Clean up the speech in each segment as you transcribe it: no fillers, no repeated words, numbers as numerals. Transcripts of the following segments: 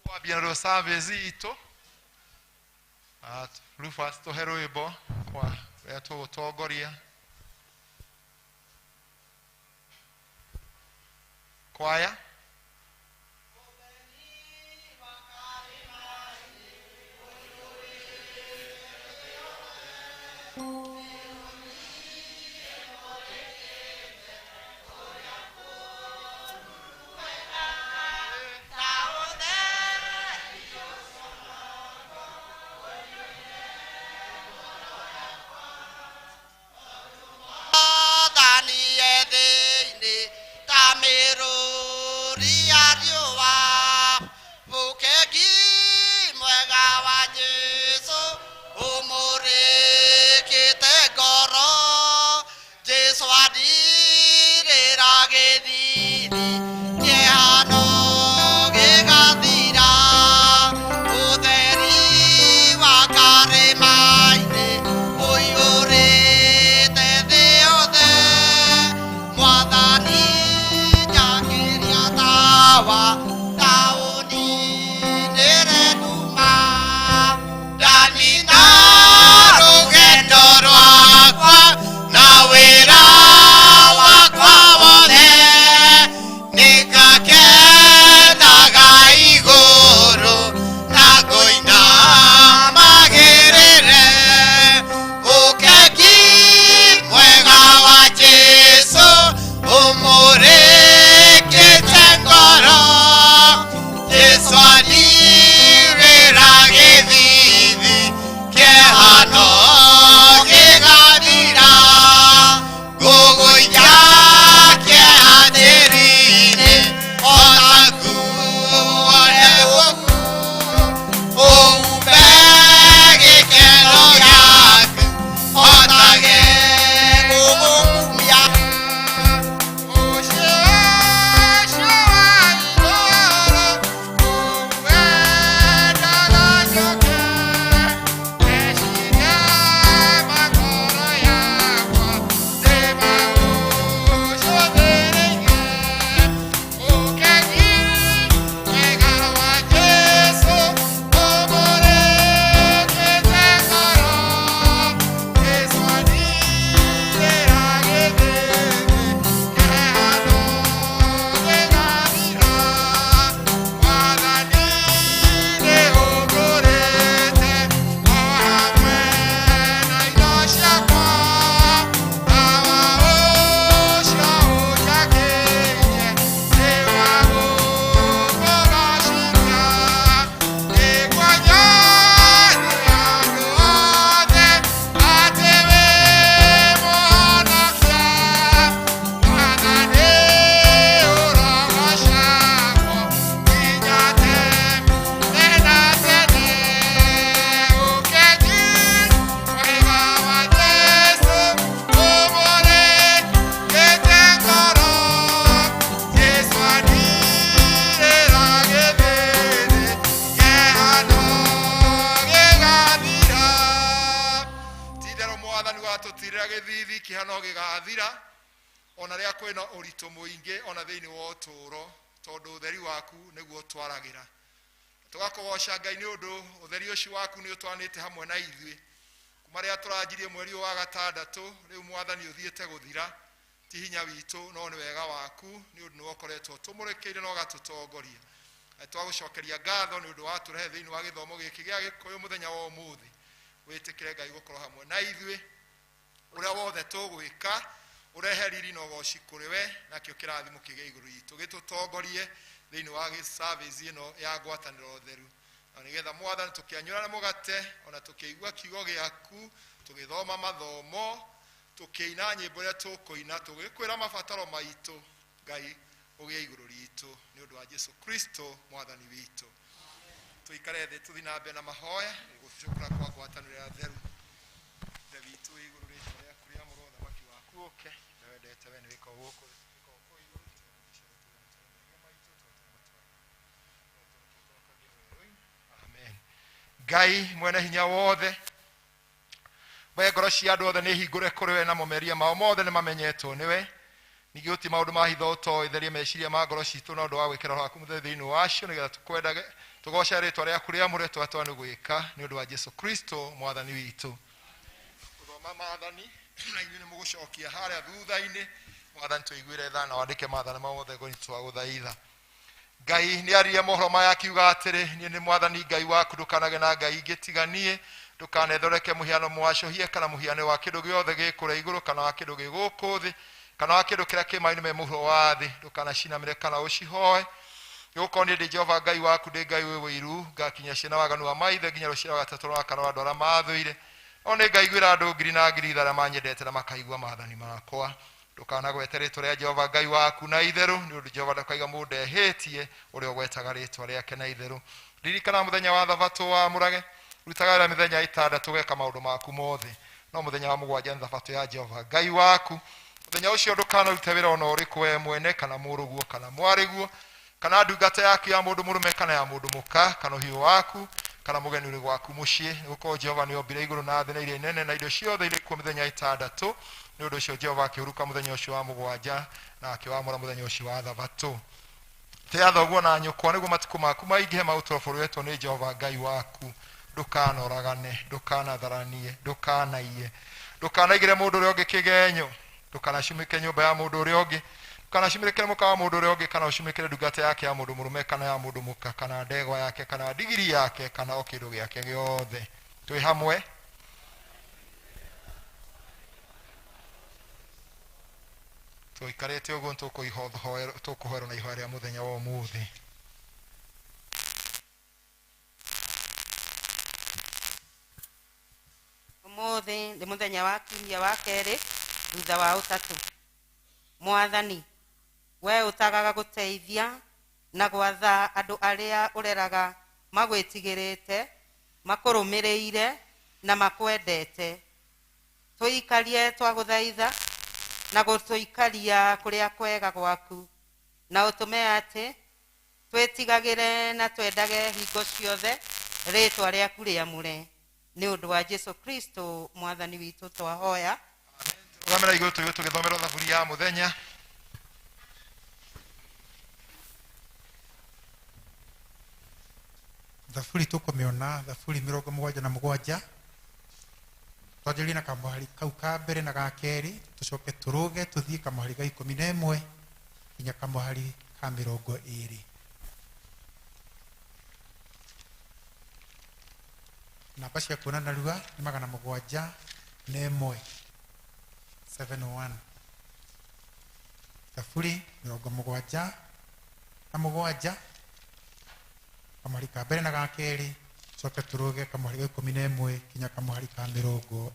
Kwambia rwo service itũ. Rufus, tũhe rwĩmbo kwa rĩa tũgũtongoria kwaya. Mwathani e thĩinĩ ta mĩrũri ya riũa, mũkengi mwega wa Jesũ ũmũrĩkĩte ngoro. Jesũ andirĩra gĩthithi, kĩeha no gĩgathira. Ũtheri wa karĩma-inĩ ũiyũrĩte thĩ yothe. Mwathani njakĩria tawa taũni-inĩ nduma. Ndanina rũgendo rwakwa na wĩra wakwa wothe, nĩngakenaga igũrũ na ngũina magĩrĩre. Ũkengi mwega wa Jesũ ũmũrĩkĩte ngoro. Jesũ andirĩra gĩthithi, kĩeha no gĩgathira. Ngũgũikia kĩeha tĩri-inĩ o ta nguo ndembũku, ũhumbe gĩkeno gĩaku hotage gũgũkumia. Ũcio ũcio wa igũrũ ũwendaga njoke, meciria ma ngoro yakwa ndĩmaũcũthĩrĩirie. Ũkengi mwega wa Jesũ ũmũrĩkĩte ngoro. Jesũ andirĩra gĩthithi, kĩeha no gĩgathira. Mwathani nĩũngũrĩte o hamwe na indo ciakwa. Tawa ũcio ũnjakĩirie nĩ wa gũkũgocithia. Nĩguo nyonie andũ othe atĩ wĩ Mũhonokia. Mwathani ũrogocagwo nginya tene na tene. Ũkengi mwega wa Jesũ ũmũrĩkĩte ngoro. Jesũ andirĩra gĩthithi, kĩeha no gĩgathira. Ti-itherũ Mwathani watũtirĩra gĩthithi, kĩeha no gĩgathira ona rĩrĩa kwĩna ũritũ mũingĩ ona thĩinĩ wa ũtũũro, tondũ ũtheri waku nĩguo ũtwaragĩra. Tũgakũgoca Ngai nĩ ũndũ ũtheri ũcio waku nĩ ũtwanĩte hamwe na ithuĩ kuma rĩrĩa tũranjirie mweri ũyũ wa gatandatũ. Rĩu Mwathani ũthiĩte gũthira, ti hinya witũ no nĩ wega waku, nĩ ũndũ nĩwe ũkoretwo ũtũmũrĩkĩire na ũgatũtongoria. Na twagũcokeria ngatho nĩ ũndũ wa tũrehe thĩinĩ wa gĩthomo gĩkĩ gĩa Gĩkũyũ mũthenya wa ũmũthĩ. Wĩtĩkĩre Ngai gũkorwo hamwe na ithuĩ ũrĩa wothe tũgwĩka, ũrehe riri na ũgoci kũrĩ we, nakĩo kĩrathimo kĩgĩe igũrũ ritũ, gĩtũtongorie thĩinĩ wa service ĩno ya ngwatanĩro theru, na nĩgetha Mwathani tũkĩanyũra mũgate ona tũkĩigua kiugo gĩaku, tũgĩthoma mathomo, tũkĩina nyĩmbo iria tũkũina, tũgĩkwĩra mabataro maitũ, Ngai ũgĩe igũrũ ritũ nĩ ũndũ wa Jesu Kristo Mwathani witũ. Tũikare thĩ tũthiĩ na mbere na mahoya gũcukũra kwa ngwatanĩro ya theru. Ithe witũ wĩ igũrũ, rĩtwa rĩaku rĩamũrwo, ũthamaki waku ũke, ũrĩa wendete we nĩ wĩkagwo gũkũ thĩ wĩkagwo kũu igũrũ. Amen. Ngai mwene hinya wothe, we ngoro cia andũ othe nĩ hingũre kũrĩ we, namo meria mao mothe nĩ mamenyetwo nĩwe. Ningĩ gũtirĩ maũndũ ma hitho ũtoĩ. Theria meciria ma ngoro citũ na ũndũ wa gwĩkĩra Roho waku Mũtheru thĩinĩ wacio, nĩgetha tũkwendage. Tũgoce rĩtwa rĩaku rĩamũre twatwa nĩ gwĩka nĩ ũndũ wa Jesu Kristo mwathani witũ. Gũthoma maathani na inyuĩ nĩ mũgũcokia harĩa thutha-inĩ. Mwathani tũiguĩre tha na wandĩke maathani mothe ngoro twagũthaitha. Ngai nĩ aririe mohoro maya akiuga atĩrĩ, niĩ nĩ mwathani Ngai waku, ndũkanage na ngai ingĩ tiga niĩ, ndũkanethondeke mũhiano mwacũhie kana mũhiano wa kĩndũ gĩothe gĩ kũrĩa igũrũ kana wa kĩndũ gĩ gũkũ thĩ kana wa kĩndũ kĩrĩa kĩ maĩ-inĩ me mũhuro wa thĩ, ndũkanacinamĩre kana ũcihoe. Nĩgũkorwo niĩ ndĩ Jehova Ngai waku, ndĩ Ngai wĩ ũiru, ngakinyia ciana waganu wa maithe nginya rũciaro rwa gatatũ rwa kana rwa andũ arĩa maathũire. No nĩ ngaiguĩra andũ ngiri na ngiri tha arĩa manyendete na makaigua maathani makwa. Ndũkanagwete rĩtwa rĩa Jehova Ngai waku na itherũ, nĩ ũndũ Jehova ndakaiga mũndũ ehĩtie ũrĩa ũgwetaga rĩtwa rĩake na itherũ. Ririkana mũthenya wa thabatũ wamũrage, rutaga wĩra mĩthenya ĩtandatũ ũgeka maũndũ maku mothe, no mũthenya wa mũgwanja nĩ thabatũ ya Jehova Ngai waku. Mũthenya ũcio ndũkanarute wĩra ona ũrĩkũ we mwene, kana mũrũguo kana mwarĩguo, kana ndungata yaku ya mũndũ mũrũme kana ya mũndũ mũka, kana ũhiũ waku, kana mũgeni ũrĩ gwaku mũciĩ, nĩgũkorwo Jehova nĩombire igũrũ na thĩ na iria inene na indo ciothe irĩ kuo mĩthenya ĩtandatũ. Nĩ ũndũ ũcio Jehova akĩhuruka mũthenya ũcio wa mũgwanja na akĩwamũra mũthenya ũcio wa thabatũ. Tĩa thoguo na nyũkwa nĩguo matukũ maku maingĩhe ma gũtũũra bũrũri wetwo nĩ Jehova Ngai waku. Ndũkanoragane, ndũkanatharanie, ndũkanaiye, ndũkanaigĩre mũndũ ũrĩa ũngĩ kĩgenyo, ndũkanacumĩke nyũmba ya mũndũ ũrĩa ũngĩ, ndũkanacumĩkĩre mũka wa mũndũ ũrĩa ũngĩ, kana ũcumĩkĩre ndungata yake ya mũndũ mũrũme kana ya mũndũ mũka, kana ndegwa yake, kana ndigiri yake, kana o kĩndũ gĩake gĩothe. Twĩ hamwe. Tũikarĩte ũguo tũkũhoerwo na ihoya rĩa mũthenya wa ũmũthĩ. Ũmũthĩ nĩ mũthenya wa kiumia wa kerĩ thutha wa ũtatũ. Mwathani, we ũtagaga gũteithia na gwatha andũ arĩa ũreraga magwĩtigĩrĩte, makũrũmĩrĩire na makwendete. Tũikarie twagũthaitha na gũtũikaria kũrĩa kwega gwaku, na ũtũme atĩ twĩtigagĩre na twendage hingo ciothe rĩtwa rĩaku rĩamũre. Nĩ ũndũ wa Jesu Kristo mwathani witũ twahoya. Tũgamĩra igũrũ tũigue tũgĩthomerwo thaburi ya mũthenya. Thaburi tũkũmĩona thaburi 77, twanjĩrĩrie na kamũhari kau ka mbere na ga kerĩ, tũcoke tũrũge tũthiĩ kamũhari ga 11 nginya kamũhari ka 20. Namba cia kuona narua nĩ 701, 71. Thaburi 77, kamũhari ka mbere na ga kerĩ, coke tũrũge kamũhari ga 11 nginya kamũhari ka 20.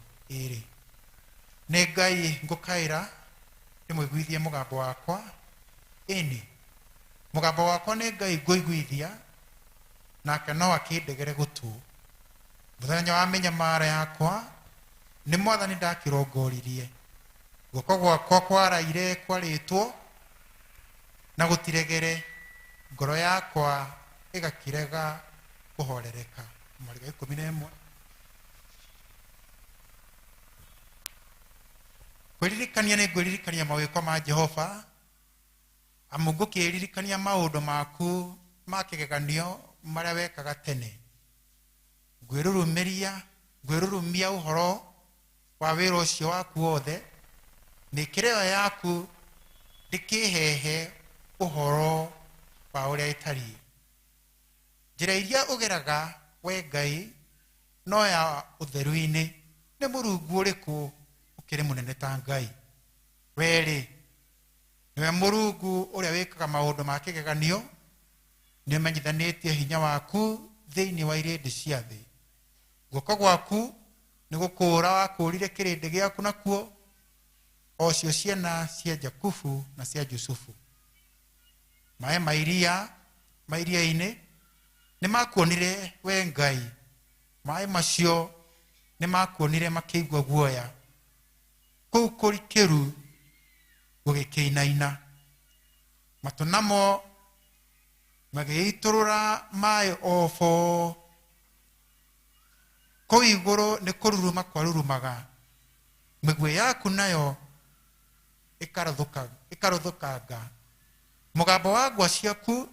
Nĩ Ngai ngũkaĩra ndĩmũiguithie mũgambo wakwa, ĩni mũgambo wakwa nĩ Ngai ngũiguithia, nake no akĩndegere gũtũ. Mũthenya wa mĩnyamaro yakwa nĩ mwathani ndakĩrongoririe, guoko gwakwa kwaraire kwarĩtwo na gũtiregere, ngoro yakwa ĩgakĩrega kũhorereka. Kamũhari ga 11. Kwĩririkania nĩ ngwĩririkania mawĩko ma Jehova, amu ngũkĩririkania maũndũ maku ma kĩgeganio marĩa wekaga tene. Ngwĩrurumia ũhoro wa wĩra ũcio waku wothe, mĩĩkĩre ĩyo yaku ndĩkĩhehe ũhoro wa ũrĩa ĩtariĩ. Njĩra iria ũgeraga we Ngai no ya ũtheru-inĩ, nĩ mũrungu ũrĩkũ ũkĩrĩ mũnene ta Ngai? We-rĩ, nĩwe mũrungu ũrĩa wĩkaga maũndũ ma kĩgeganio, nĩũmenyithanĩtie hinya waku thĩinĩ wa irĩndĩ cia thĩ. Guoko gwaku nĩ gũkũũra wakũũrire kĩrĩndĩ gĩaku nakuo, o cio ciana cia Jakubu na cia Jusufu. Maĩ ma iria ma iria-inĩ nĩmakuonire we Ngai, maĩ macio nĩmakuonire makĩigua guoya, kũu kũrikĩru gũgĩkĩinaina. Matũ namo magĩitũrũra maĩ o bo, kũu igũrũ nĩ kũruruma kwarurumaga, mĩguĩ yaku nayo ĩkaruthũkanga. Mũgambo wa ngwa ciaku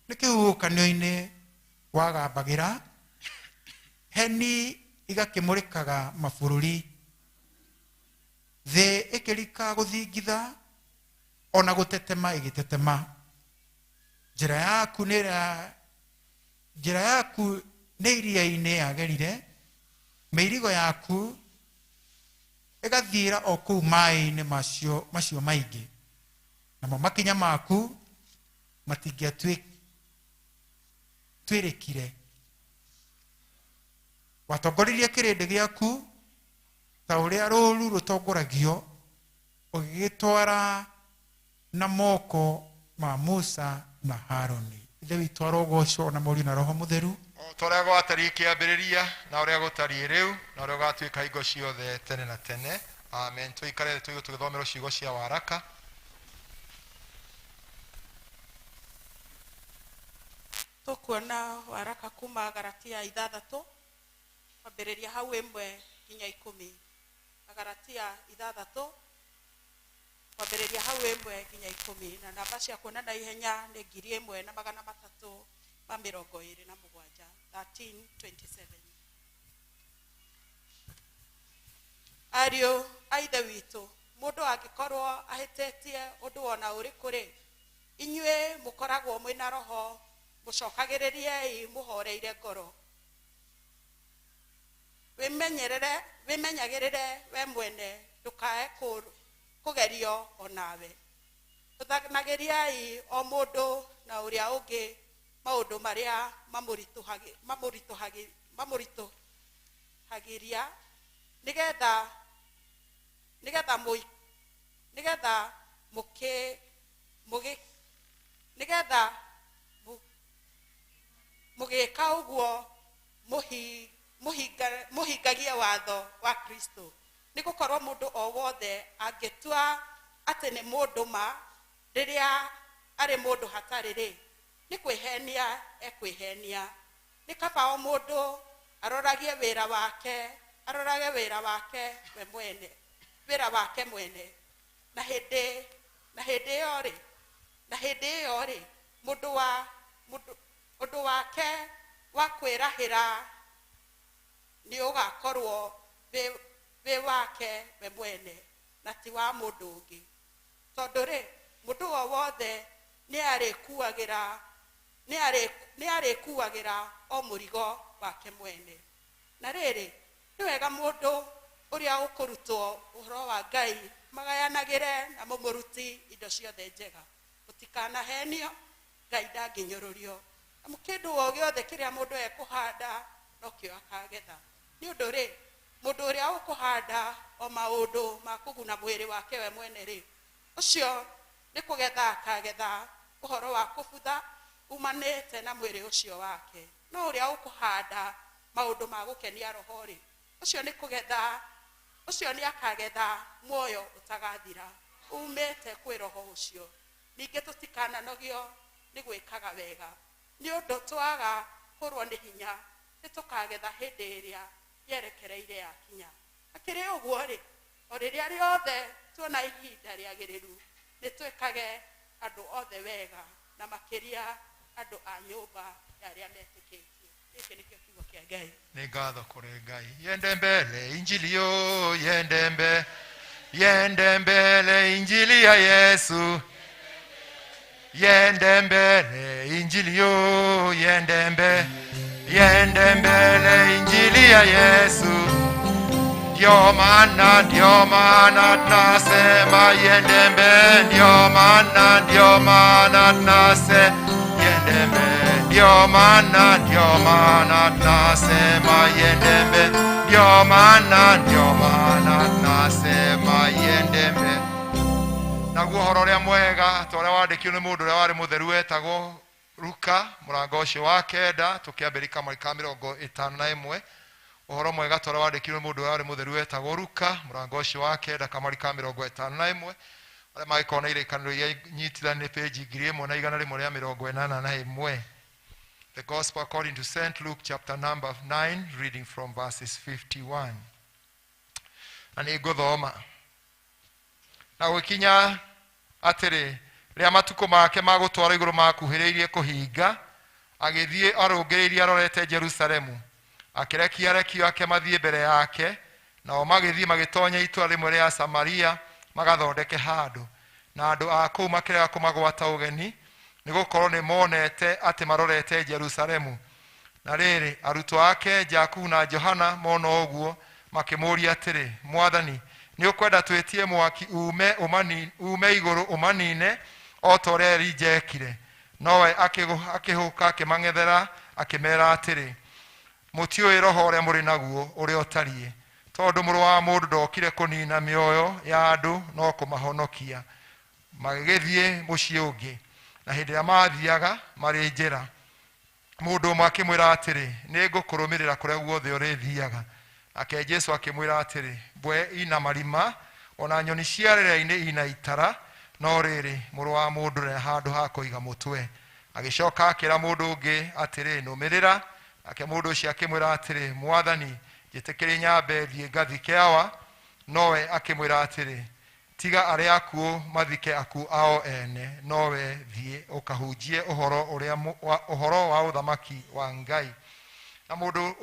nĩ kĩhuhũkanio-inĩ Wagambagĩra heni igakĩmũrĩkaga mabũrũri, thĩ ĩkĩrika gũthingitha ona gũtetema ĩgĩtetema. Njĩra yaku nĩ njĩra yaku nĩ iria-inĩ yagerire, mĩirigo yaku ĩgathiĩra o kũu maĩ-inĩ macio maingĩ, namo makinya maku matingĩatuĩrĩkire. Watongoririe kĩrĩndĩ gĩaku ta ũrĩa rũũru rũtongoragio, ũgĩgĩtwara na moko ma Musa na Haruni. Ithe witũ arogocwo na Mũriũ na Roho Mũtheru. O ta ũrĩa gwatariĩ kĩambĩrĩria, na ũrĩa gũtariĩ rĩu, na ũrĩa ũgatuĩka hingo ciothe tene na tene. Amen. Tũikare tũigue tũgĩthomerwo ciugo cia waraka. Tũkuona waraka kuma Galatia 6 kwambĩrĩria hau 1 nginya 10. Galatia 6 kwambĩrĩria hau 1 nginya 10, na namba cia kuona na ihenya nĩ 1327, 1327. Ariũ a Ithe witũ, mũndũ angĩkorwo ahĩtĩtie ũndũ ona ũrĩkũ rĩ, inyuĩ mũkoragwo mwĩna Roho, mũcokagĩrĩriei mũhoreire ngoro. Wĩmenyerere, wĩmenyagĩrĩre we mwene, ndũkae kũgerio onawe. Ruthanagĩriai o mũndũ na ũrĩa ũngĩ maũndũ marĩa mamũritũhagĩria, nĩgetha mũkĩ mũgĩ nĩgetha mũgĩka ũguo mũhingagie watho wa Kristo. Nĩ gũkorwo mũndũ o wothe angĩtua atĩ nĩ mũndũ ma rĩrĩa arĩ mũndũ hatarĩ rĩ, nĩ kwĩhenia ekwĩhenia. Nĩ kaba o mũndũ aroragie wĩra wake, arorage wĩra wake we mwene, wĩra wake mwene, na hĩndĩ ĩyo rĩ, mũndũ wa mũndũ ũndũ wake wa kwĩrahĩra nĩ ũgakorwo wĩ wake we mwene na ti wa mũndũ ũngĩ, tondũ rĩ, mũndũ o wothe nĩ arĩkuagĩra o mũrigo wake mwene. Na rĩrĩ, nĩ wega mũndũ ũrĩa ũkũrutwo ũhoro wa Ngai magayanagĩre na mũmũruti indo ciothe njega. Mũtikanahenio, Ngai ndangĩnyũrũrio, amu kĩndũ o gĩothe kĩrĩa mũndũ ekũhanda nokĩo akagetha. Nĩ ũndũ rĩ, mũndũ ũrĩa ũkũhanda o maũndũ ma kũguna mwĩrĩ wake we mwene rĩ, ũcio nĩ kũgetha akagetha ũhoro wa kũbutha umanĩte na mwĩrĩ ũcio wake, no ũrĩa ũkũhanda maũndũ ma gũkenia Roho rĩ, ũcio nĩ akagetha muoyo ũtagathira umĩte kwĩ Roho ũcio. Ningĩ tũtikananogio nĩ gwĩkaga wega, nĩ ũndũ twaga kũrwo nĩ hinya nĩ tũkagetha hĩndĩ ĩrĩa yerekereire yakinya. Akĩrĩ ũguo rĩ, o rĩrĩa rĩothe tuona ihinda rĩagĩrĩru, nĩ twĩkage andũ othe wega, na makĩria andũ a nyũmba ya arĩa metĩkĩtie. Gĩkĩ nĩkĩo kiugo kĩa Ngai. Nĩ ngatho kũrĩ Ngai. Yende mbele injili yo, yende mbele, yende mbele injili ya Yesu, yende mbele injili yo, yende mbele, yende mbele injili ya Yesu. Ndio maana tunasema yende mbele, ndio maana tunasema yende mbele, ndio maana tunasema yende mbele, ndio maana tunasema yende mbele. Naguo ũhoro ũrĩa mwega ta ũrĩa wandĩkirwo nĩ mũndũ ũrĩa warĩ mũtheru wetagwo Luka, mũrango ũcio wa 9, tũkĩambĩrĩria kamũhari ka 51. Ũhoro mwega ta ũrĩa wandĩkirwo nĩ mũndũ ũrĩa warĩ mũtheru wetagwo Luka, mũrango ũcio wa 9, kamũhari ka 51. Arĩa mangĩkorwo na irĩkanĩro iria nyitithanie, page 1181. The Gospel according to St. Luke, chapter number 9, reading from verses 51. Na nĩ ngũthoma. Na gũgĩkinya atĩrĩ, rĩrĩa matukũ make ma gũtwarwo igũrũ makuhĩrĩirie kũhinga, Agĩthiĩ arũngĩrĩirie arorete Jerusalemu, akĩrekia arekio ake mathiĩ mbere yake. Nao magĩthiĩ magĩtonya itũũra rĩmwe rĩa Samaria magathondeke handũ. Na andũ a kũu makĩrega kũmagwata ũgeni, nĩgũkorwo nĩmonete atĩ marorete Jerusalemu. Na rĩrĩ, arutwo ake Jakubu na Johana mona ũguo, makĩmũũria atĩrĩ, Mwathani, nĩ ũkwenda twĩtie mwaki uume uume igũrũ ũmanine o ta ũrĩa Elija ekire? Nowe akĩhũka akĩmang'ethera akĩmera atĩrĩ, mũtiũĩ roho ũrĩa mũrĩ naguo ũrĩa ũtariĩ, tondũ mũrũ wa mũndũ ndokire kũnina mĩoyo ya andũ no kũmahonokia. Magĩgĩthiĩ mũciĩ ũngĩ, na hĩndĩ ĩrĩa maathiaga marĩ njĩra, mũndũ ũmwe akĩmwĩra atĩrĩ, nĩ ngũkũrũmĩrĩra kũrĩa guothe ũrĩthiaga. Nake Jesũ akĩmwĩra atĩrĩ, mbwe ina marima, ona nyoni cia rĩera-inĩ ina itara, no rĩrĩ, mũrũ wa mũndũ ndarĩ handũ ha kũiga mũtwe. Agĩcoka akĩra mũndũ ũngĩ atĩrĩ, nũmĩrĩra. Nake mũndũ ũcio akĩmwĩra atĩrĩ, Mwathani, njĩtĩkĩrie nyambe thiĩ ngathike awa. Nowe akĩmwĩra atĩrĩ, tiga arĩa akuũ mathike akuũ ao ene, nowe thiĩ ũkahunjie ũhoro ũrĩa ũhoro wa ũthamaki wa Ngai. Na mũndũ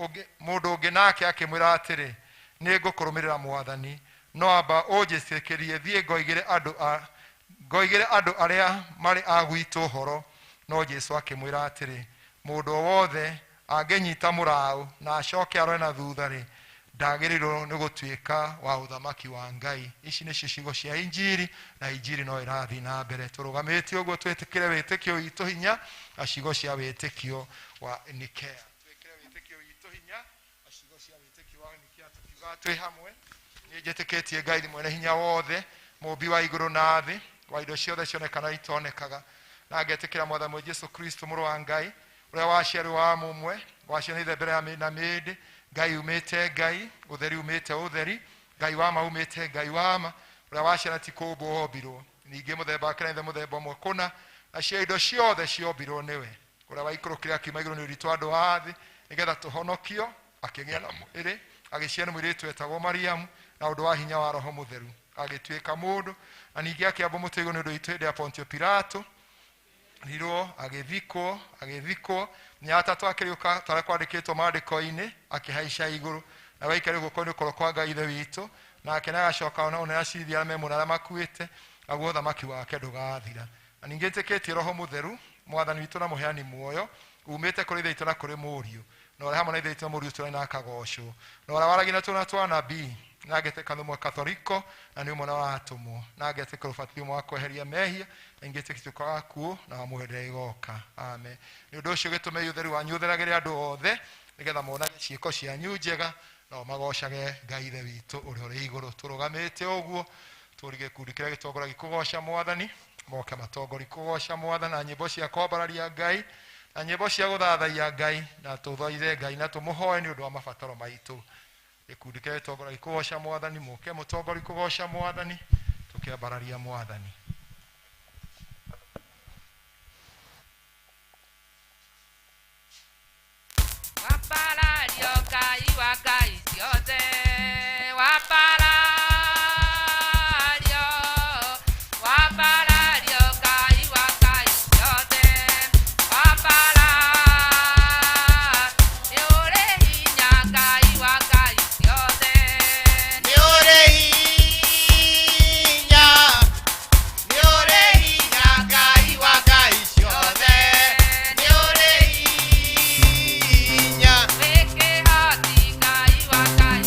ũngĩ nake akĩmwĩra atĩrĩ, nĩ ngũkũrũmĩrĩra Mwathani, no amba ũnjĩtĩkĩrie thiĩ ngoigĩre andũ arĩa marĩ a gwitũ ũhoro. No Jesũ akĩmwĩra atĩrĩ, mũndũ o wothe angĩnyita mũraũ na acoke arore na thutha rĩ, ndagĩrĩirwo nĩ gũtuĩka wa ũthamaki wa Ngai. Ici nĩcio ciugo cia Injiri, na Injiri no ĩrathiĩ na mbere. Tũrũgamĩte ũguo twĩtĩkĩre wĩtĩkio witũ hinya na ciugo cia wĩtĩkio wa Nikea. Twĩkĩre wĩtĩkio witũ hinya na ciugo cia wĩtĩkio wa Nikea, tukiuga twĩ hamwe, nĩ njĩtĩkĩtie Ngai mwene hinya wothe, mũũmbi wa igũrũ na thĩ, wa indo ciothe cionekana itonekaga, na ngetĩkĩra Mwathani Jesũ Kristo mũrũ wa Ngai, ũrĩa waciarirwo wa mũmwe, waciaranĩire mbere ya na mĩndĩ, Ngai umĩte Ngai, ũtheri umĩte ũtheri, Ngai wa ma umĩte Ngai wa ma, ũrĩa waciara ti kũũmbwo ombirwo, ningĩ mũthemba wake na ithe mũthemba ũmwe kũna, nacio indo ciothe ciombirwo nĩwe, ũrĩa waikũrũkire akiuma igũrũ nĩ ũritũ andũ a thĩ, nĩgetha tũhonokio, akĩgĩa na mwĩrĩ, agĩciara mũirĩtu wetagwo Mariamu, na ũndũ wa hinya wa Roho Mũtheru, agĩtuĩka mũndũ, na ningĩ akĩambwo mũtĩ igũrũ nĩ ũndũ witũ hĩndĩ ya Pontio Pilato, rirwo agĩthikwo, mũthenya wa gatatũ akĩriũka ta ũrĩa kwandĩkĩtwo maandĩko-inĩ, akĩhaica igũrũ, na waikarire guoko-inĩ kwa kwa Ngai Ithe witũ, nake nĩagacoka ona ũnene acirithie arĩa me muoyo na arĩa makuĩte, naguo ũthamaki wake ndũgathira. Na ningĩ njĩtĩkĩtie Roho Mũtheru, Mwathani witũ na mũheani muoyo, umĩte kũrĩ Ithe witũ na kũrĩ Mũriũ, na ũrĩa hamwe na Ithe witũ na Mũriũ tũrĩ na akagocwo, na ũrĩa waragia na tũnua twa anabii, na ngetĩka nĩ ũmwe Katholiko, na nĩ ũmwe na wa atũmwo, na ngetĩkĩra ũbatithio ũmwe wa kweheria mehia, na ingĩtĩkĩtie ũka wa kuo, na wa muoyo ũrĩa ĩgoka. Amen. Nĩ ũndũ ũcio gĩtũmei ũtheru wanyu ũtheragĩre andũ othe, nĩgetha monage ciĩko cianyu njega, nao magocage Ngai Ithe witũ ũrĩa ũrĩ igũrũ. Tũrũgamĩte ũguo, tũri gĩkundi kĩrĩa gĩtongoragia kũgoca Mwathani, moke matongorie kũgoca Mwathani na nyĩmbo cia kwambararia Ngai, na nyĩmbo cia gũthathaiya Ngai, na tũthaithe Ngai na tũmũhoe nĩ ũndũ wa mabataro maitũ. Gĩkundi kĩrĩa gĩtongoragia kũgoca Mwathani, mũke mũtongorie kũgoca Mwathani, tũkĩambararia Mwathani. Wambarario Ngai wa Ngai ciothe, wambarario, wambarario Ngai wa Ngai ciothe, wambara, nĩ ũrĩ hinya Ngai wa Ngai ciothe. Nĩ ũrĩ hinya, nĩ ũrĩ hinya Ngai wa Ngai ciothe, nĩ ũrĩ hinya. Wĩ kĩhoti Ngai wa Ngai.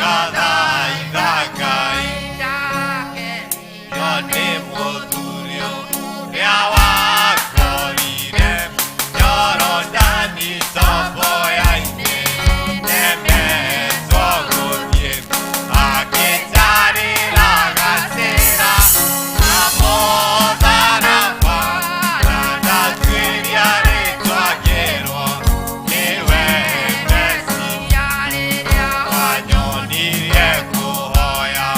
Ngathaitha Ngai yo nĩ mũthuri ũrĩa wakorire Jorodani toboya-inĩ nemetwo gũthiĩ akĩnjarĩra gacĩra na mũtharaba na ndatuĩria rĩtwa ngĩrwo nĩwe Mesia wanyonirie kũhoya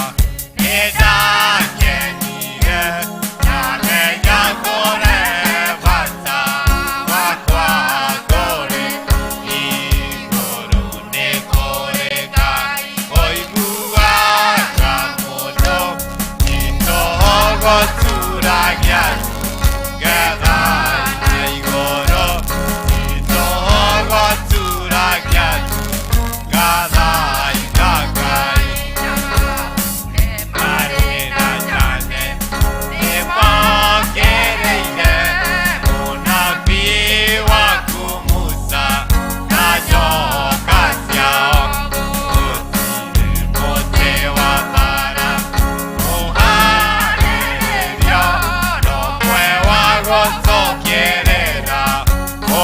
nĩndakenire ndamenya kũre bata wakwa kũrĩ igũrũ nĩ kũrĩ Ngai ũiguaga mũndũ itohogoturagia ngetha na igũrũ itohogoturagia ngathaitha Ngai marĩ na Janet nĩmongereire mũnabii waku Musa na nyoka ciao gũtirĩ mũtĩ wa mbara mũharĩrĩrio no mwe wa gũtũkĩrĩra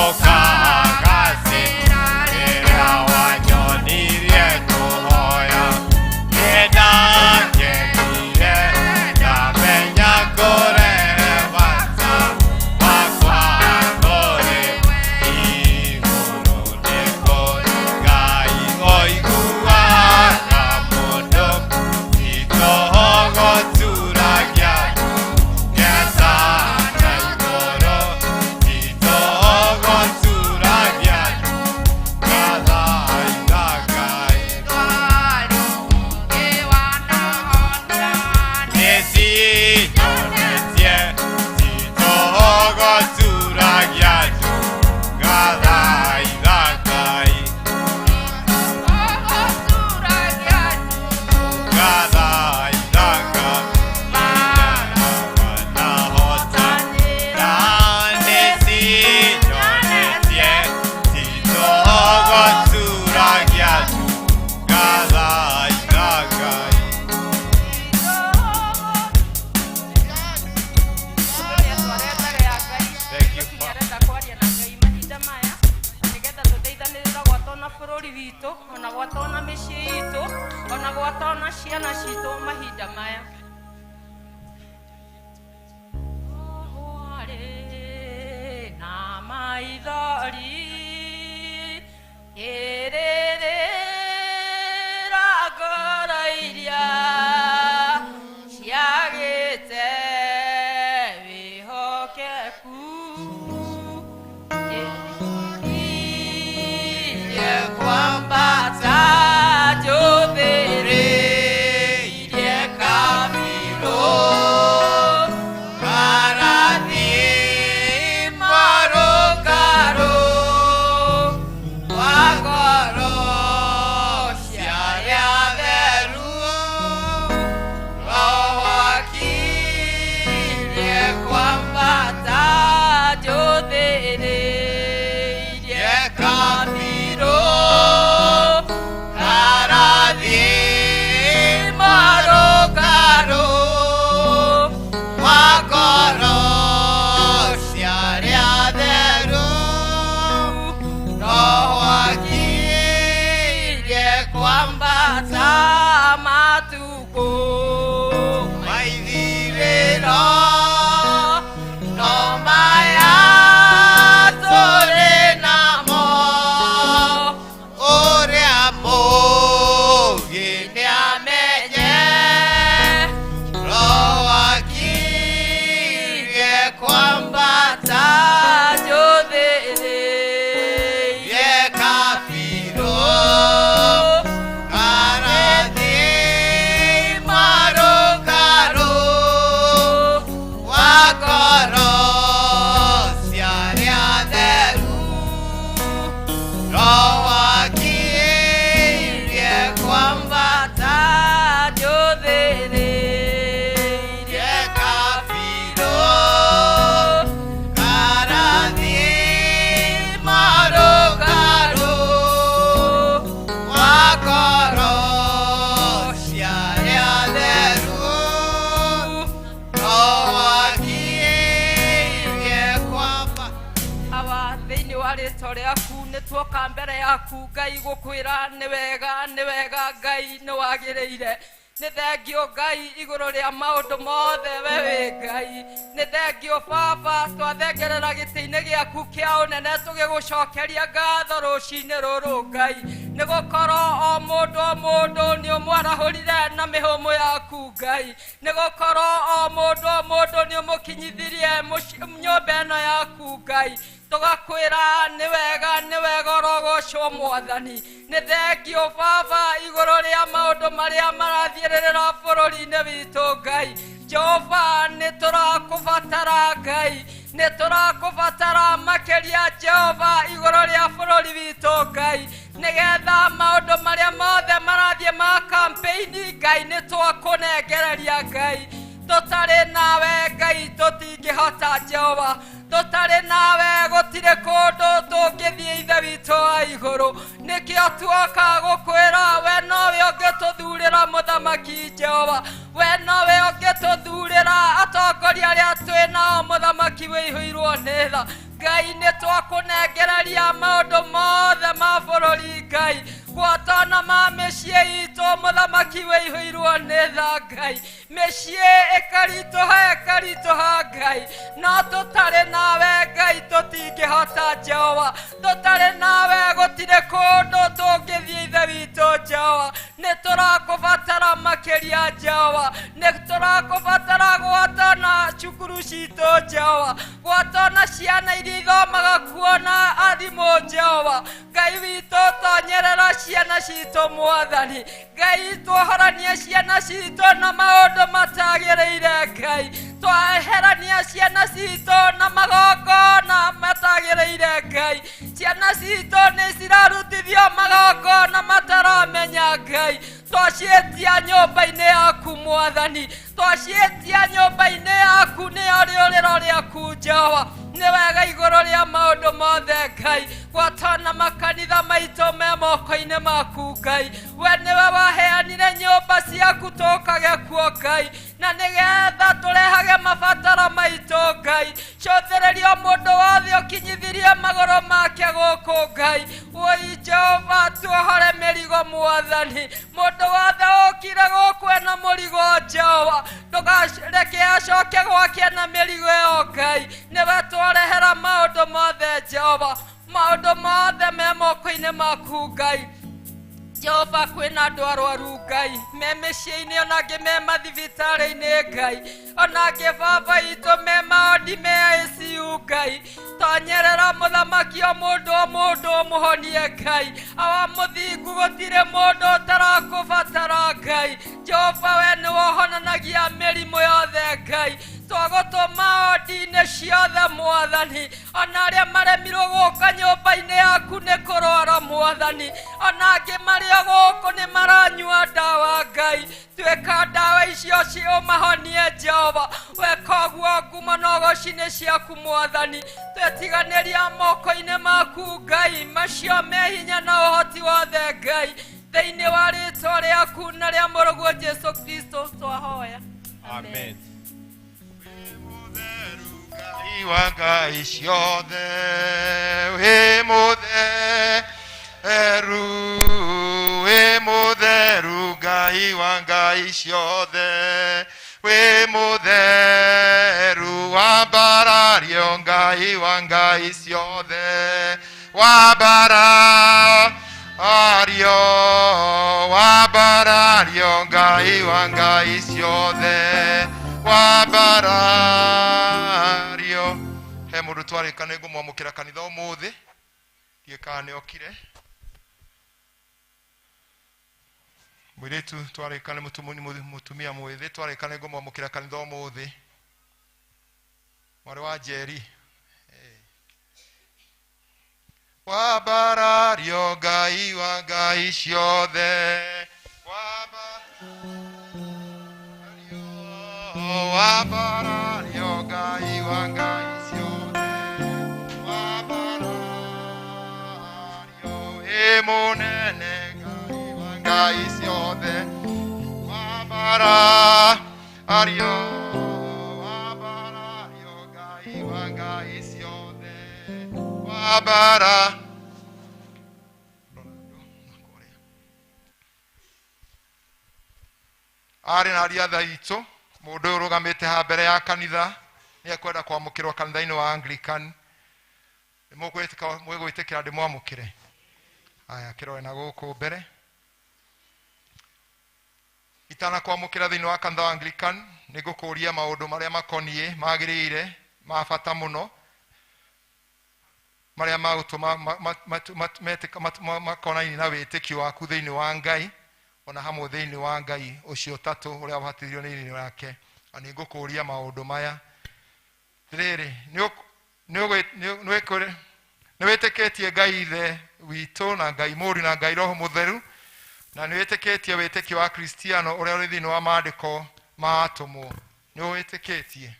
ũkagacĩra rĩrĩa wanyonirie kũhoya nĩndakenire ndamenya kũre bata wakwa kũrĩ igũrũ nĩ kũrĩ Ngai ũiguaga mũndũ itohogoturagia ngetha na igũrũ itohogoturagia ngathaitha Ngai nĩcinyonetie titohogoturagia ngathaitha Ngai ngathaitha Ngai wanahota na nĩcinyonetie titohogoturagia ngathaitha Ngai. Thank you, Father. Tũrenda kwaria na Ngai mahinda maya nĩgetha tũteithanĩrĩra gwata ona bũrũri witũ ona gwata ona mĩciĩ itũ ona gwata ona ciana citũ mahinda maya. Rĩ na maithori kĩrĩrĩra ngoro iria ciagĩte wĩhokeku irie kwambata njũthĩrĩirie kabirũ karathi marũngarũ wa ngoro cia arĩa atheru Roho akirie kwambata njũthĩrĩirie kabirũ karathi marũngarũ wa ngoro cia arĩa atheru Roho akirie kwambata matukũ maithirĩro no maya tũrĩ namo ũrĩa mũũgĩ nĩamenye Roho akirie kwambata njũthĩrĩirie kabirũ karathi Tuoka mbere yaku Ngai gũkwĩra nĩ wega, nĩ wega Ngai, nĩ wagĩrĩire. Nĩ thengio Ngai igũrũ rĩa maũndũ mothe, we wĩ Ngai. Nĩ thengio Baba, twathengerera gĩtĩ-inĩ gĩaku kĩa ũnene tũgĩgũcokeria ngatho rũcinĩ rũrũ Ngai, nĩ gũkorwo o mũndũ o mũndũ nĩ ũmwarahũrire na mĩhũmũ yaku Ngai, nĩ gũkorwo o mũndũ o mũndũ nĩ ũmũkinyithirie nyũmba ĩno yaku Ngai. Tũgakwĩra nĩ wega, nĩ wega, ũrogocwo Mwathani. Nĩ thengio Baba igũrũ rĩa maũndũ marĩa marathiĩrĩrĩra bũrũri-inĩ witũ Ngai. Jehova, nĩ tũrakũbatara Ngai, nĩ tũrakũbatara makĩria Jehova igũrũ rĩa bũrũri witũ Ngai, nĩgetha maũndũ marĩa mothe marathiĩ ma kampeini Ngai nĩ twakũnengereria Ngai. Tũtarĩ nawe Ngai tũtingĩhota Jehova, tũtarĩ nawe gũtirĩ kũndũ tũngĩthiĩ Ithe witũ wa igũrũ. Nĩkĩo tuoka gũkwĩra we nowe ũngĩtũthurĩra mũthamaki Jehova, we nowe ũngĩtũthurĩra atongoria arĩa twĩ nao mũthamaki wĩihũirwo nĩ tha. Ngai, nĩ twakũnengereria maũndũ mothe ma bũrũri Ngai, gwatana ma mĩciĩ itũ mũthamaki wĩihũirwo nĩ tha Ngai. Mĩciĩ ĩkaritũha, ĩkaritũha Ngai, no tũtarĩ nawe Ngai tũtingĩhota Jehova, tũtarĩ nawe gũtirĩ kũndũ tũngĩthiĩ Ithe witũ Jehova. Nĩ tũrakũbatara makĩria Jehova, nĩ tũrakũbatara gwatana cukuru citũ Jehova, gwatana ciana iria ithomaga kuona arimũ Jehova. Ngai witũ, tonyerera ciana citũ Mwathani Ngai, tuohoranie ciana citũ na maũndũ matagĩrĩire Ngai, tweherania ciana citũ na magongona matagĩrĩire Ngai. Ciana citũ nĩ cirarutithio magongona mataramenya Ngai, twaciĩtia nyũmba-inĩ yaku Mwathani, twaciĩtia nyũmba-inĩ yaku nĩyo rĩũrĩro rĩaku Jehova. Nĩ wega igũrũ rĩa maũndũ mothe Ngai, gwatana makanitha maitũ me moko-inĩ maku Ngai. We nĩwe waheanire nyũmba ciaku tũkage kuo Ngai, na nĩgetha tũrehage mabataro maitũ Ngai. Cũthĩrĩria mũndũ wothe ũkinyithirie magũrũ make gũkũ Ngai. Woi Jehova, tuohore mĩrigo Mwathani. Mũndũ wothe ũkire gũkũ ena mũrigo Jehova, ndũkareke acoke gwake na mĩrigo ĩyo Ngai. Nĩwe twarehera maũndũ mothe Jehova, maũndũ mothe me moko-inĩ maku Ngai. Jehova, kwĩna andũ arwaru Ngai me mĩciĩ-inĩ, ona angĩ me mathibitarĩ-inĩ Ngai, ona angĩ Baba itũ me maondi me ICU Ngai. Tonyerera mũthamaki, o mũndũ o mũndũ ũmũhonie Ngai. Awa mũthingu, gũtirĩ mũndũ ũtarakũbatara Ngai. Jehova, we nĩwe ũhonanagia mĩrimũ yothe Ngai. Twagũtũma ondi-inĩ ciothe Mwathani, ona arĩa maremirwo gũka nyũmba-inĩ yaku nĩ kũrwara Mwathani, ona angĩ marĩ o gũkũ nĩ maranyua ndawa Ngai. Tuĩka ndawa icio ũmahonie Jehova. Weka ũguo ngumo na ũgoci nĩ ciaku Mwathani. Twetiganĩria moko-inĩ maku Ngai macio me hinya na ũhoti wothe Ngai, thĩinĩ wa rĩtwa rĩaku na rĩa mũrũguo Jesu Kristo twahoya, amen. Ngai wa ngai ciothe, wĩ mũtheru, wĩ mũtheru, Ngai wa ngai ciothe, wĩ mũtheru. Wambarario Ngai wa ngai ciothe, wambarario, wambarario, Ngai wa ngai ciothe, wambarario. He mũndũ twarĩka nĩ ngũmwamũkĩra kanitha ũmũthĩ, ndiĩ kana nĩ okire. Mũirĩtu twarĩka nĩ mũtumia mwĩthĩ twarĩka nĩ ngũmwamũkĩra kanitha ũmũthĩ, mwarĩ wa Njeri. Wambarario Ngai wa ngai ciothe, wambarario, Ngai wa ngai ciothe, wambarario, wĩ mũnene Ngai wa ngai ciothe, wambarario, wambarario, Ngai wa ngai ciothe, wambara. Arĩ na ariũ a ithe witũ, mũndũ ũyũ ũrũgamĩte haha mbere ya kanitha nĩ ekwenda kwamũkĩrwo kanitha-inĩ wa Anglican. Nĩ mũgwĩtĩkĩra ndĩmwamũkĩre? Aya, kĩrore na gũkũ mbere. Itanakwamũkĩra thĩinĩ wa kanitha wa Anglican, nĩ ngũkũria maũndũ marĩa makoniĩ magĩrĩire ma bata mũno marĩa magũtũma makonainie na wĩtĩkio waku thĩinĩ wa Ngai, ona hamwe thĩinĩ wa Ngai ũcio ũtatũ ũrĩa wabatithirio nĩ thĩinĩ wake. Na nĩ ngũkũria maũndũ maya. Rĩrĩ, nĩ wĩtĩkĩtie Ngai Ithe witũ na Ngai Mũriũ na Ngai Roho Mũtheru, na nĩ wĩtĩkĩtie wĩtĩkio wa Kristiano ũrĩa ũrĩ thĩinĩ wa maandĩko ma atũmwo. Nĩ wĩtĩkĩtie?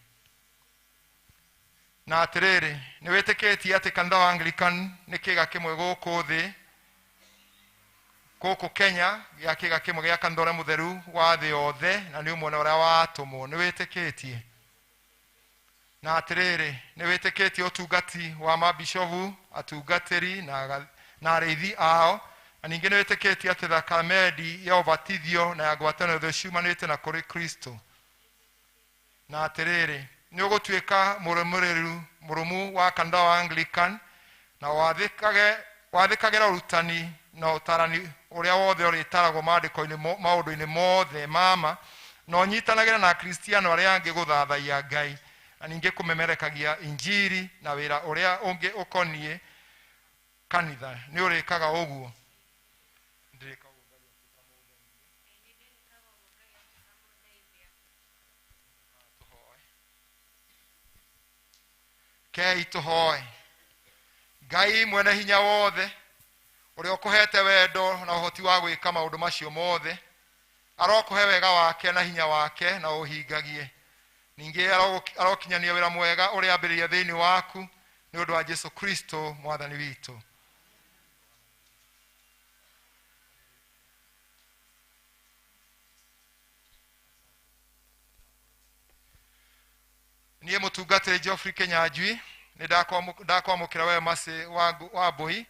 Na atĩrĩrĩ, nĩ wĩtĩkĩtie atĩ kanitha wa Anglican nĩ kĩga kĩmwe gũkũ thĩ, gũkũ Kenya, gĩa kĩga kĩmwe gĩa kanitha ũrĩa mũtheru wa thĩ yothe, na nĩ ũmwe na ũrĩa wa atũmwo. Nĩ wĩtĩkĩtie? Na atĩrĩrĩ, nĩ wĩtĩkĩtie ũtungati wa mabishovu, atungatĩri na arĩithi ao, na ningĩ nĩ wĩtĩkĩtie atĩ thakramenti ya ũbatithio na ya ngwatanĩro ciumanĩte na kũrĩ Kristo. Na atĩrĩrĩ, nĩ ũgũtuĩka mũrũmĩrĩri mũrũmu wa kanitha wa Anglican, na wathĩkagĩra ũrutani na ũtarani ũrĩa wothe ũrĩtaragwo maandĩko-inĩ maũndũ-inĩ mothe mama, na ũnyitanagĩre na Akristiano arĩa angĩ gũthathaiya Ngai, na ningĩ kũmemerekagia injiri na wĩra ũrĩa ũngĩ ũkoniĩ kanitha. Nĩ ũrĩkaga ũguo? Ndĩrĩka ũguo Ngai atuĩka mũndeithia. Tũhoe. Kei tũhoe. Ngai mwene hinya wothe, ũrĩa ũkũhete wendo na ũhoti wa gwĩka maũndũ macio mothe, arokũhe wega wake na hinya wake na ũhingagie. Ningĩ arokinyania wĩra mwega ũrĩa ambĩrĩria thĩinĩ waku nĩ ũndũ wa Jesu Kristo mwathani witũ. Niĩ mũtungatĩri Geoffrey Kinyanjui nĩ ndakwamũkĩra we Mercy wa Mbui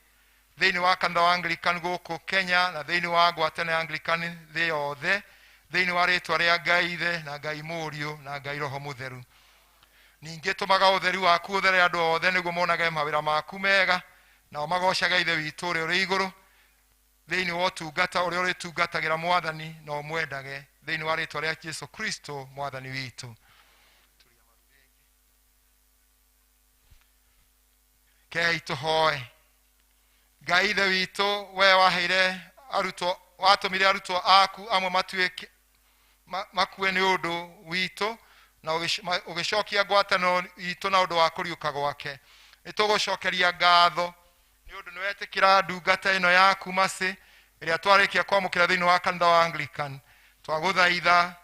thĩinĩ wa kanitha wa Anglican gũkũ Kenya na thĩinĩ wa ngwatanĩro ya Anglican thĩ yothe, thĩinĩ wa rĩtwa rĩa Ngai Ithe na Ngai Mũriũ na Ngai Roho Mũtheru. Ningĩ tũmaga ũtheri waku ũthere andũ othe nĩguo monage mawĩra maku mega, nao magocage Ithe witũ ũrĩa ũrĩ igũrũ thĩinĩ wa ũtungata ũrĩa ũrĩtungatagĩra Mwathani na ũmwendage, thĩinĩ wa rĩtwa rĩa Jesu Kristo Mwathani witũ. Kei tũhoe. Ngai Ithe witũ, we waheire arutwo, watũmire arutwo aku amwe matuĩke makue nĩ ũndũ witũ, na ũgĩcokia ngwatanĩro itũ na ũndũ wa kũriũka gwake. Nĩ tũgũcokeria ngatho nĩ ũndũ nĩ wetĩkĩra ndungata ĩno yaku Mercy, ĩrĩa twarĩkia kwamũkĩra thĩinĩ wa kanitha wa Anglican. Twagũthaitha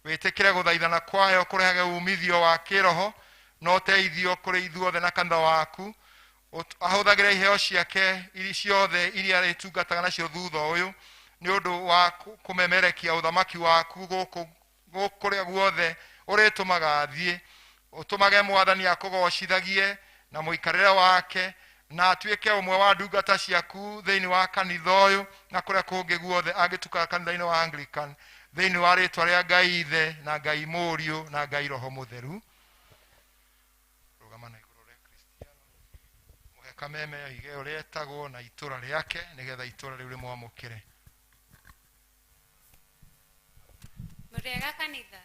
wĩtĩkĩre gũthaithana kwayo kũrehage umithio wa kĩroho na ũteithio kũrĩ ithuothe na kanitha waku. Ahũthagĩre iheo ciake iri ciothe iria arĩtungataga nacio thutha ũyũ nĩ ũndũ wa kũmemerekia ũthamaki waku gũkũ kũrĩa guothe ũrĩtũmaga athiĩ. Ũtũmage Mwathani akũgocithagie na mũikarĩre wake, na atuĩke ũmwe wa ndungata ciaku thĩinĩ wa kanitha ũyũ na kũrĩa kũngĩ guothe angĩtuka kanitha-inĩ wa Anglican, thĩinĩ wa rĩtwa rĩa Ngai Ithe na Ngai Mũriũ na Ngai Roho Mũtheru. Rũgama na igũrũ rĩa Kristiano, mũhe kameme oige ũrĩa etagwo na itũra rĩake nĩgetha itũra rĩu rĩmwamũkĩre. Mũrĩega kanitha,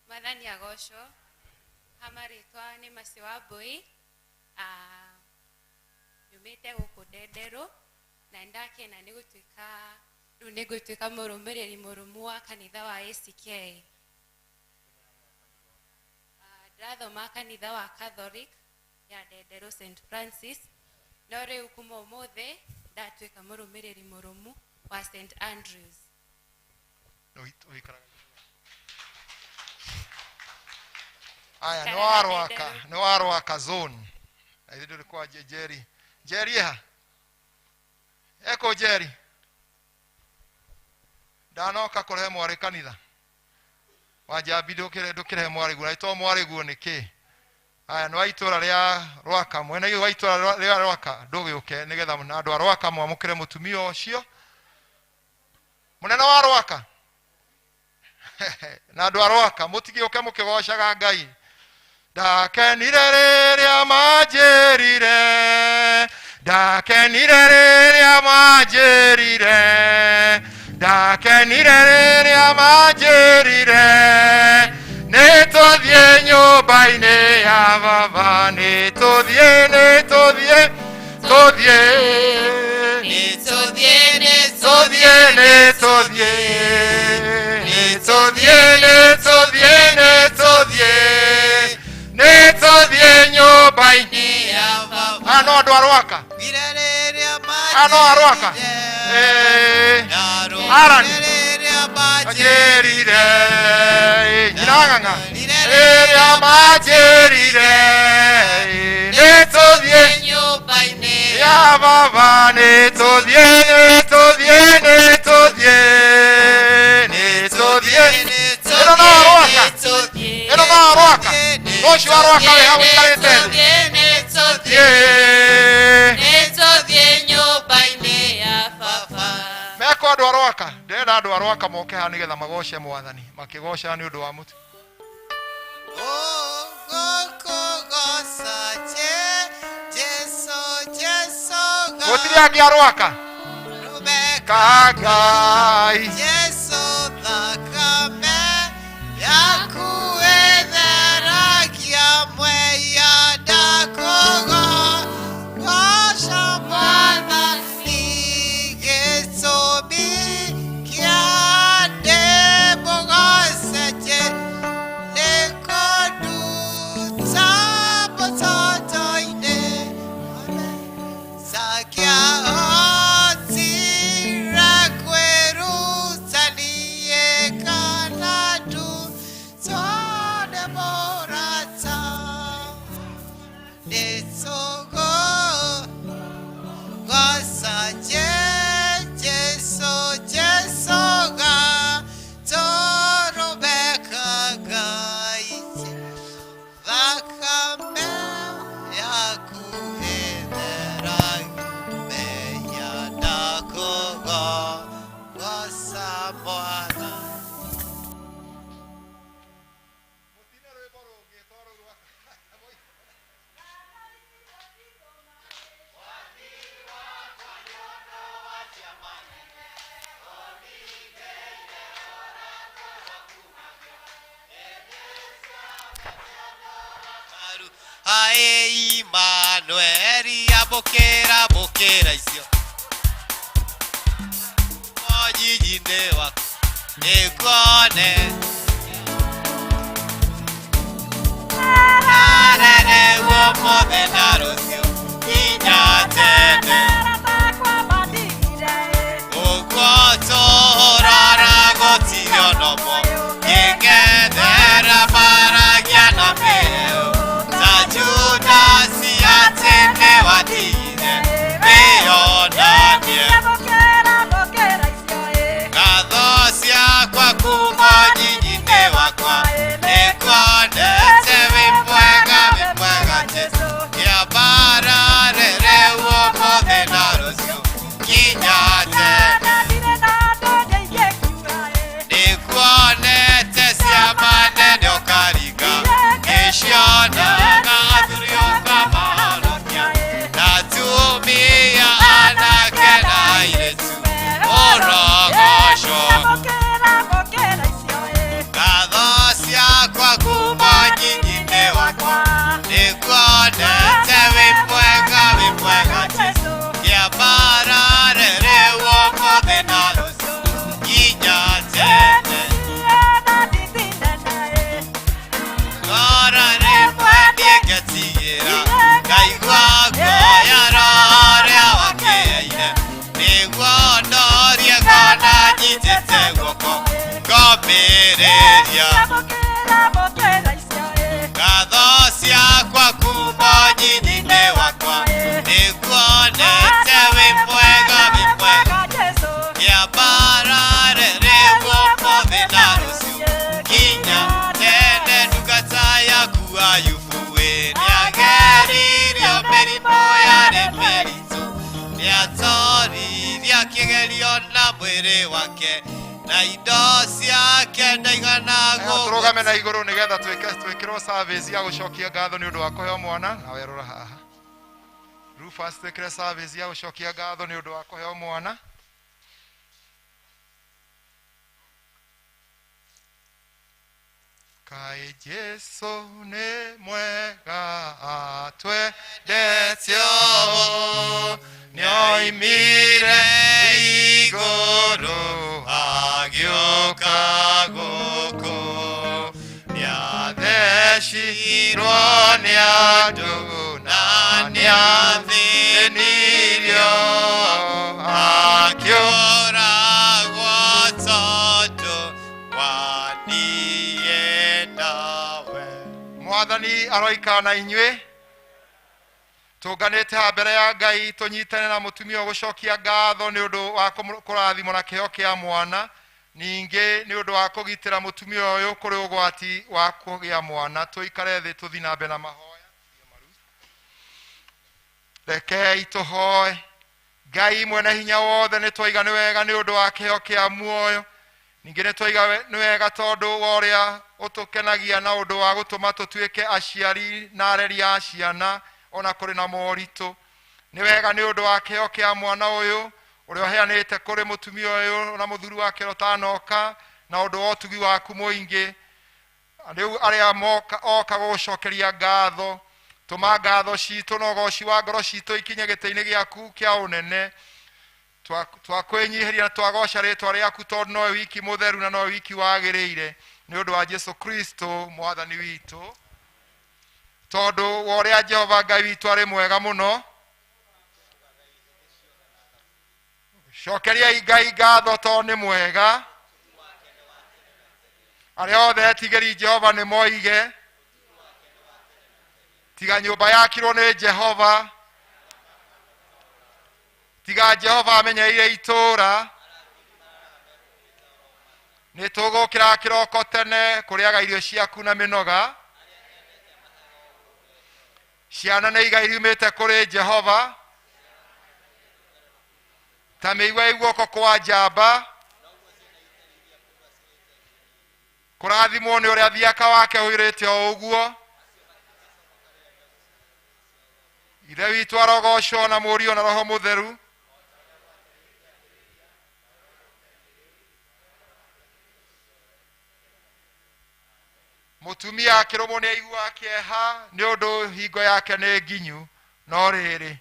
Mwathani agocwo. Hama rĩtwa nĩ Mercy wa Mbui, nyumĩte gũkũ Ndenderũ, na nĩndakena nĩ gũtuĩka rĩu nĩ ngũtuĩka mũrũmĩrĩri mũrũmu wa kanitha wa ACK. Ndĩrathoma kanitha wa Catholic ya Ndenderũ St Francis, no rĩu kuma ũmũthĩ ndatuĩka mũrũmĩrĩri mũrũmu wa St Andrews. Aya, nĩ wa Rwaka, nĩ wa Rwaka zone. Na ithuĩ ndũrĩ kwa Njeri. Njeri ĩha? Eko Njeri? Ndanoka kũrehe mwarĩ kanitha. Wanjambi ndũkĩrehe mwarĩ guo, na to mwarĩ guo nĩkĩ? Aya, nĩ wa itũra rĩa Rwaka, mwene wa itũra rĩa Rwaka ndũgĩũke nĩgetha na andũ a Rwaka mwamũkĩre mũtumia ũcio. Mũnene wa Rwaka. Na andũ a Rwaka mũtigĩũke mũkĩgocaga Ngai. Ndakenire rĩrĩa manjĩrire, ndakenire rĩrĩa manjĩrire, ndakenire rĩrĩa manjĩrire, nĩtũthiĩ nyũmba-inĩ ya baba, nĩtũthiĩ, nĩtũthiĩ, tũthiĩ, Nĩtũthiĩ, tũthiĩ, nĩtũthiĩ, nĩtũthiĩ, nĩtũthiĩ, nĩtũthiĩ, nĩtũthiĩ nyũmba-inĩ ya baba. Aya no andũ a Rwaka. Aya no a Rwaka. Aran. Manjĩrire, nyina ng'ang'a. Rĩrĩa manjĩrire, nĩtũthiĩ Nyũmba-inĩ ya baba, nĩtũthiĩ, nĩtũthiĩ, nĩtũthiĩ, nĩtũthiĩ. Ĩno no Rwaka. Ĩno no Rwaka. Ũcio wa Rwaka wĩ hau ũikarĩte thĩ. Nĩtũthiĩ, Thiĩ. nĩtũthiĩ nyũmba-inĩ ya baba. Meko andũ a Rwaka. Ndĩrenda andũ a Rwaka moke haha nĩgetha magoce mwathani, makĩgoca nĩ ũndũ wa mũtu. Gũtirĩ angĩ a Rwaka. Ka Ngai. Jesu thakame yaku ĩtheragia mwehia ndakũgo goca Mwathani gĩtũmi kĩa ndĩmũgoce nĩ kũnduta mũtoto-inĩ Sakiahotire kwĩrutanie kana ndutwo nĩ mũrata. Nĩtũgũgoca Jesũ, Jesũ gatũrũme ka Ngai. Thakame yaku ĩtheragia mehia ndakũgoca Mwathani. Mũtine rwĩmbo rũngĩ to rũu rwa Ae Immanueli amũkĩra amũkĩra icio ojiji-inĩ waku nĩkuone arerewo ũmũthĩ na rũciũ nginya tene ũguo tũrara gũtirĩ onomo ngĩng'ethera maragia na mĩrĩo ta Judasi atĩ nĩwatigire wĩonanie ngatho ciakwa kuma nyinyi-inĩ wakwa nĩkuonete wĩ mwega wĩ mwega Jesũ kĩambarare rĩu ũmũthĩ na rũciũ nginya tene nĩkuonete ciama nene ũkaringa ngĩcionaga athuri ũkamahonokia na atumia anake na airĩtu ũrogocwo ngatho ciakwa kuma nyinyi-inĩ wakwa nĩkuonete wĩ mwega wĩ mwega Jesũ kĩambarare rĩu ũmũthĩ na rũciũ nginya tene ngora rĩmwe ndingĩtigĩra ngaigua guoya rorĩa wakĩaire nĩguo ndorie kana nyitĩte guoko ngomĩrĩria ngatho ciakwa kuma nyinyi-inĩ wakwa nĩkuonete wĩ mwega wĩ mwega kĩambarare rĩu ũmũthĩ na rũciũ nginya tene ndungata yaku Ayubu ĩ nĩageririo mĩrimũ yarĩ mĩritũ nĩatoririe akĩgerio na mwĩrĩ wake Na indo ciake ndaigana Tũrũgame na igũrũ nĩgetha twĩkĩrwo service ya gũcokia ngatho nĩ ũndũ wa kũheo mwana. Nawe rora haha. Rufus, twĩkĩre service ya gũcokia ngatho nĩ ũndũ wa kũheo mwana. Kaĩ Jesũ nĩ mwega atwendete ũũ, nĩoimire igũrũ agĩũka gũkũ, nĩathecirwo nĩ andũ na nĩathĩnirio, akĩũragwo tondũ wa niĩ nawe. Mwathani aroikara na inyuĩ. Tũnganĩte haha mbere ya Ngai tũnyitane na mũtumia ũgũcokia ngatho nĩ ũndũ wa kũrathimwo na kĩheo kĩa mwana, ningĩ nĩ ũndũ wa kũgitĩra mũtumia ũyũ kũrĩ ũgwati wa kũgĩa mwana. Tũikare thĩ tũthiĩ na mbere na mahoya. Rekei tũhoe. Ngai mwene hinya wothe, nĩ twaiga nĩ wega nĩ ũndũ wa kĩheo kĩa muoyo, ningĩ nĩ twaiga nĩ wega tondũ wa ũrĩa ũtũkenagia na ũndũ wa gũtũma tũtuĩke aciari na areri a ciana ona kũrĩ na moritũ. Nĩ wega nĩ ũndũ wa kĩheo kĩa mwana ũyũ ũrĩa ũheanĩte kũrĩ mũtumia ũyũ na mũthuri wake ũrĩa ũtanoka, na ũndũ wa ũtugi waku mũingĩ. Rĩu arĩa moka oka gũgũcokeria ngatho, tũma ngatho citũ na ũgoci wa ngoro citũ ikinye gĩtĩ-inĩ gĩaku kĩa ũnene. Twakwĩnyihĩria na twagoca rĩtwa rĩaku tondũ nowe wiki mũtheru na nowe wiki wagĩrĩire, nĩ ũndũ wa Jesu Kristo mwathani witũ. Tondũ wa ũrĩa Jehova Ngai witũ arĩ mwega mũno, cokeriai Ngai ngatho tondũ nĩ mwega. Arĩa othe etigĩri Jehova nĩ moige, tiga nyũmba yakirwo nĩ Jehova, tiga Jehova amenyereire itũũra. Nĩ tũgũkĩra kĩroko tene kũrĩaga irio ciaku na mĩnoga. Ciana nĩ igai riumĩte kũrĩ Jehova, ta mĩigua ĩ guoko kwa njamba. Kũrathimwo nĩ ũrĩa thiaka wake ũirĩte o ũguo. Ithe witũ arogocwo na Mũriũ na Roho Mũtheru. Mũtumia akĩrũmwo nĩ aiguaga kĩeha nĩ ũndũ hingo yake nĩ nginyu, no rĩrĩ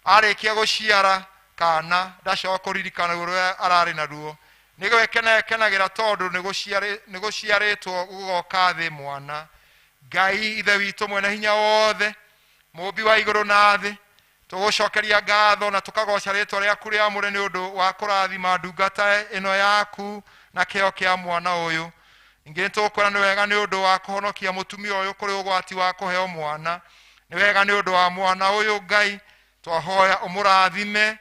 arĩkia gũciara kana ndacoka kũririkana ruo rũrĩa ararĩ naruo, nĩ gwĩkena ekenagĩra tondũ nĩ gũciarĩtwo gũgoka thĩ mwana. Ngai Ithe witũ mwene hinya wothe, mũũmbi wa igũrũ na thĩ, tũgũcokeria ngatho na tũkagoca rĩtwa rĩaku rĩamũre nĩ ũndũ wa kũrathima ndungata ĩno yaku na kĩheo kĩa mwana ũyũ. Ningĩ nĩ tũkwĩra nĩ wega nĩ ũndũ wa kũhonokia mũtumia ũyũ kũrĩ ũgwati wa kũheo mwana. Nĩ wega nĩ ũndũ wa mwana ũyũ Ngai, twahoya ũmũrathime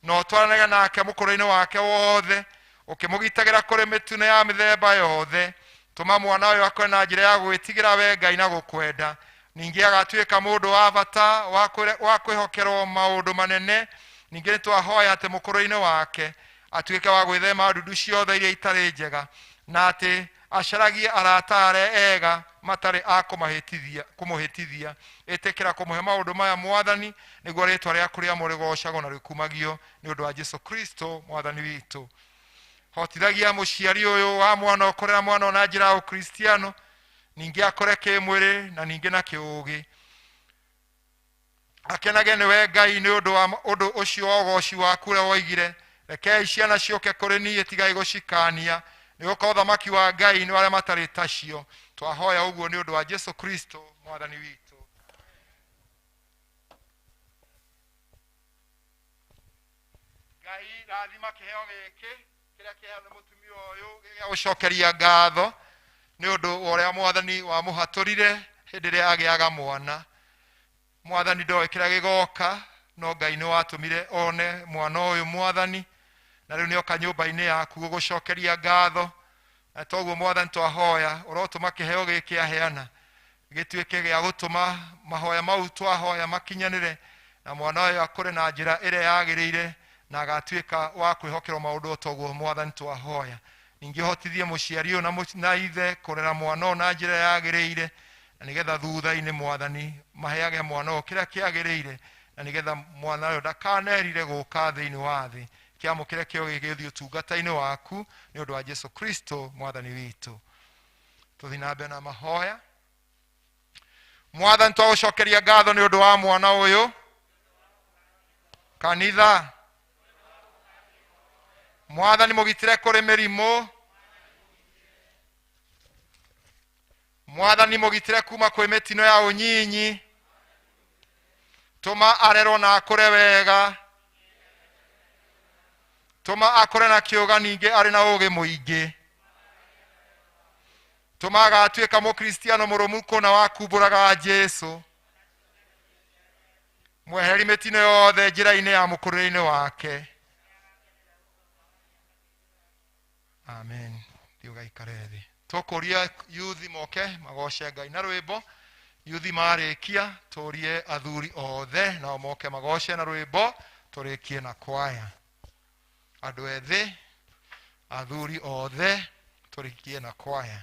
na ũtwaranage nake mũkũrũ-inĩ wake wothe, ũkĩmũgitagĩra kũrĩ mĩtino ya mĩthemba yothe. Tũma mwana ũyũ akũre na njĩra ya gwĩtigĩra we Ngai na gũkwenda, ningĩ agatuĩka mũndũ wa bata wa kwĩhokerwo maũndũ manene. Ningĩ nĩ twahoya atĩ mũkũrũ-inĩ wake atuĩke wa gwĩthema ndundu ciothe iria itarĩ njega, na atĩ acaragie arata arĩa ega matarĩ a kũmũhĩtithia. Ĩtĩkĩra kũmũhe maũndũ maya Mwathani, nĩguo rĩtwa rĩaku rĩamũre rĩgoocagwo na rĩkumagio nĩ ũndũ wa Jesu Kristo Mwathani witũ. Hotithagia mũciari ũyũ wa mwana ũkũrera mwana ũyũ na njĩra ya ũkristiano, ningĩ akũre kĩmwĩrĩ na ningĩ na kĩũgĩ. Akenage nĩwe Ngai nĩ ũndũ wa ũndũ ũcio wa ũgoci waku ũrĩa woigire, rekei ciana ciũke kũrĩ niĩ, tigai gũcikania, nĩ gũkorwo ũthamaki wa Ngai nĩ wa arĩa matarĩ tacio. Twahoya ũguo nĩ ũndũ wa Jesu Kristo Mwathani witũ. Ngai rathima kĩheo gĩkĩ kĩrĩa kĩheanwo nĩ mũtumia ũyũ gĩa gũcokeria ngatho nĩ ũndũ wa ũrĩa Mwathani wamũhatũrire hĩndĩ ĩrĩa agĩaga mwana. Mwathani ndoĩ kĩrĩa gĩgoka, no Ngai nĩ watũmire one mwana ũyũ Mwathani, na rĩu nĩoka nyũmba-inĩ yaku gũgũcokeria ngatho. Na toguo Mwathani twahoya ũrotũma kĩheo gĩkĩ aheana gĩtuĩke gĩa gũtũma mahoya mau twahoya makinyanĩre, na mwana ũyũ akũre na njĩra ĩrĩa yagĩrĩire na agatuĩka wa kwĩhokerwo maũndũ o toguo Mwathani twahoya. Ningĩ ũhotithie mũciari ũyũ na ithe kũrera mwana ũyũ na njĩra yagĩrĩire, na nĩgetha thutha-inĩ Mwathani maheage mwana ũyũ kĩrĩa kĩagĩrĩire, na nĩgetha mwana ũyũ ndakanerire gũka thĩinĩ wa thĩ. Kĩamũkĩre kĩo gĩgĩthiĩ ũtungata-inĩ waku nĩ ũndũ wa Jesu Kristo Mwathani witũ. Tũthiĩ na mbere na mahoya. Mwathani, twagũcokeria ngatho nĩ ũndũ wa mwana ũyũ. Kanitha, Mwathani mũgitĩre kũrĩ mĩrimũ. Mwathani mũgitĩre kuma kwĩ mĩtino ya ũnyinyi. Tũma arerwo na akũre wega. Tũma akũre na kĩũga ningĩ arĩ na ũũgĩ mũingĩ. Tũma agatuĩka mũkristiano mũrũmu kũna wakumbũraga Jesu. Mweheri mĩtino yothe njĩra-inĩ ya mũkũrĩre-inĩ wake. Amen. Thiĩ ũgaikare thĩ. Tũkũria yuthi moke magoce Ngai na rwĩmbo. Yuthi marĩkia tũrie athuri othe nao moke magoce na rwĩmbo, tũrĩkie na kwaya. Andũ ethĩ, athuri othe, tũrĩkie na kwaya.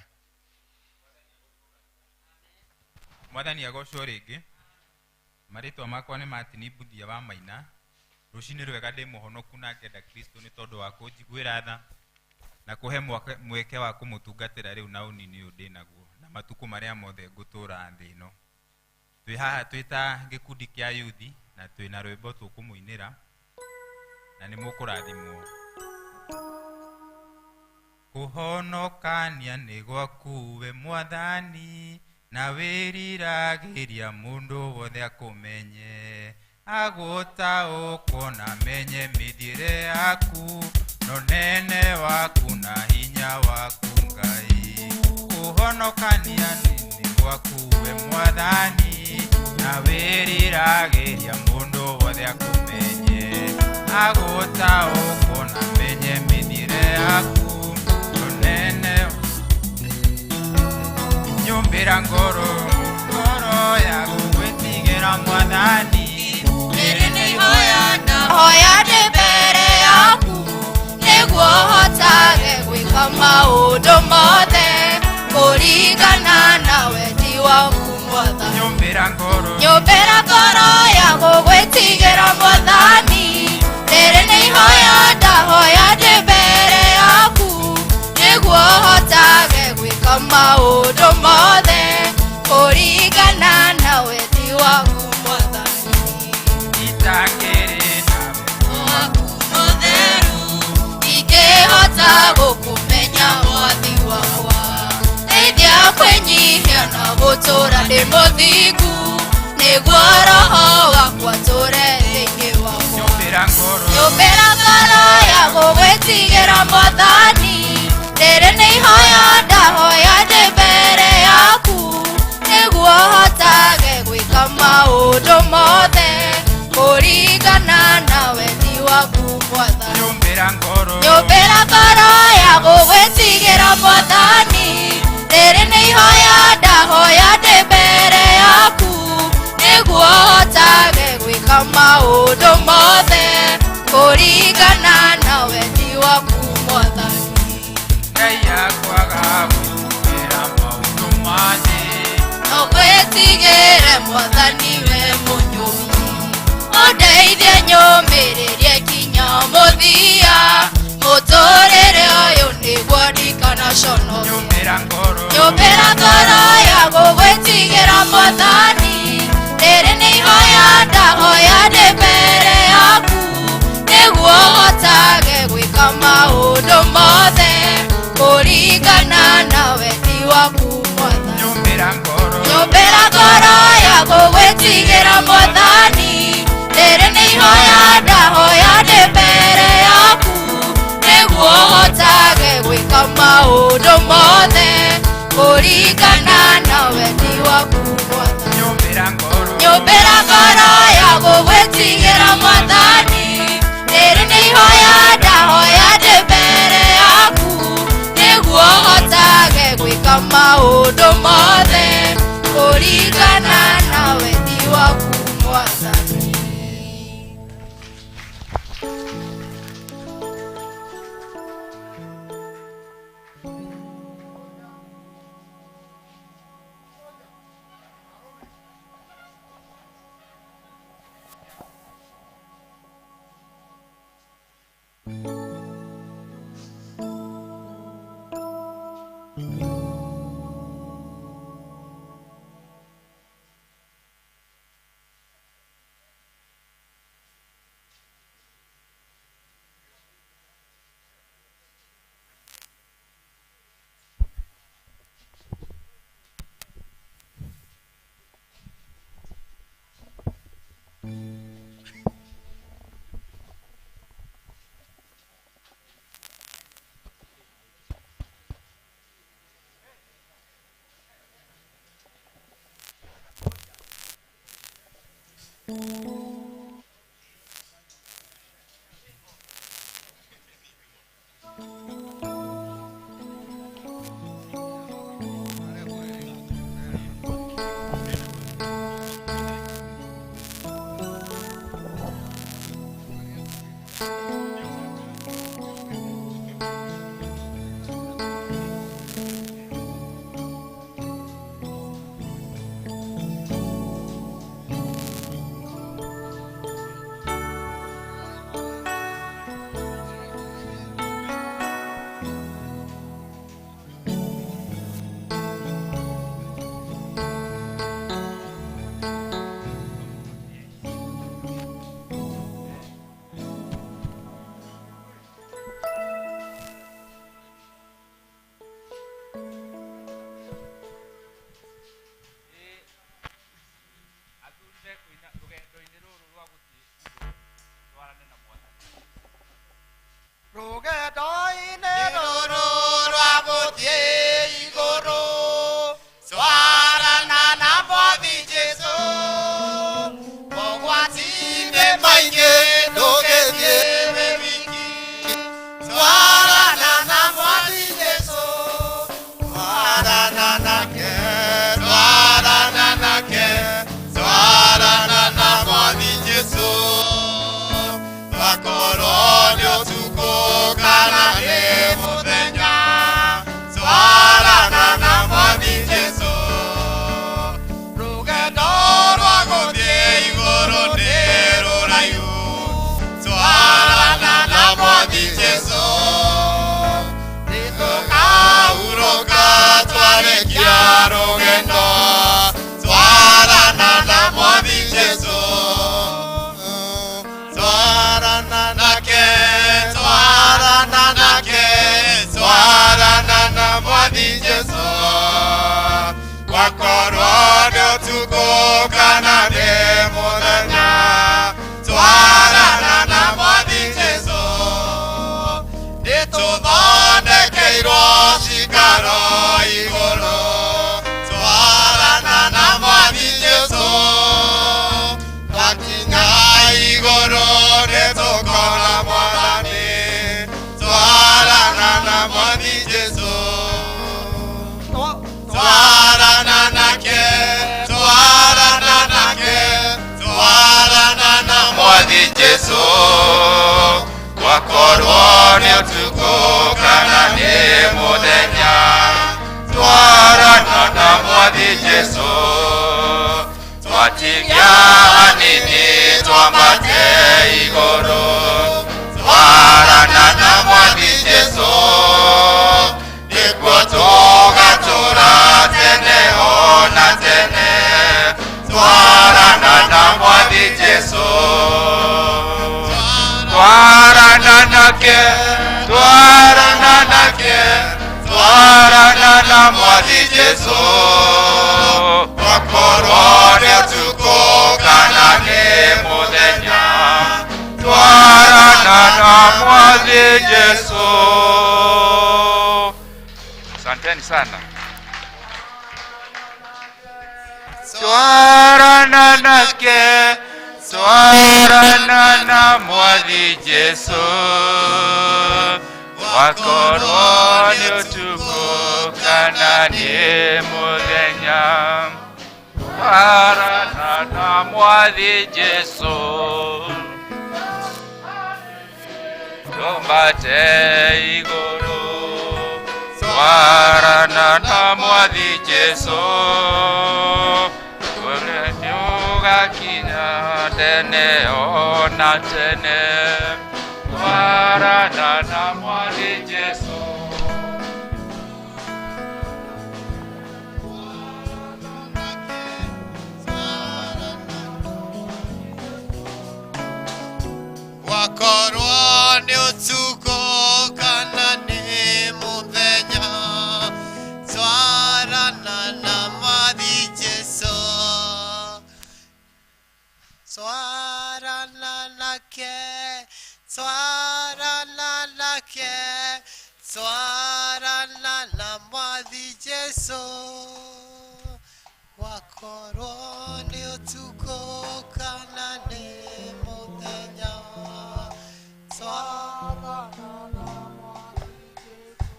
Mwathani agocwo rĩngĩ. Marĩtwa makwa nĩ Martin Mbuthia wa Maina. Rũcinĩ rwega ndĩ mũhonoku na ngenda Kristo nĩ tondũ wa kũnjiguĩra tha na kũhe mweke wa kũmũtungatĩra rĩu na ũnini ũyũ ndĩ naguo na matukũ marĩa mothe ngũtũũra thĩ ĩno. Twĩ haha twĩ ta gĩkundi kĩa yuthi na twĩ na rwĩmbo tũkũmũinĩra na nĩ mũkũrathimwo. Kũhonokania nĩ gwaku we Mwathani, na wĩriragĩria mũndũ wothe akũmenye. Agũtaũkwo na menye mĩthiĩre yaku, na ũnene waku na hinya waku Ngai. Kũhonokania nĩ gwaku we Mwathani, na wĩriragĩria mũndũ wothe akũmenye. Agũtaũkwo na menye mĩthiĩre yaku, na ũnene nyũmbĩra ngoro, ngoro ya gũgwĩtigĩra Mwathani. Rĩrĩ nĩ ihoya ndahoya ndĩ mbere yaku, nĩguo hotage gwĩka maũndũ mothe kũringana na wendi waku Mwathani. Nyũmbĩra ngoro, nyũmbĩra ngoro ya gũgwĩtigĩra Mwathani. Rĩrĩ nĩ ihoya ndahoya ndĩ mbere yaku, nĩguo hotage gwĩka maũndũ mothe kũringana na wendi waku Mwathani. Itakĩrĩ nawe waku mũtheru, ingĩhota gũkũmenya Mwathi wakwa. Ndeithia kwĩnyihia na gũtũũra ndĩ mũthingu, nĩguo roho wakwa atũũre thĩinĩ wakwa. Nyũmbĩra ngoro, nyũmbĩra ngoro ya gũgwĩtigĩra Mwathani. Rĩrĩ nĩ ihoya ndahoya ndĩ mbere yaku, nĩguo hotage gwĩka maũndũ mothe kũringana na wendi waku Mwathani. Nyũmbĩra ngoro, nyũmbĩra ngoro ya gũgwĩtigĩra Mwathani. Rĩrĩ nĩ ihoya ndahoya ndĩ mbere yaku, nĩguo hotage gwĩka maũndũ mothe kũringana na wendi waku Mwathani. Ngai yakwaga gwĩtigĩra maũndũ ma thĩ. No gwĩtigĩre Mwathani we mũnyũmbi, ũndeithie nyũmĩrĩrie kinya mũthia, mũtũrĩre ũyũ nĩguo ndikanaconoke. Nyũmbĩra ngoro, nyũmbĩra ngoro ya gũgwĩtigĩra Mwathani. Rĩrĩ nĩ ihoya ndahoya ndĩ mbere yaku, nĩguo hotage gwĩka maũndũ mothe kũringana na wendi waku Mwathani. Nyũmbĩra ngoro, nyũmbĩra ngoro ya gũgwĩtigĩra Mwathani. Rĩrĩ nĩ ihoya ndahoya ndĩ mbere yaku, nĩguo hotage gwĩka maũndũ mothe kũringana na wendi waku Mwathani. Nyũmbĩra ngoro, nyũmbĩra ngoro ya gũgwĩtigĩra Mwathani. Rĩrĩ nĩ ihoya ndahoya ndĩ mbere yaku, nĩguo hotage gwĩka maũndũ mothe kũringana na wendi waku Mwathani. Jesu, gwakorwo nĩ ũtukũ kana nĩ mũthenya, twarana na Mwathi Jesu, twatigia hanini twambate igũrũ, twarana na Mwathi Jesu, nĩguo tũgatũra tene ona tene, twarana na Mwathi Jesu, twarana nake, twarana nake, twarana na Mwathi Jesu, gwakorwo nĩ ũtukũ kana nĩ mũthenya, twarana na Mwathi Jesu. Asanteni sana. Twarana nake, twarana na Mwathi Jesu, gwakorwo nĩ ũtukũ kana nĩ mũthenya, twarana na Mwathi Jesu, twambate igũrũ, twarana na Mwathi Jesu, tũgakinya tene ona tene, twarana na Mwathi Jesu. Gwakorwo nĩ ũtukũ kana nĩ mũthenya, twarana na Mwathi Jesu, twarana nake, twarana nake, twarana na Mwathi Jesu, gwakorwo nĩ ũtukũ kana nĩ mũthenya, twarana na Mwathi Jesu.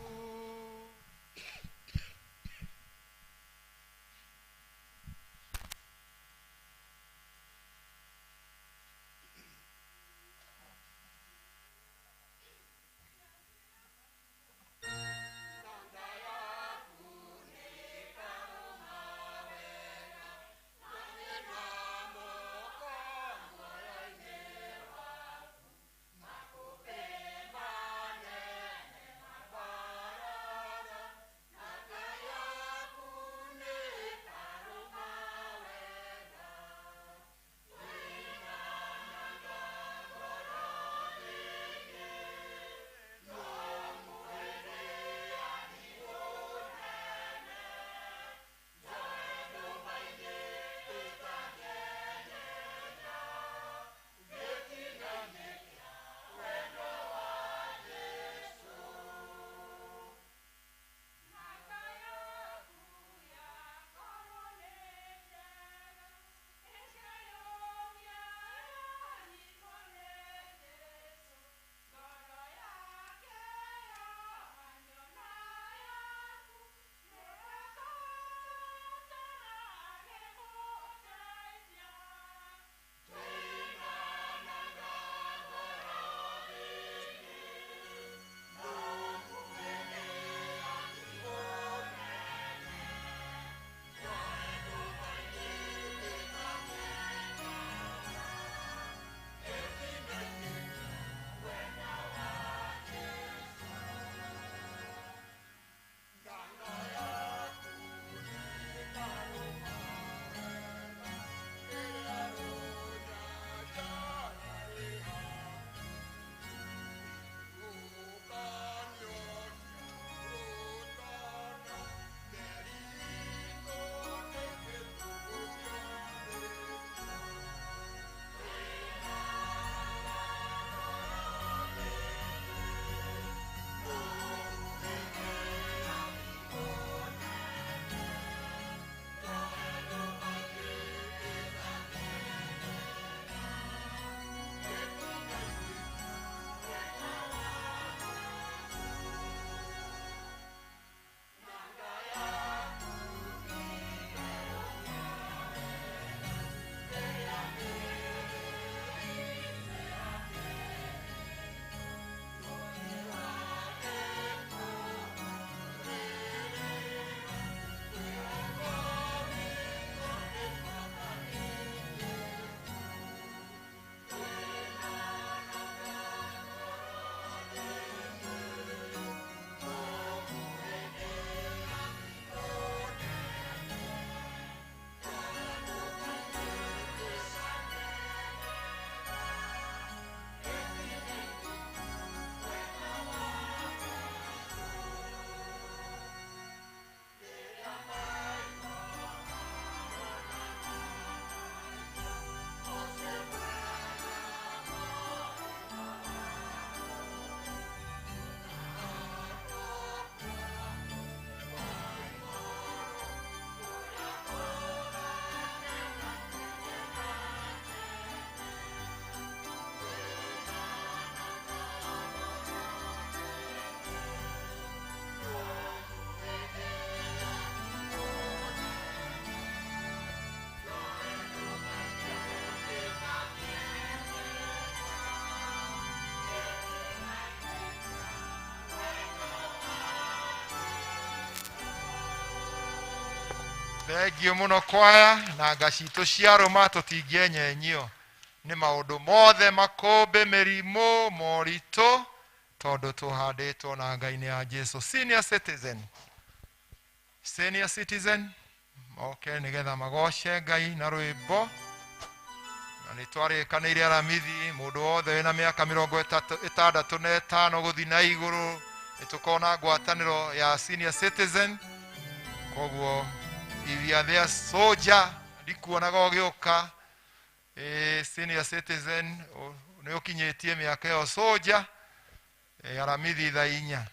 Thengio muno kwaya na nga citũ cia rũma tũtingĩenyenyio nĩ maũndũ mothe makũmbĩ mĩrimũ moritũ tondũ tũhandĩtwo na Ngai-inĩ ya Jesu. Senior citizen, senior citizen moke nĩgetha magoce Ngai na rwĩmbo. Na nĩ twarĩkanĩire Aramithi mũndũ wothe wĩna mĩaka 65 gũthiĩ na igũrũ nĩ tũkona ngwatanĩro ya senior citizen. Koguo if you are there soldier ndikuonaga ũgĩũka. Senior citizen nĩ ũkinyĩtie mĩaka ĩyo soldier. Aramithi thaa 4.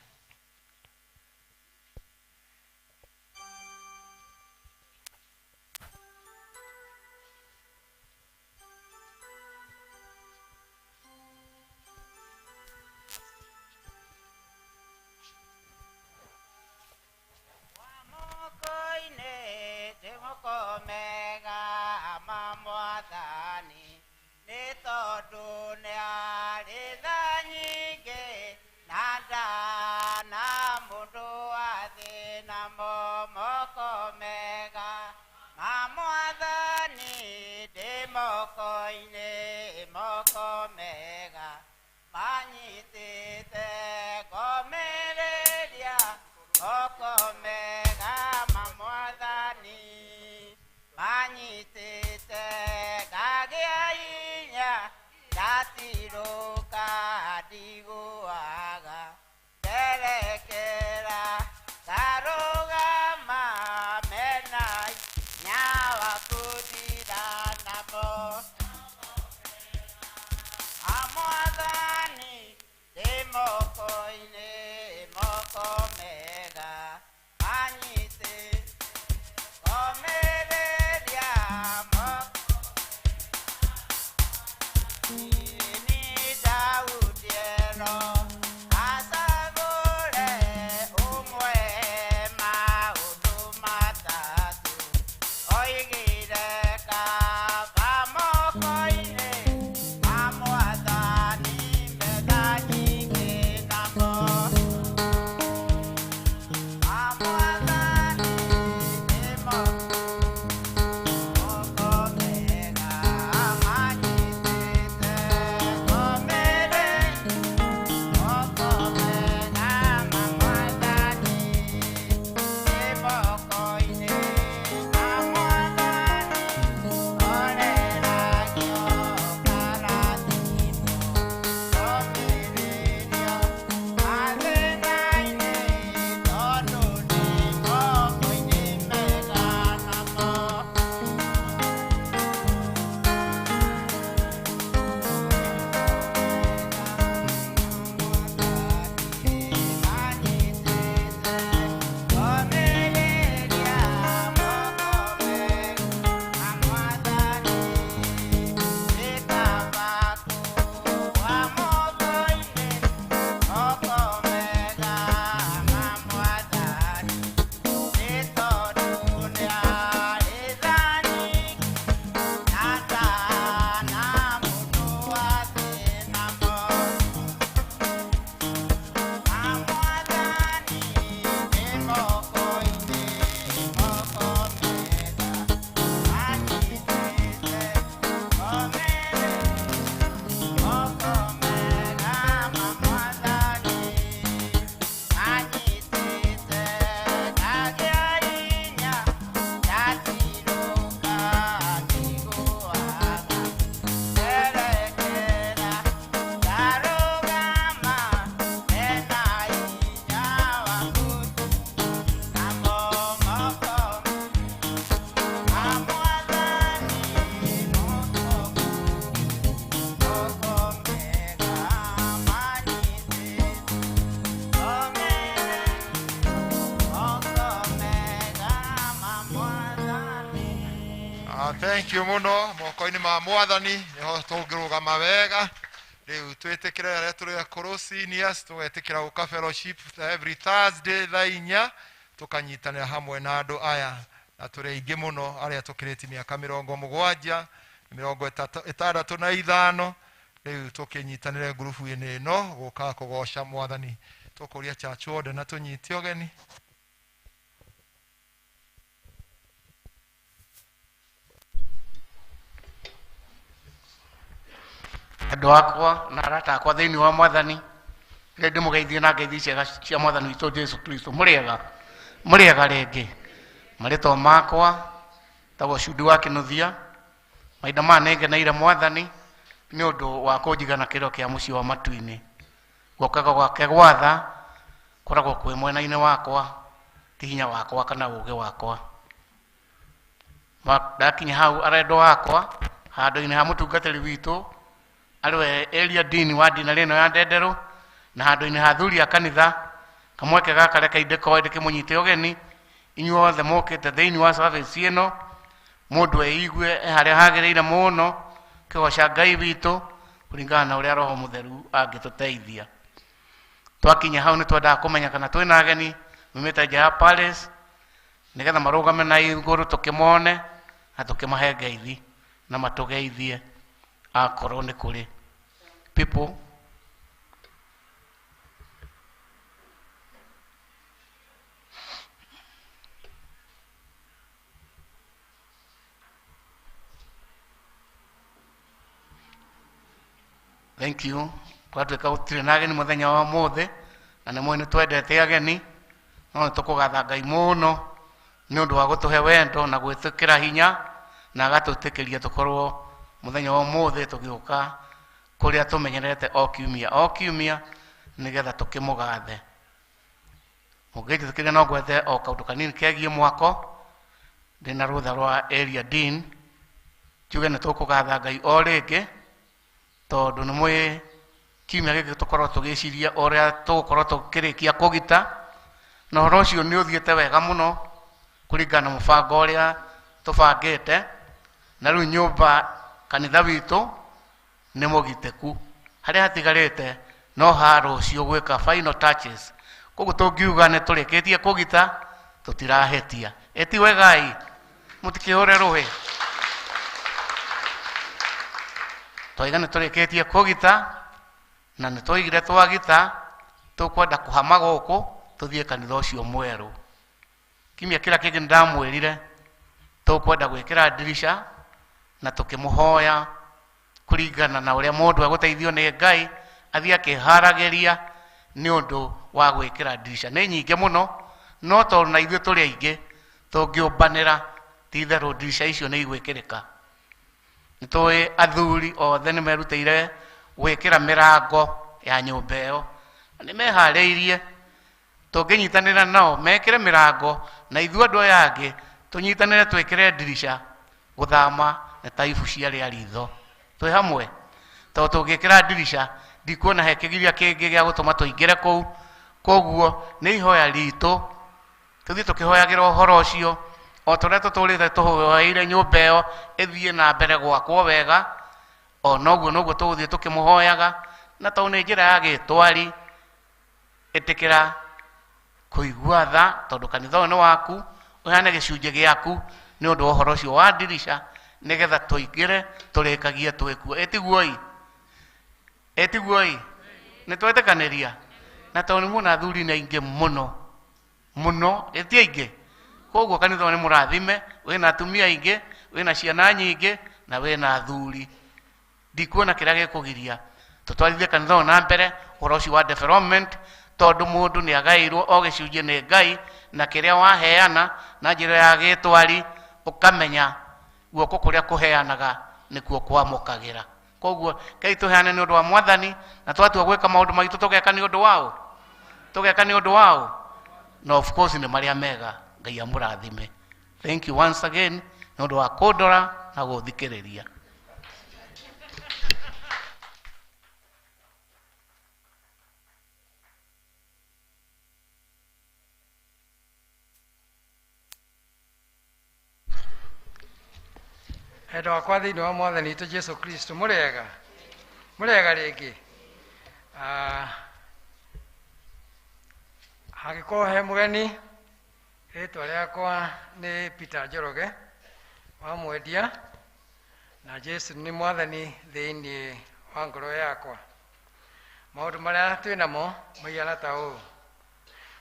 Thank you muno moko-inĩ ma mwathani nĩho tũngĩrũgama wega rĩu twĩtĩkĩre arĩa tũrĩ akũrũ seniors tũgetĩkĩra gũka fellowship every Thursday thaa 4 tũkanyitanĩra hamwe na andũ aya na tũrĩ aingĩ mũno arĩa tũkĩrĩtie mĩaka 70 65 rĩu tũkĩnyitanĩre ngurubu-inĩ ĩno gũka kũgoca mwathani tũkũria church wothe na tũnyite ũgeni. Endwa akwa na arata akwa thĩinĩ wa mwathani, rĩrĩa ndĩmũgeithie na ngeithi ciega cia mwathani witũ Jesu Kristo. Mũrĩega, mũrĩega rĩngĩ. Marĩtwa makwa tagwo Cudi wa Kĩnuthia. Mahinda maya nĩngeneire mwathani nĩ ũndũ wa kũnjiga na kĩro kĩa mũciĩ wa matu-inĩ. Guoko gwake gwatha koragwo kwĩ mwena-inĩ wakwa, ti hinya wakwa kana ũũgĩ wakwa. Ndakinya hau arendwa akwa handũ-inĩ ha mũtungatĩri witũ arĩwe area dean wa dinarĩ ĩno ya Ndenderũ, na handũ-inĩ ha athuri a kanitha, kamweke gaka reke ndĩkoe ndĩkĩmũnyite ũgeni inyuothe mũkĩte thĩinĩ wa service ĩno, mũndũ eigue e harĩa hagĩrĩire mũno kĩgoca Ngai witũ kũringana na ũrĩa Roho Mũtheru angĩtũteithia. Twakinya hau nĩ twendaga kũmenya kana twĩna ageni maumĩte nja ya palace nĩgetha marũgame na igũrũ tũkĩmone na tũkĩmahe ngeithi na matũgeithie akorwo nĩ kũrĩ people. Thank you. Kwatuĩka gũtirĩ na ageni mũthenya wa ũmũthĩ, na nĩ mũĩ nĩ twendete ageni, no nĩ tũkũgatha Ngai mũno nĩ ũndũ wa gũtũhe wendo na gwĩtĩkĩra hinya na agatwĩtĩkĩria tũkorwo mũthenya wa ũmũthĩ tũgĩũka kũrĩa tũmenyerete o kiumia o kiumia nĩgetha tũkĩmũgathe. Mũngĩnjĩtĩkĩria no ngwethe o kaũndũ kanini kegiĩ mwako. Ndĩna rũtha rwa area dean, njuge nĩ tũkũgatha Ngai o rĩngĩ tondũ nĩ mũĩ kiumia gĩkĩ tũkorwo tũgĩciria ũrĩa tũgũkorwo tũkĩrĩkia kũgita, na ũhoro ũcio nĩ ũthiĩte wega mũno kũringana na mũbango ũrĩa tũbangĩte. Na rĩu nyũmba kanitha witũ nĩ mũgitĩku, harĩa hatigarĩte no ha rũciũ gwĩka final touches. Koguo tũngiuga nĩ tũrĩkĩtie kũgita, tũtirahĩtia. Ĩti wegai, mũtikĩhũre rũhĩ. Twaiga nĩ tũrĩkĩtie kũgita na nĩ twaigire twagita, tũkwenda kũhama gũkũ tũthiĩ kanitha ũcio mwerũ. Kiumia kĩrĩa kĩngĩ nĩ ndamwĩrire tũkwenda gwĩkĩra ndirica na tũkĩmũhoya kũringana na ũrĩa mũndũ egũteithio nĩ Ngai athiĩ akĩharagĩria nĩ ũndũ wa gwĩkĩra ndirica. Nĩ nyingĩ mũno, no tondũ na ithuĩ tũrĩ aingĩ tũngĩũmbanĩra ti itherũ ndirica icio nĩ igwĩkĩrĩka. Nĩ tũĩ athuri othe nĩ merutĩire gwĩkĩra mĩrango ya nyũmba ĩyo, na nĩ meharĩirie. Tũngĩnyitanĩra nao mekĩre mĩrango na ithuĩ andũ aya angĩ tũnyitanĩre twĩkĩre ndirica, gũthama nĩ ta ibu cia rĩa ritho. Twĩ hamwe, tondũ tũngĩkĩra ndirica ndikuona he kĩgiria kĩngĩ gĩa gũtũma tũingĩre kũu. Koguo nĩ ihoya ritũ tũthiĩ tũkĩhoyagĩra ũhoro ũcio o ta ũrĩa tũtũrĩte tũhoeire nyũmba ĩyo ĩthiĩ na mbere gwakwo wega, o noguo noguo tũgũthiĩ tũkĩmũhoyaga, na tondũ nĩ njĩra ya gĩtwari, ĩtĩkĩra kũigua tha tondũ kanitha ũyũ nĩ waku, ũheane gĩcunjĩ gĩaku nĩ ũndũ wa ũhoro ũcio wa ndirica nĩgetha tũingĩre tũrĩkagie twĩkuo. Ĩtiguoi, ĩtiguoi, nĩ twetĩkanĩria? Na tondũ nĩ muona athuri nĩ aingĩ mũno mũno, ĩti aingĩ, koguo kanitha ũyũ nĩ mũrathime, wĩna atumia aingĩ, wĩna ciana nyingĩ na wĩna athuri. Ndikuona kĩrĩa gĩkũgiria tũtwarithie kanitha ũyũ na mbere ũhoro ũcio wa development, tondũ mũndũ nĩ agaĩirwo o gĩcunjĩ nĩ Ngai, na kĩrĩa waheana na njĩra ya gĩtwari ũkamenya guoko kũrĩa kũheanaga nĩkuo kwamũkagĩra. Koguo kei tũheane nĩ ũndũ wa mwathani, na twatua gwĩka maũndũ maitũ tũgeka nĩ ũndũ wao, tũgeka nĩ ũndũ wao, na of course nĩ marĩa mega. Ngai amũrathime. Thank you once again nĩ ũndũ wa kũndora na gũthikĩrĩria. Endwa wakwa thĩinĩ wa mwathani witũ Jesu Kristo, mũrĩega, mũrĩega rĩngĩ. Hangĩkorwo he mũgeni, rĩtwa rĩakwa nĩ Peter Njoroge wa Mwendia, na Jesu nĩ mwathani thĩinĩ wa ngoro yakwa. Maũndũ marĩa twĩ namo maigana ta ũũ.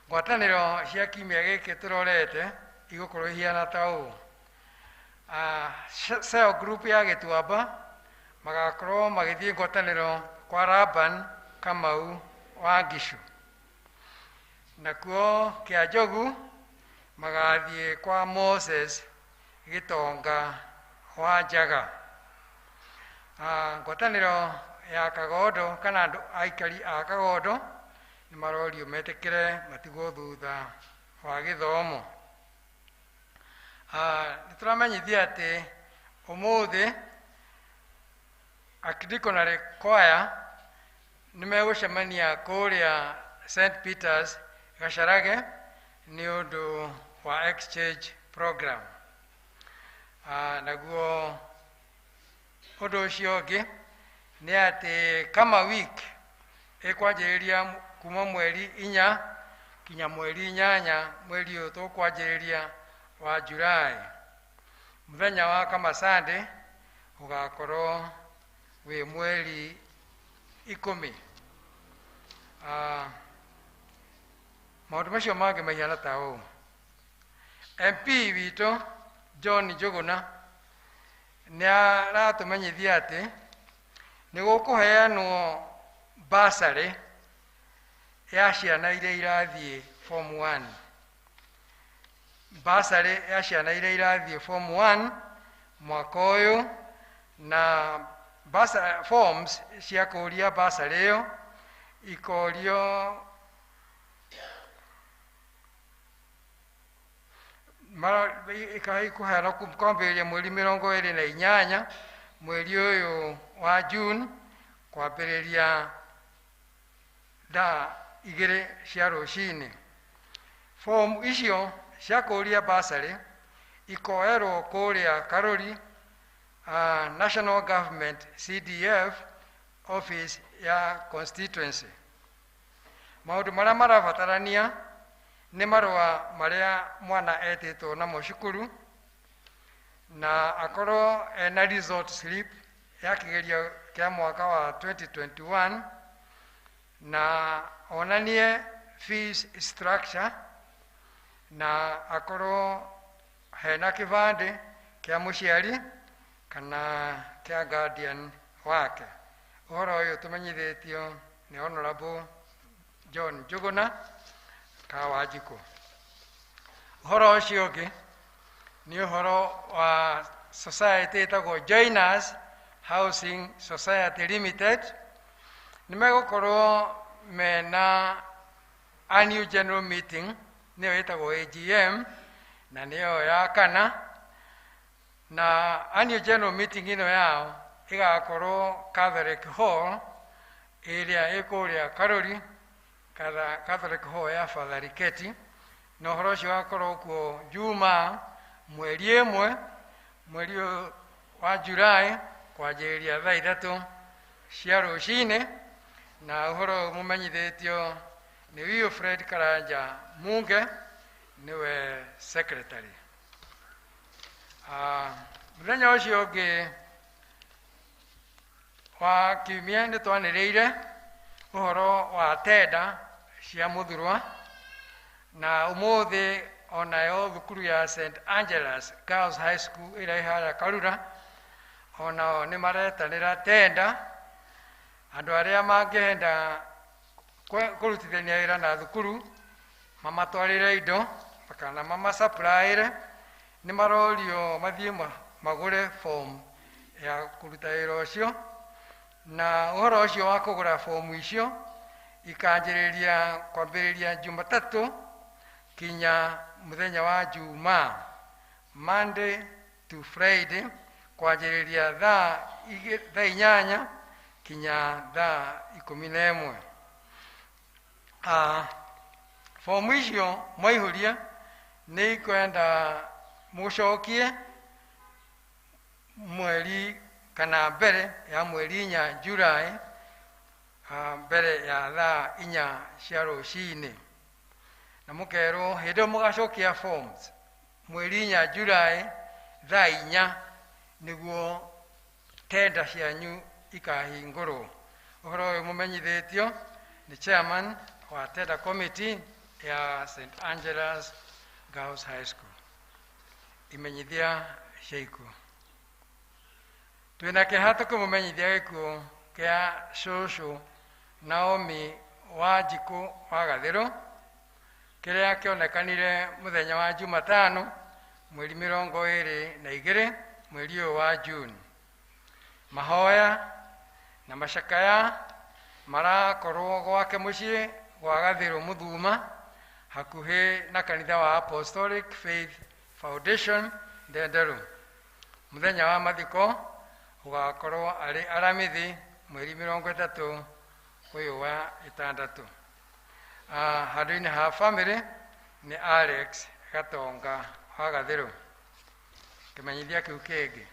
Ngwatanĩro cia kiumia gĩkĩ tũrorete igũkorwo ihiana ta ũũ. Cell group ya Gĩtuamba Magakorwo magĩthiĩ ngwatanĩro kwa Laban Kamau wa Ngicu. Nakuo kĩa Njogu magathiĩ kwa Moses Gĩtonga wa Njaga. Ngwatanĩro ya Kagondo kana andũ aikari a Kagondo nĩ marorio metĩkĩre matigwo thutha wa gĩthomo. Nĩ tũramenyithia atĩ ũmũthĩ Archdeaconry Choir nĩ megũcemania kũrĩa St Peters Gacharage nĩ ũndũ wa exchange program. Naguo ũndũ ũcio ũngĩ nĩ atĩ kama week ĩkwanjĩrĩria kuma mweri 4 kinya mweri 8 mweri ũyũ tũkwanjĩrĩria wa July. Mũthenya wa kama Sunday ũgakorwo wĩ mweri 10. Maũndũ macio mangĩ maihana ta ũũ. MP witũ John Njuguna nĩ aratũmenyithia atĩ nĩ gũkũheanwo bursary ya ciana iria irathiĩ form 1. Bursary ya ciana iria irathiĩ form 1 mwaka ũyũ, na forms cia kũũria bursary ĩyo ikorio ikaheanwo kwambĩrĩria mweri 28 mweri ũyũ wa June kwambĩrĩria thaa 2 cia rũcinĩ. Form icio cia kũũria bursary ikoerwo kũrĩa Karori, National Government CDF office ya constituency. Maũndũ marĩa marabatarania nĩ marũa marĩa mwana etĩtwo namo cukuru, na akorwo ena result slip ya kĩgerio kĩa mwaka wa 2021, na onanie fees structure, na akorwo hena kĩbandĩ kĩa mũciari kana kĩa guardian wake. Ũhoro ũyũ tũmenyithĩtio nĩ Honorable John Njuguna Kawanjikũ. Ũhoro ũcio ũngĩ nĩ ũhoro wa society ĩtagwo Joiners Housing Society Limited. Nĩ megũkorwo mena annual general meeting, nĩyo ĩtagwo AGM, na nĩyo ya kana. Na annual general meeting ĩno yao ĩgakorwo Catholic Hall ĩrĩa ĩ kũrĩa Karori, Catholic Hall ya Father Riketi. Na ũhoro ũcio ũgakorwo kuo Juma mweri 1 mweri wa July kwanjĩrĩria thaa 3 cia rũcinĩ. Na ũhoro ũyũ mũmenyithĩtio nĩ Wilfred Karanja Munge, nĩwe secretary. Mũthenya ũcio ũngĩ wa kiumia nĩ twanĩrĩire ũhoro wa tenda cia mũthurwa, na ũmũthĩ onayo thukuru ya St Angela's Girls High School ĩrĩa ĩ harĩa Karura onao nĩ maretanĩra tenda. Andũ arĩa mangĩenda kũrutithania wĩra na thukuru mamatwarĩre indo kana mamasupplyĩre, nĩ marorio mathiĩ magũre form ya kũruta wĩra ũcio. Na ũhoro ũcio wa kũgũra fomu icio ikanjĩrĩria kwambĩrĩria Jumatatũ kinya mũthenya wa Juma, Monday to Friday, kwanjĩrĩria thaa 8 kinya thaa 11. Fomu icio mwaihũria nĩ ikwenda mũcokie mweri kana mbere ya mweri 4 July, mbere ya thaa 4 cia rũcinĩ. Na mũkerwo hĩndĩ ĩyo mũgacokia forms mweri 4 July thaa 4 nĩguo tenda cianyu ikahingũrwo. Ũhoro ũyũ mũmenyithĩtio nĩ chairman wa tenda committee ya St Angela's Girls High School. Imenyithia cia ikuũ. Twĩna kĩeha tũkĩmũmenyithia gĩkuũ kĩa cũcũ Naomi Wanjikũ wa Gathĩrũ, kĩrĩa kĩonekanire mũthenya wa Jumatano mweri 22 mweri ũyũ wa June. Mahoya na macakaya marakorwo gwake mũciĩ gwa Gathĩrũ Mũthuma, hakuhĩ na kanitha wa Apostolic Faith Foundation Ndenderũ. Mũthenya wa mathiko ũgakorwo arĩ Aramithi mweri 30 ũyũ wa ĩtandatũ. Handũ-inĩ ha famĩlĩ nĩ Alex Gatonga wa Gathĩrũ. Kĩmenyithia kĩu kĩngĩ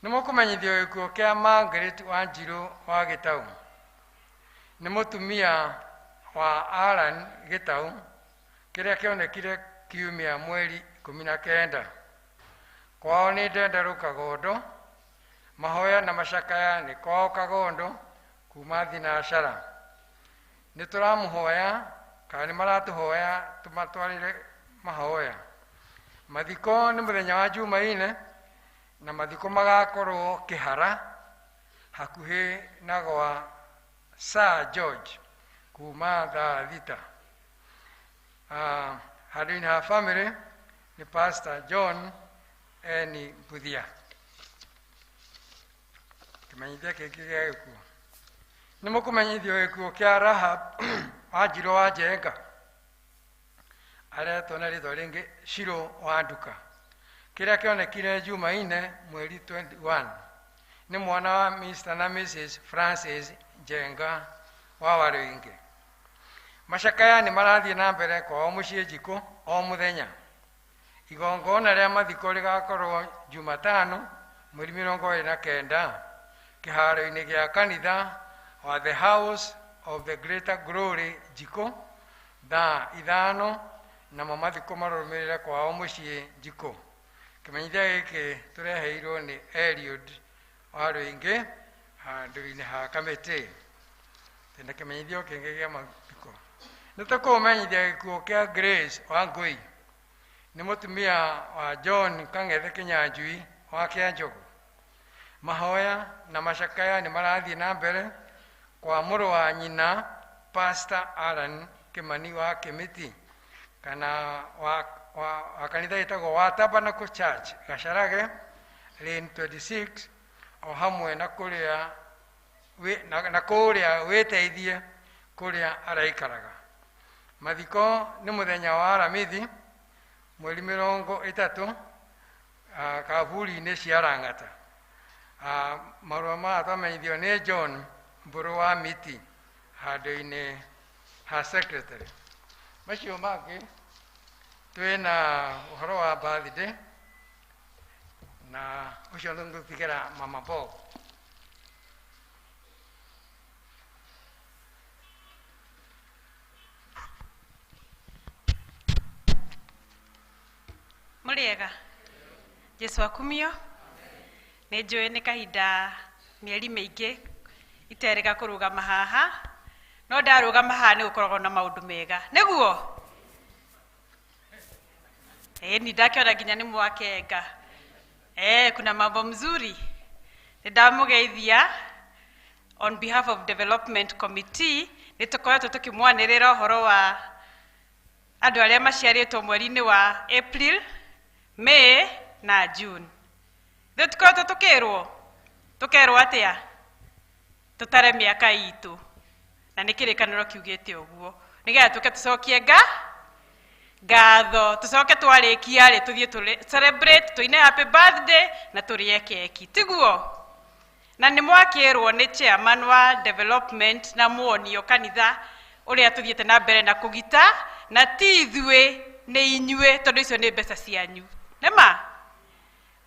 nĩ mũkũmenyithio gĩkuũ kĩa Margaret Wanjirũ wa Gĩtaũ. Nĩ mũtumia wa Alan Gĩtaũ, kĩrĩa kĩonekire kiumia mweri 19. Kwao nĩ Ndenderũ Kagondo. Mahoya na macakaya nĩ kwao Kagondo kuma Thinacara. Nĩ tũramũhoya kana nĩ maratũhoya tũmatwarĩre mahoya. Mathiko nĩ mũthenya wa Jumaine, na mathiko magakorwo Kĩhara hakuhĩ na gwa Sir George kuma thaa 6. Handũ-inĩ ha famĩlĩ nĩ Pastor John N. Mbuthia. Kĩmenyithia kĩngĩ gĩa gĩkuũ nĩ mũkũmenyithio gĩkuũ kĩa Rahab Wanjirũ wa Njenga, aretwo na rĩtwa rĩngĩ Shiro wa Nduka, kĩrĩa kĩonekire Jumaine mweri 21. Nĩ mwana wa Mr na Mrs Francis Njenga wa Waruinge. Macakaya nĩ marathiĩ na mbere kwao mũciĩ Njikũ o mũthenya. Igongona rĩa mathiko rĩgakorwo Jumatano mweri 29 kĩharo-inĩ gĩa kanitha wa The House of the Greater Glory Njikũ thaa 5, namo mathiko marũmĩrĩre kwao mũciĩ Njikũ. Kĩmenyithia gĩkĩ tũreheirwo nĩ Eliud wa Rũingĩ handũ-inĩ ha kamĩtĩ. Twĩna kĩmenyithia kĩngĩ gĩa mathiko. Nĩ tũkũmenyithia gĩkuũ kĩa Grace Wangũi, nĩ mũtumia wa John Kang'ethe Kĩnyanjui wa Kĩanjogu. Mahoya na macakaya nĩ marathiĩ na mbere kwa mũrũ wa nyina Pastor Alan Kĩmani wa Kĩmĩti, kana wa kanitha ĩtagwo wa Tabernacle Church Gacarage Lane 26, o hamwe na kũrĩa na kũrĩa wĩteithie kũrĩa araikaraga. Mathiko nĩ mũthenya wa Aramithi mweri 30 kaburi-inĩ cia Lang'ata. Marũa maya twamenyithio nĩ John Mbũrũ wa Miti handũ-inĩ ha secretary. Macio mangĩ twĩna ũhoro wa birthday, na ũcio nĩngũtigĩra Mama Bob. Mũrĩega, Jesu akumio. Nĩ njũĩ nĩ kahinda mĩeri mĩingĩ iterĩga kũrũgama haha, no ndarũgama haha nĩ gũkoragwo na maũndũ mega, nĩguo ni ndakĩona nginya nĩ mwakenga. Kuna mambo mzuri. Nĩ ndamũgeithia on behalf of development committee. Nĩ tũkoretwo tũkĩmwanĩrĩra ũhoro wa andũ arĩa maciarĩtwo mweri-inĩ wa April, May na June. Rĩu tũkoretwo tũkĩrwo, tũkerwo atĩa? Tũtare mĩaka itũ, na nĩ kĩrĩkanĩro kiugĩte ũguo, nĩgetha tũke tũcokie ngatho, tũcoke twarĩkia rĩ tũthiĩ tũrĩ celebrate, tũine happy birthday na tũrĩe keki, tiguo? Na nĩ mwakĩrwo nĩ chairman wa development na muonio kanitha ũrĩa tũthiĩte na mbere na kũgita, na ti ithuĩ nĩ inyuĩ, tondũ icio nĩ mbeca cianyu. Nĩma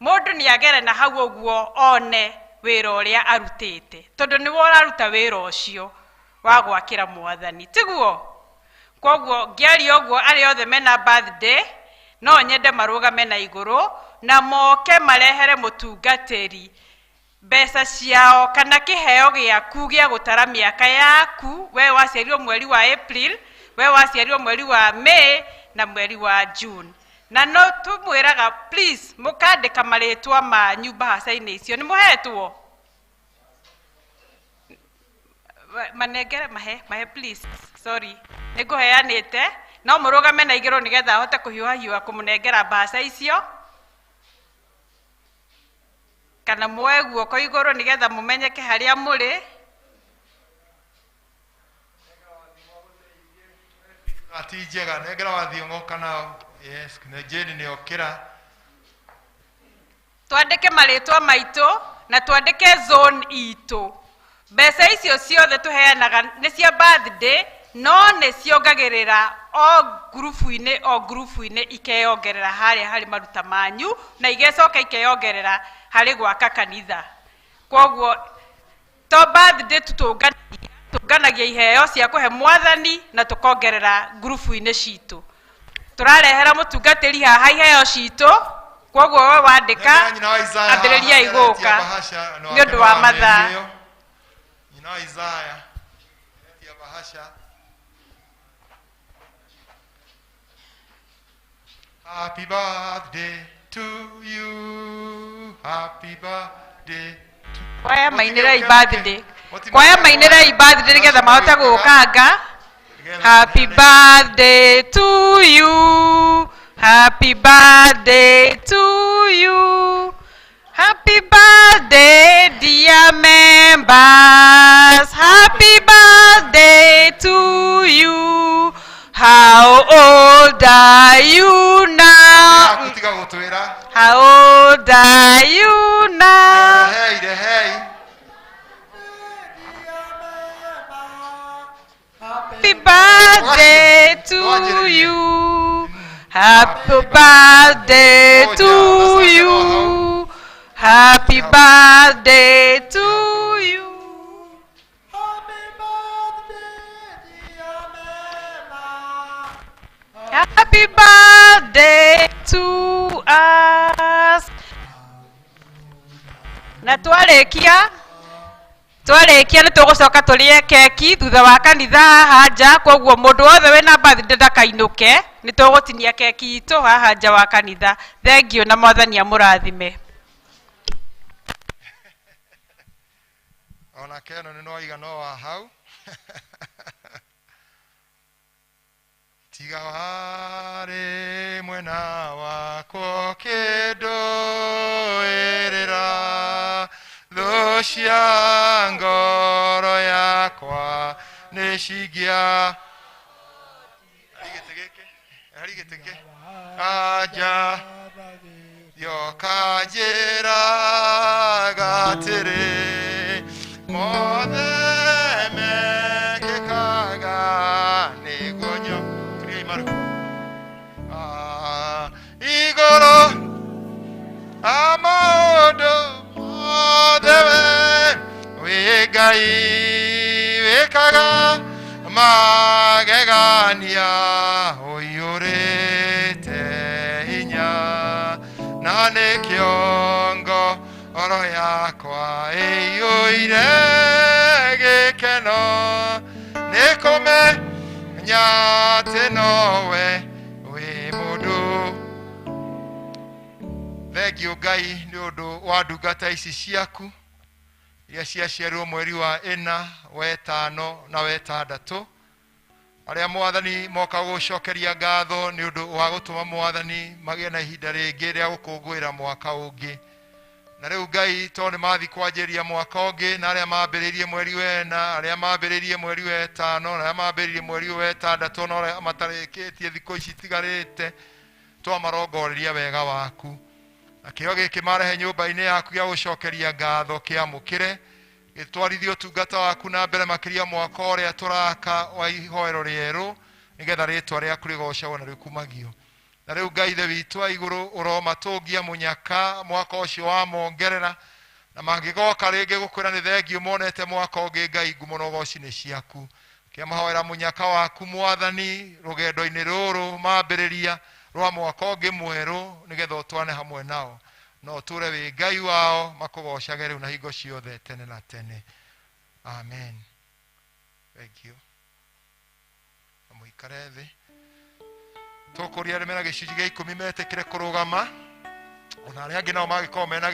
mũndũ nĩ agere na hau ũguo one wĩra ũrĩa arutĩte, tondũ nĩwe ũraruta wĩra ũcio wa gwakĩra mwathani, tiguo? Koguo ngĩaria ũguo, arĩa othe mena birthday no nyende marũgame na igũrũ na moke marehere mũtungatĩri mbeca ciao kana kĩheo gĩaku gĩa gũtara mĩaka yaku. We waciarirwo mweri wa April, we waciarirwo mweri wa May na mweri wa June. Na no tumwiraga please mukandika maritwa manyu bahaca-inĩ icio nĩ mũhetwo manengere mahe mahe please sorry nĩ ngũheanĩte no mũrũgame na igũrũ nĩgetha ahote kũhiũhahiũha kũmũnengera mbahaca icio kana muoe guoko igũrũ nĩgetha mũmenyeke harĩa mũrĩ. Ati njega nengera wathiong'o kana yes na Jane nĩ okĩra. Twandĩke marĩtwa maitũ na twandĩke zone itũ. Mbeca icio ciothe tũheanaga nĩ cia birthday no nĩ ciongagĩrĩra o ngurubu-inĩ ikeyongerera harĩa harĩ maruta manyu na igecoka ikeyongerera harĩ gwaka kanitha. Kwoguo to birthday tũnganagia iheo cia kũhe mwathani na tũkongerera ngurubu-inĩ citũ. Tũrarehera mũtungatĩri haha iheo citũ kwoguo we wandĩka ambĩrĩria igũka nĩ ũndũ wa mathaa. Nyina wa Isaya etia bahasha. Happy birthday to you, happy birthday to Kwaya mainĩrei birthday. Kwaya mainĩrei birthday nĩgetha mahote gũkanga. Happy birthday to you, happy birthday to you, happy birthday dear members, happy birthday to you. How old are you now? How old are you now? Hey, hey. Happy birthday to you. Happy birthday to you. Happy birthday to you. Happy birthday to us. Na twarikia nĩ tũgũcoka tũrĩe keki thutha wa kanitha haha nja kwoguo mũndũ wothe wĩna birthday ndakainũke nĩ tũgũtinia keki itũ haha nja wa kanitha. Thengiũ na mwathani amũrathime. Ona keno nĩ noiga no wa hau. Tiga warĩ mwena wakwa kĩndũĩrĩra thũ cia ngoro yakwa nĩ cingia harĩ gĩtĩ gĩkĩ anja yoka njĩraga atĩrĩ mothe mekĩkaga nĩguo igũrũ amaũndũ mothe we wĩ Ngai wĩkaga magegania ũiyũrĩte hinya na nĩkĩo ngoro yakwa ĩiyũire gĩkeno nĩ kũmenya atĩ nowe wĩ mũndũ. Thengio Ngai nĩ ũndũ wa ndungata ici ciaku iria ciaciarirwo mweri wa 4 wa 5 na wa 6 arĩa mwathani moka gũcokeria ngatho nĩ ũndũ wa gũtũma mwathani magĩe na ihinda rĩngĩ rĩa gũkũngũĩra mwaka ũngĩ. Na rĩu Ngai tondũ nĩ mathiĩ kwanjĩrĩria mwaka ũngĩ na arĩa mambĩrĩirie mweri wa 4 arĩa mambĩrĩirie mweri wa 5 na arĩa mambĩrĩirie mweri wa 6 na arĩa matarĩkĩtie thikũ ici itigarĩte twamarongoreria wega waku na kĩo gĩkĩ marehe nyũmba-inĩ yaku ya gũcokeria ngatho kĩamũkĩre gĩtwarithie ũtungata waku na mbere makĩria mwaka ũrĩa tũraka wa ihoero rĩerũ nĩgetha rĩtwa rĩaku rĩgocagwo na rĩkumagio. Na rĩu Ngai Ithe witũ wa igũrũ ũromatũngia mũnyaka mwaka ũcio wa mongerera na mangĩgoka rĩngĩ gũkwĩra nĩ thengio monete mwaka ũngĩ Ngai ngumo na ũgoci nĩ ciaku. Kĩamahoera mũnyaka waku mwathani rũgendo-inĩ rũrũ mambĩrĩria rwa mwaka ũngĩ mwerũ nĩgetha ũtwane hamwe nao no ũtũre wĩ Ngai wao makũgocage rĩu na hingo ciothe tene na tene. Amen. Thank you. Na mũikare thĩ. Tũkũria arĩa mena gĩcunjĩ gĩa ikũmi metĩkĩre kũrũgama, ona arĩa angĩ nao mangĩkorwo mena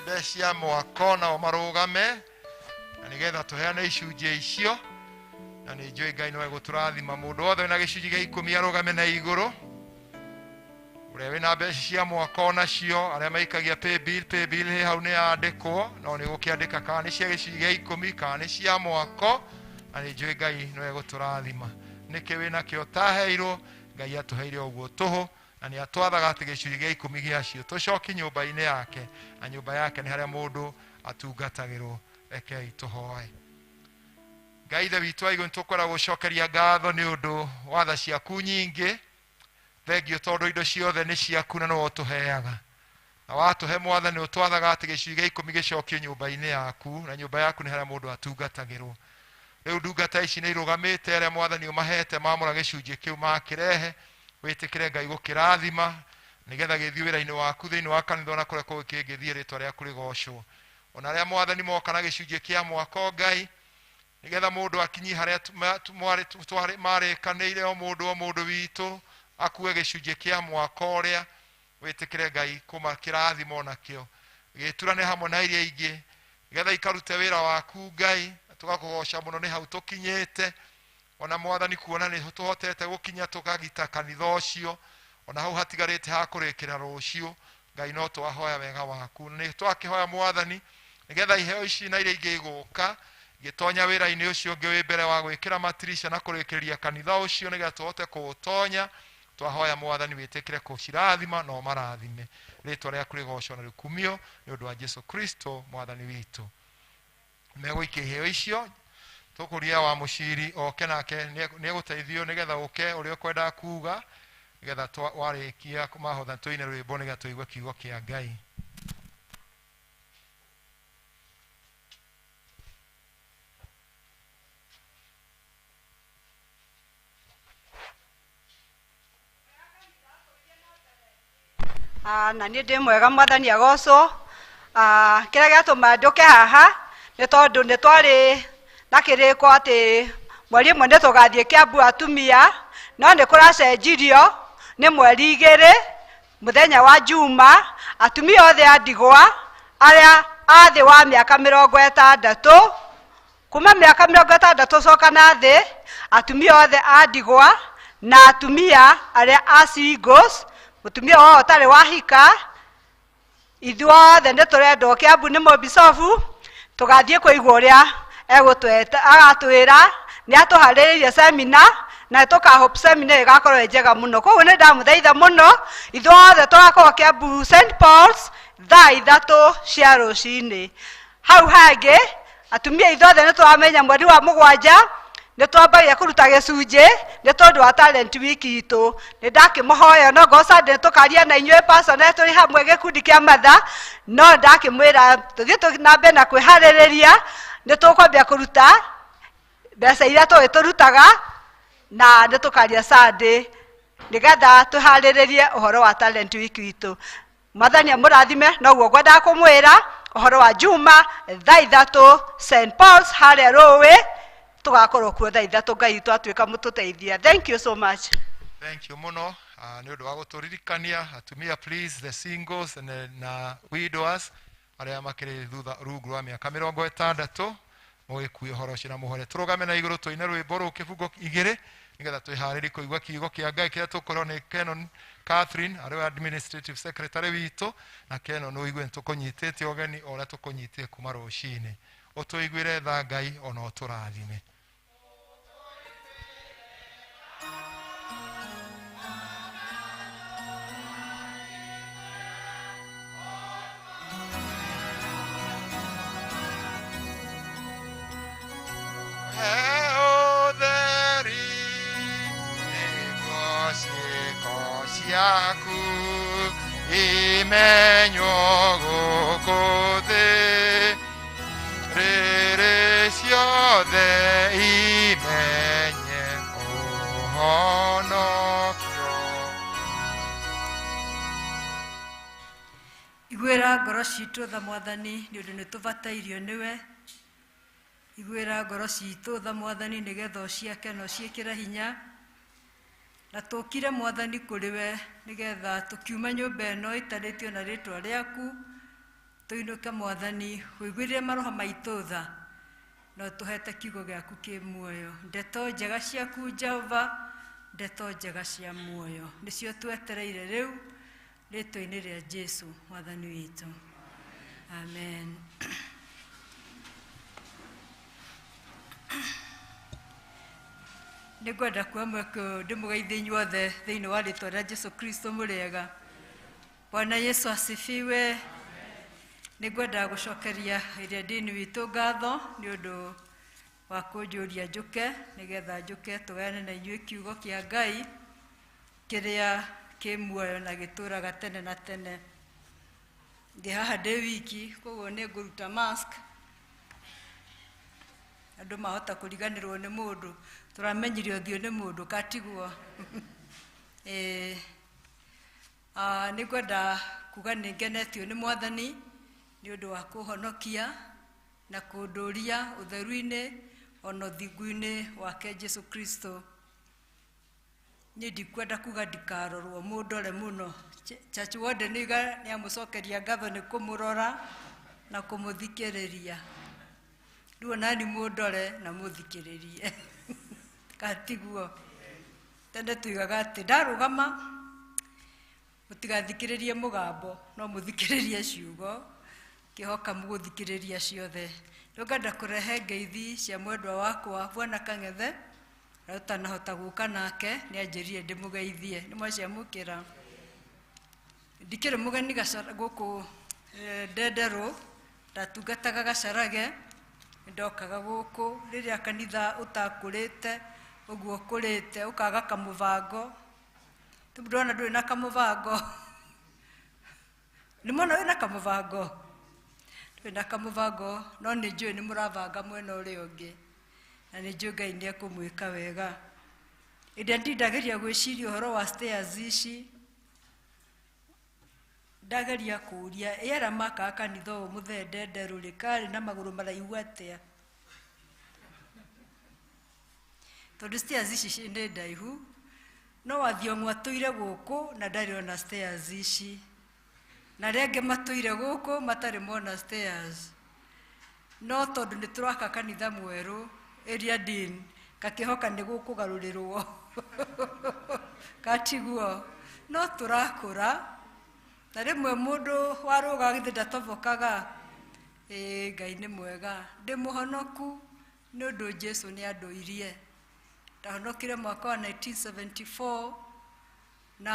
mbeca cia mwako nao marũgame, na nĩgetha tũheane icunjĩ icio. Na nĩ njũĩ Ngai no egũtũrathima. Mũndũ wothe wĩna gĩcunjĩ gĩa ikũmi arũgame na igũrũ, ũrĩa wĩna mbeca cia mwako nacio, arĩa maikagia paybill, paybill hĩ hau nĩ yandĩkwo, no nĩ gũkĩandĩka kana nĩ cia gĩcunjĩ gĩa ikũmi kana nĩ cia mwako, na nĩ njũĩ Ngai no egũtũrathima. Nĩkĩ wĩnakĩo ũtaheirwo? Ngai atũheire ũguo tũhũ, na nĩ atwathaga atĩ gĩcunjĩ gĩa ikũmi gĩacio tũcokie nyũmba-inĩ yake, na nyũmba yake nĩ harĩa mũndũ atungatagĩrwo. Rekei tũhoe. Ngai Ithe witũ wa igũrũ, nĩtũkwenda gũcokeria ngatho nĩ ũndũ wa tha ciaku nyingĩ. Thengio tondũ indo ciothe nĩ ciaku na nĩwe ũtũheaga. Na watũhe Mwathani, ũtwathaga atĩ gĩcunjĩ gĩa ikũmi gĩcokio nyũmba-inĩ yaku, na nyũmba yaku nĩ harĩa mũndũ atungatagĩrwo. Rĩu ndungata ici nĩ irũgamĩte, arĩa Mwathani ũmahete mamũra gĩcunjĩ kĩu makĩrehe, wĩtĩkĩre Ngai gũkĩrathima, nĩgetha gĩthiĩ wĩra-inĩ waku thĩinĩ wa kanitha ona kũrĩa kũngĩ kĩngĩthiĩ, rĩtwa rĩaku rĩgocwo. Ona arĩa Mwathani moka na gĩcunjĩ kĩa mwako Ngai, nĩgetha mũndũ akinyi harĩa marĩkanĩire, o mũndũ o mũndũ witũ akue gĩcunjĩ kĩa mwako ũrĩa, wĩtĩkĩre Ngai kũmakĩrathima onakĩo, gĩturane hamwe na iria ingĩ, nĩgetha ikarute wĩra waku Ngai. Tũgakũgoca mũno nĩ hau tũkinyĩte, ona Mwathani kuona nĩ tũhotete gũkinya tũkagita kanitha ũcio, ona hau hatigarĩte ha kũrĩkĩra rũciũ. Ngai no twahoya wega waku, nĩ twakĩhoya Mwathani nĩgetha iheo ici na iria ingĩ igũka igĩtonya wĩra-inĩ ũcio ũngĩ wĩ mbere wa gwĩkĩra matirisha na kũrĩkĩrĩria kanitha ũcio, nĩgetha tũhote kũũtonya. Twahoya Mwathani wĩtĩkĩre kũcirathima na ũmarathime, rĩtwa rĩaku rĩgocwo na rĩkumio nĩ ũndũ wa Jesu Kristo Mwathani witũ. Megũikia iheo icio, tũkũria wa mũciri oke nake nĩegũteithio nĩgetha ũke ũrĩa ũkwendaga kuga, nĩgetha warĩkia mahotha tũine rwĩmbo nĩgetha tũigue kiugo kĩa Ngai. Na niĩ ndĩ mwega Mwathani agocwo. Kĩrĩa gĩatũma njũke haha nĩ tondũ nĩ twarĩ na kĩrĩko atĩ mweri ũmwe nĩ tũgathiĩ Kiambu atumia, no nĩ kũracenjirio nĩ mweri igĩrĩ mũthenya wa Juma, atumia othe a ndigwa arĩa a thĩ wa mĩaka 60, kuma mĩaka 60 coka na thĩ, atumia othe a ndigwa na atumia arĩa a singles, mũtumia wao ũtarĩ wahika, ithuothe nĩ tũrendwo Kiambu nĩ mũbicobu, tũgathiĩ kũigua ũrĩa egũtweta, agatwĩra nĩ atũharĩrĩirie seminar, na tũkahope seminar ĩgakorwo ĩ njega mũno. Koguo nĩ ndamũthaitha mũno, ithuothe tũgakorwo Kiambu St Paul's thaa 3 cia rũcinĩ. Hau hangĩ atumia ithuothe nĩ tũramenya mweri wa 7 nĩ twambagia kũruta gĩcunjĩ nĩ tondũ wa talent week itũ. Nĩ ndakĩmũhoya no ngorwo Sunday tũkaria na inyuĩ personal tũrĩ hamwe gĩkundi kĩa matha, no ndakĩmwĩra tũthiĩ na mbere na kwĩharĩrĩria, nĩ tũkwambia kũruta mbeca iria tũĩ tũrutaga, na nĩ tũkaria Sunday nĩgetha tũharĩrĩrie ũhoro wa talent week itũ. Mwathani amũrathime, noguo ngwendaga kũmwĩra ũhoro wa Juma thaa 3 St Paul's harĩa Rũĩ, tũgakorwo kuo thaa 3. Ngai witũ atuĩka mũtũteithia. Thank you so much. Thank you mũno nĩ ũndũ wa gũtũririkania atumia, please, the singles and na widowers arĩa makĩrĩ thutha rungu rwa mĩaka 60, mũgĩkue ũhoro ũcio na mũhore. Tũrũgame na igũrũ tũine rwĩmbo rũu kĩbungo 2 nĩgetha twĩharĩrie kũigua kiugo kĩa Ngai kĩrĩa tũkorwo nĩ Canon Catherine arĩ we administrative secretary witũ, na Canon ũigue nĩ tũkũnyitĩte ũgeni o ũrĩa tũkũnyitĩte kuma rũcinĩ. Ũtũiguĩre tha Ngai ona ũtũrathime. Ciaku imenywo gũkũ thĩ, rĩrĩ ciothe imenye ũhonokio. Iguĩra ngoro citũ tha Mwathani, nĩ ũndũ nĩ tũbatairio nĩwe. Iguĩra ngoro citũ tha Mwathani, nĩgetha ũciake na ũciĩkĩre hinya. Na tũkire Mwathani kũrĩ we nĩgetha tũkiuma nyũmba ĩno ĩtarĩtio na rĩtwa rĩaku, tũinũke Mwathani, ũiguĩrĩre maroho maitũ tha, na ũtũhete kiugo gĩaku kĩ muoyo. Ndeto njega ciaku Jehova, ndeto njega cia muoyo, nĩcio twetereire rĩu rĩtwa-inĩ rĩa Jesu Mwathani witũ. Amen. Nĩngwenda kuoya mweke ũyũ ndĩmũgeithie inyuothe thĩinĩ wa rĩtwa rĩa Jesu Kristo mũrĩega. Bwana Yesu asifiwe. Nĩngwenda gũcokeria ĩrĩa ndini witũ ngatho nĩ ũndũ wa kũnjũria njũke, nĩgetha njũke tũgayane na inyuĩ kiugo kĩa Ngai kĩrĩa kĩ muoyo na gĩtũraga tene na tene. Ndĩ haha ndĩ wiki, koguo nĩ ngũruta mask. Andũ mahota kũriganĩrwo nĩ mũndũ, tũramenyire ũthiũ nĩ mũndũ katiguo. Nĩngwenda kuga nĩ ngenetio nĩ Mwathani nĩ ũndũ wa kũhonokia na kũndũria ũtheru-inĩ ona ũthingu-inĩ wake Jesu Kristo. Niĩ ndikwenda kuga ndikarorwo mũndore mũno. Church warden nĩiga nĩamũcokeria ngatho nĩ kũmũrora na kũmũthikĩrĩria. Rĩu onani mũndore na mũthikĩrĩrie. Katiguo. Tene tuigaga atĩ ndarũgama mũtigathikĩrĩrie mũgambo no mũthikĩrĩrie ciugo, kĩhoka mũgũthikĩrĩria ciothe. Rĩu ngenda kũrehe ngeithi cia mwendwa wakwa Bwana Kang'ethe, ũrĩa ũtanahota gũka nake, nĩanjĩrire ndĩmũgeithie. Nĩmwaciamũkĩra. Ndikĩrĩ mũgeni gũkũ Ndenderũ, ndatungataga Gacarage, nĩndokaga gũkũ rĩrĩa kanitha ũtakũrĩte ũguo ũkũrĩte, ũkaga kamũbango. Rĩu ndona ndũrĩ na kamũbango. Nĩmwona wĩna kamũbango? Ndũrĩ na kamũbango, no nĩ njũĩ nĩ mũrabanga mwena ũrĩa ũngĩ, na nĩ njũĩ Ngai nĩ ekũmwĩka wega. Ĩndĩ ndindageria gwĩciria ũhoro wa stairs ici, ndageria kũũria, ĩ arĩa makaga kanitha ũyũ mũthee Ndenderũ rĩ, karĩ na magũrũ maraihu atĩa? Tondũ stairs ici nĩ ndaihu, no Wathiong'o atũire gũkũ na ndarĩ ona stairs ici, na arĩa angĩ matũire gũkũ matarĩ mona stairs. No tondũ nĩ tũraka kanitha mwerũ area dean, ngakĩhoka nĩ gũkũgarũrĩrwo. Katiguo, no tũrakũra, na rĩmwe mũndũ warũga githĩ ndatobokaga. Ĩĩ Ngai nĩ mwega, ndĩ mũhonoku nĩ ũndũ Jesu nĩ andũirie. Ndahonokire mwaka wa 1974, na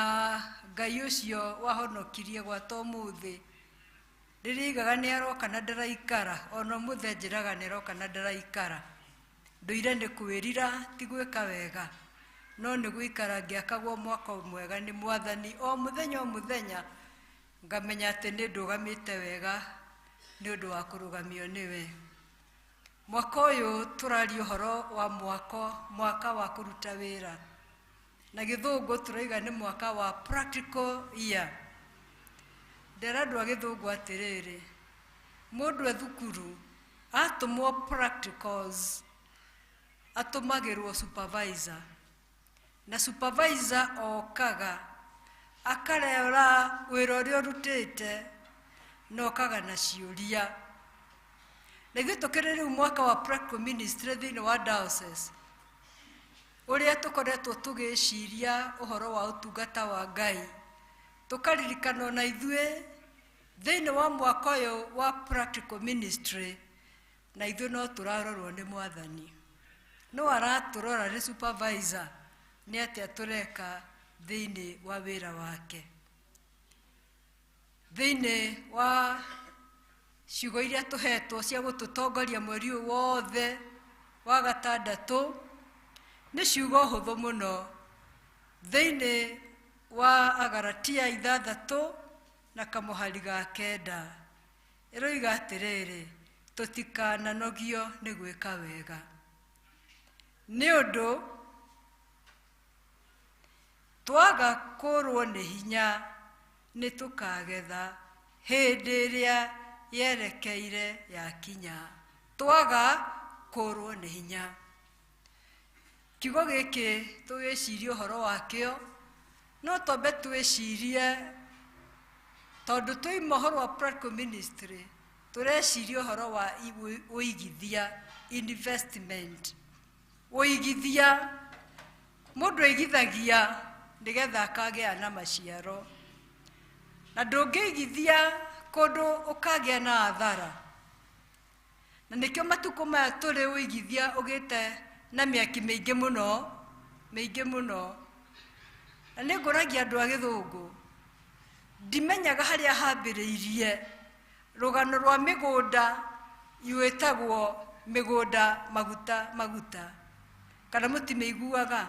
Ngai ũcio wahonokirie gwata ũmũthĩ. Rĩrĩa aigaga nĩ aroka na ndaraikara, ona ũmũthĩ anjĩraga nĩ aroka na ndaraikara. Ndũire nĩ kwĩrira, ti gwĩka wega, no nĩ gũikara ngĩakagwo mwaka mwega nĩ Mwathani o mũthenya o mũthenya, ngamenya atĩ nĩ ndũgamĩte wega nĩ ũndũ wa kũrũgamio nĩwe. Mwaka ũyũ tũraria ũhoro wa mwaka wa kũruta wĩra. Na gĩthũngũ tũrauga nĩ mwaka wa practical year. Ndera andũ a gĩthũngũ atĩrĩrĩ, mũndũ e thukuru atũmwo practicals, atũmagĩrwo supervisor. Na supervisor okaga akarora wĩra ũrĩa ũrutĩte na okaga na ciũria. Na ithuĩ tũkĩrĩ rĩu mwaka wa practical ministry thĩinĩ wa diocese, ũrĩa tũkoretwo tũgĩciria ũhoro wa ũtungata wa Ngai, tũkaririkana ona ithuĩ thĩinĩ wa mwaka ũyũ wa practical ministry, na ithuĩ no tũrarorwo nĩ Mwathani. No aratũrora nĩ supervisor nĩ atĩa tũreka thĩinĩ wa wĩra wake. Thĩinĩ wa ciugo iria tũhetwo cia gũtũtongoria mweri ũyũ wothe wa gatandatũ, nĩ ciugo hũthũ mũno. Thĩinĩ wa Agalatia 6 na kamũhari ga 9, ĩroiga atĩrĩrĩ, tũtikananogio nĩ gwĩka wega, nĩ ũndũ twaga kũrwo nĩ hinya nĩ tũkagetha hĩndĩ ĩrĩa yerekeire yakinya. Twaga kũrwo nĩ hinya. Kiugo gĩkĩ tũgĩcirie ũhoro wakĩo no twambe twĩcirie tondũ tũima ũhoro wa practical ministry tũreciria ũhoro wa ũigithia, investment. Ũigithia, mũndũ aigithagia nĩgetha akagĩa na maciaro, na ndũngĩigithia kũndũ ũkagĩa na athara. Na nĩkĩo matukũ maya tũrĩ ũigithia ũgĩte na mĩaki mĩingĩ mũno, mĩingĩ mũno. Na nĩ ngũragia andũ a gĩthũngũ, ndimenyaga harĩa hambĩrĩirie rũgano rwa mĩgũnda ĩtagwo mĩgũnda maguta maguta, kana mũtimĩiguaga?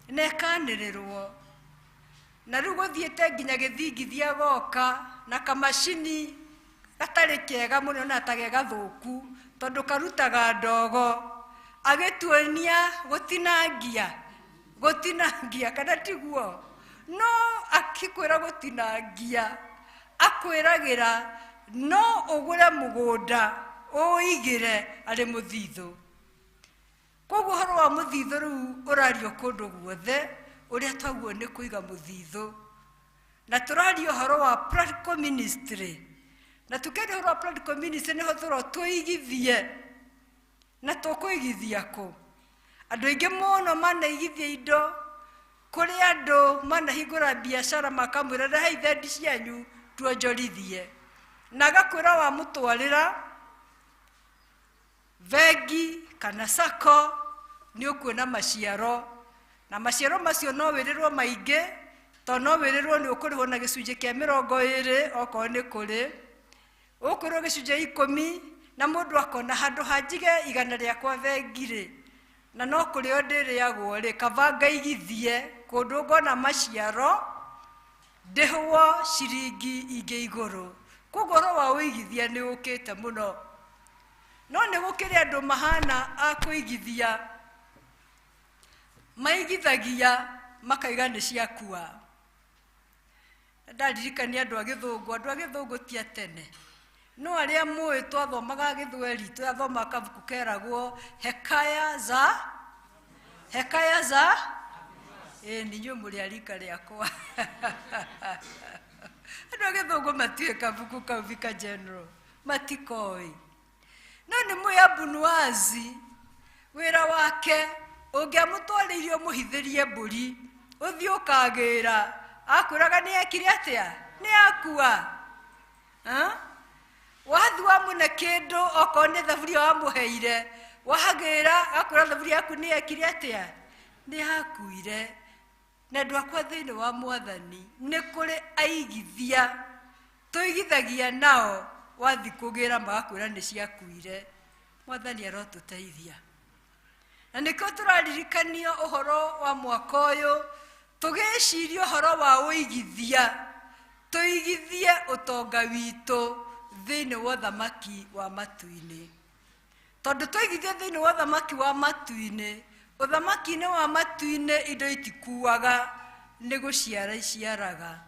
Na ĩkanĩrĩrwo na rĩu gũthiĩte nginya gĩthingithia goka na kamacini gatarĩ kega mũno na tage gathũku tondũ karutaga ndogo, agĩtuonia gũtinangia gũtinangia, kana tiguo? No akĩkwĩra gũtinangia akwĩragĩra no ũgũre mũgũnda ũigĩre arĩ mũthithũ. Koguo ũhoro wa mũthithũ rĩu ũrario kũndũ guothe, ũrĩa twaguo nĩ kũiga mũthithũ. Na tũraria ũhoro wa practical ministry, na tukĩaria ũhoro wa practical ministry nĩho tũro tũigithie. Na tũkũigithia kũ? Andũ aingĩ mũno manaigithia indo kũrĩ andũ manahingũra biacara makamwĩra rehei thendi cianyu tuonjorithie, na agakwĩra wamũtwarĩra bengi kana sacco nĩ ũkuona maciaro, na maciaro macio no wĩrĩrwo maingĩ tondũ no wĩrĩrwo nĩ ũkũrĩhwo na gĩcunjĩ kĩa 20 okorwo nĩ kũrĩ ũkwĩrwo gĩcunjĩ 10, na mũndũ akona handũ hanjige 100 rĩakwa bengi rĩ, na no kũrĩo ndĩrĩagwo rĩ, kaba ngaigithie kũndũ ngona maciaro ndĩhwo ciringi ingĩ igũrũ. Koguo ũhoro wa ũigithia nĩ ũkĩte mũno, no nĩ gũkĩrĩ andũ mahana a kũigithia, maigithagia makaiga nĩ ciakua. Ndaririkania andũ a gĩthũngũ, andũ a gĩthũngũ ti a tene, no arĩa mũĩ twathomaga gĩthweri, twathomaga kabuku keragwo Hekaya za Hekaya za ĩ nĩ inyuĩ mũrĩ a rika rĩakwa. Andũ a gĩthũngũ matiũĩ kabuku kau Vicar General, matikoĩ. No nĩ mũĩ Abunuazi wĩra wake ũngĩamũtwarĩire ũmũhithĩrie mbũri ũthiĩ ũkagĩra, akwĩraga nĩ ekire atĩa? Nĩ akua. Wathi wamũne kĩndũ okorwo nĩ thaburia wamũheire, wagĩra akwĩra thaburia yaku nĩ ekire atĩa? Nĩ akuire. Na andũ akwa thĩinĩ wa Mwathani nĩ kũrĩ aigithia tũigithagia nao, wathi kũgĩra magakwĩra nĩ ciakuire. Mwathani arotũteithia. Na nĩkĩo tũraririkanio ũhoro wa mwaka ũyũ, tũgĩciria ũhoro wa ũigithia, tũigithie ũtonga witũ thĩinĩ wa ũthamaki wa matu-inĩ. Tondũ twaigithia thĩinĩ wa ũthamaki wa matu-inĩ, ũthamaki-inĩ wa matu-inĩ indo itikuaga, nĩ gũciara iciaraga.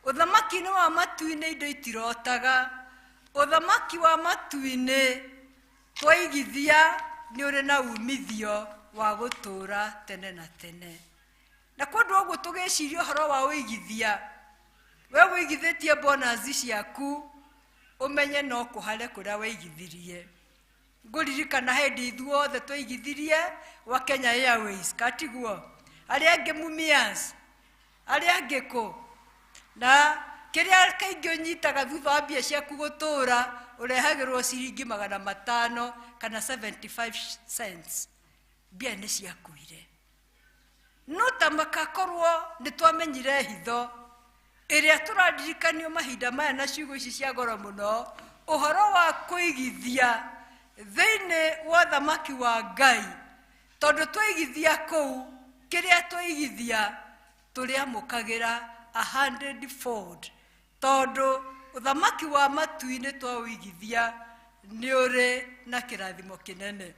Ũthamaki-inĩ wa matu-inĩ indo itirotaga. Ũthamaki wa matu-inĩ twaigithia nĩ ũrĩ na umithio wa gũtũũra tene na tene. Na kũndũ ũguo tũgĩciria ũhoro wa ũigithia, we wĩigithĩtie bonus ciaku, ũmenye no kũhare kũrĩa waigithirie. Ngũririkana hĩndĩ ithuothe twaigithirie wa Kenya Airways, katiguo? Arĩa angĩ Mumias, arĩa angĩ kũ? Na kĩrĩa kaingĩ ũnyitaga thutha wa mbia ciaku gũtũũra, ũrehagĩrwo ciringi 500 kana 75 cents. Mbia nĩ ciakuire. No ta makakorwo nĩ twamenyire hitho ĩrĩa tũraririkanio mahinda maya na ciugo ici cia goro mũno, ũhoro wa kũigithia thĩinĩ wa ũthamaki wa Ngai. Tondũ twaigithia kũu, kĩrĩa twaigithia tũrĩamũkagĩra a hundredfold, tondũ ũthamaki wa matu-inĩ twaũigithia nĩ ũrĩ na kĩrathimo kĩnene.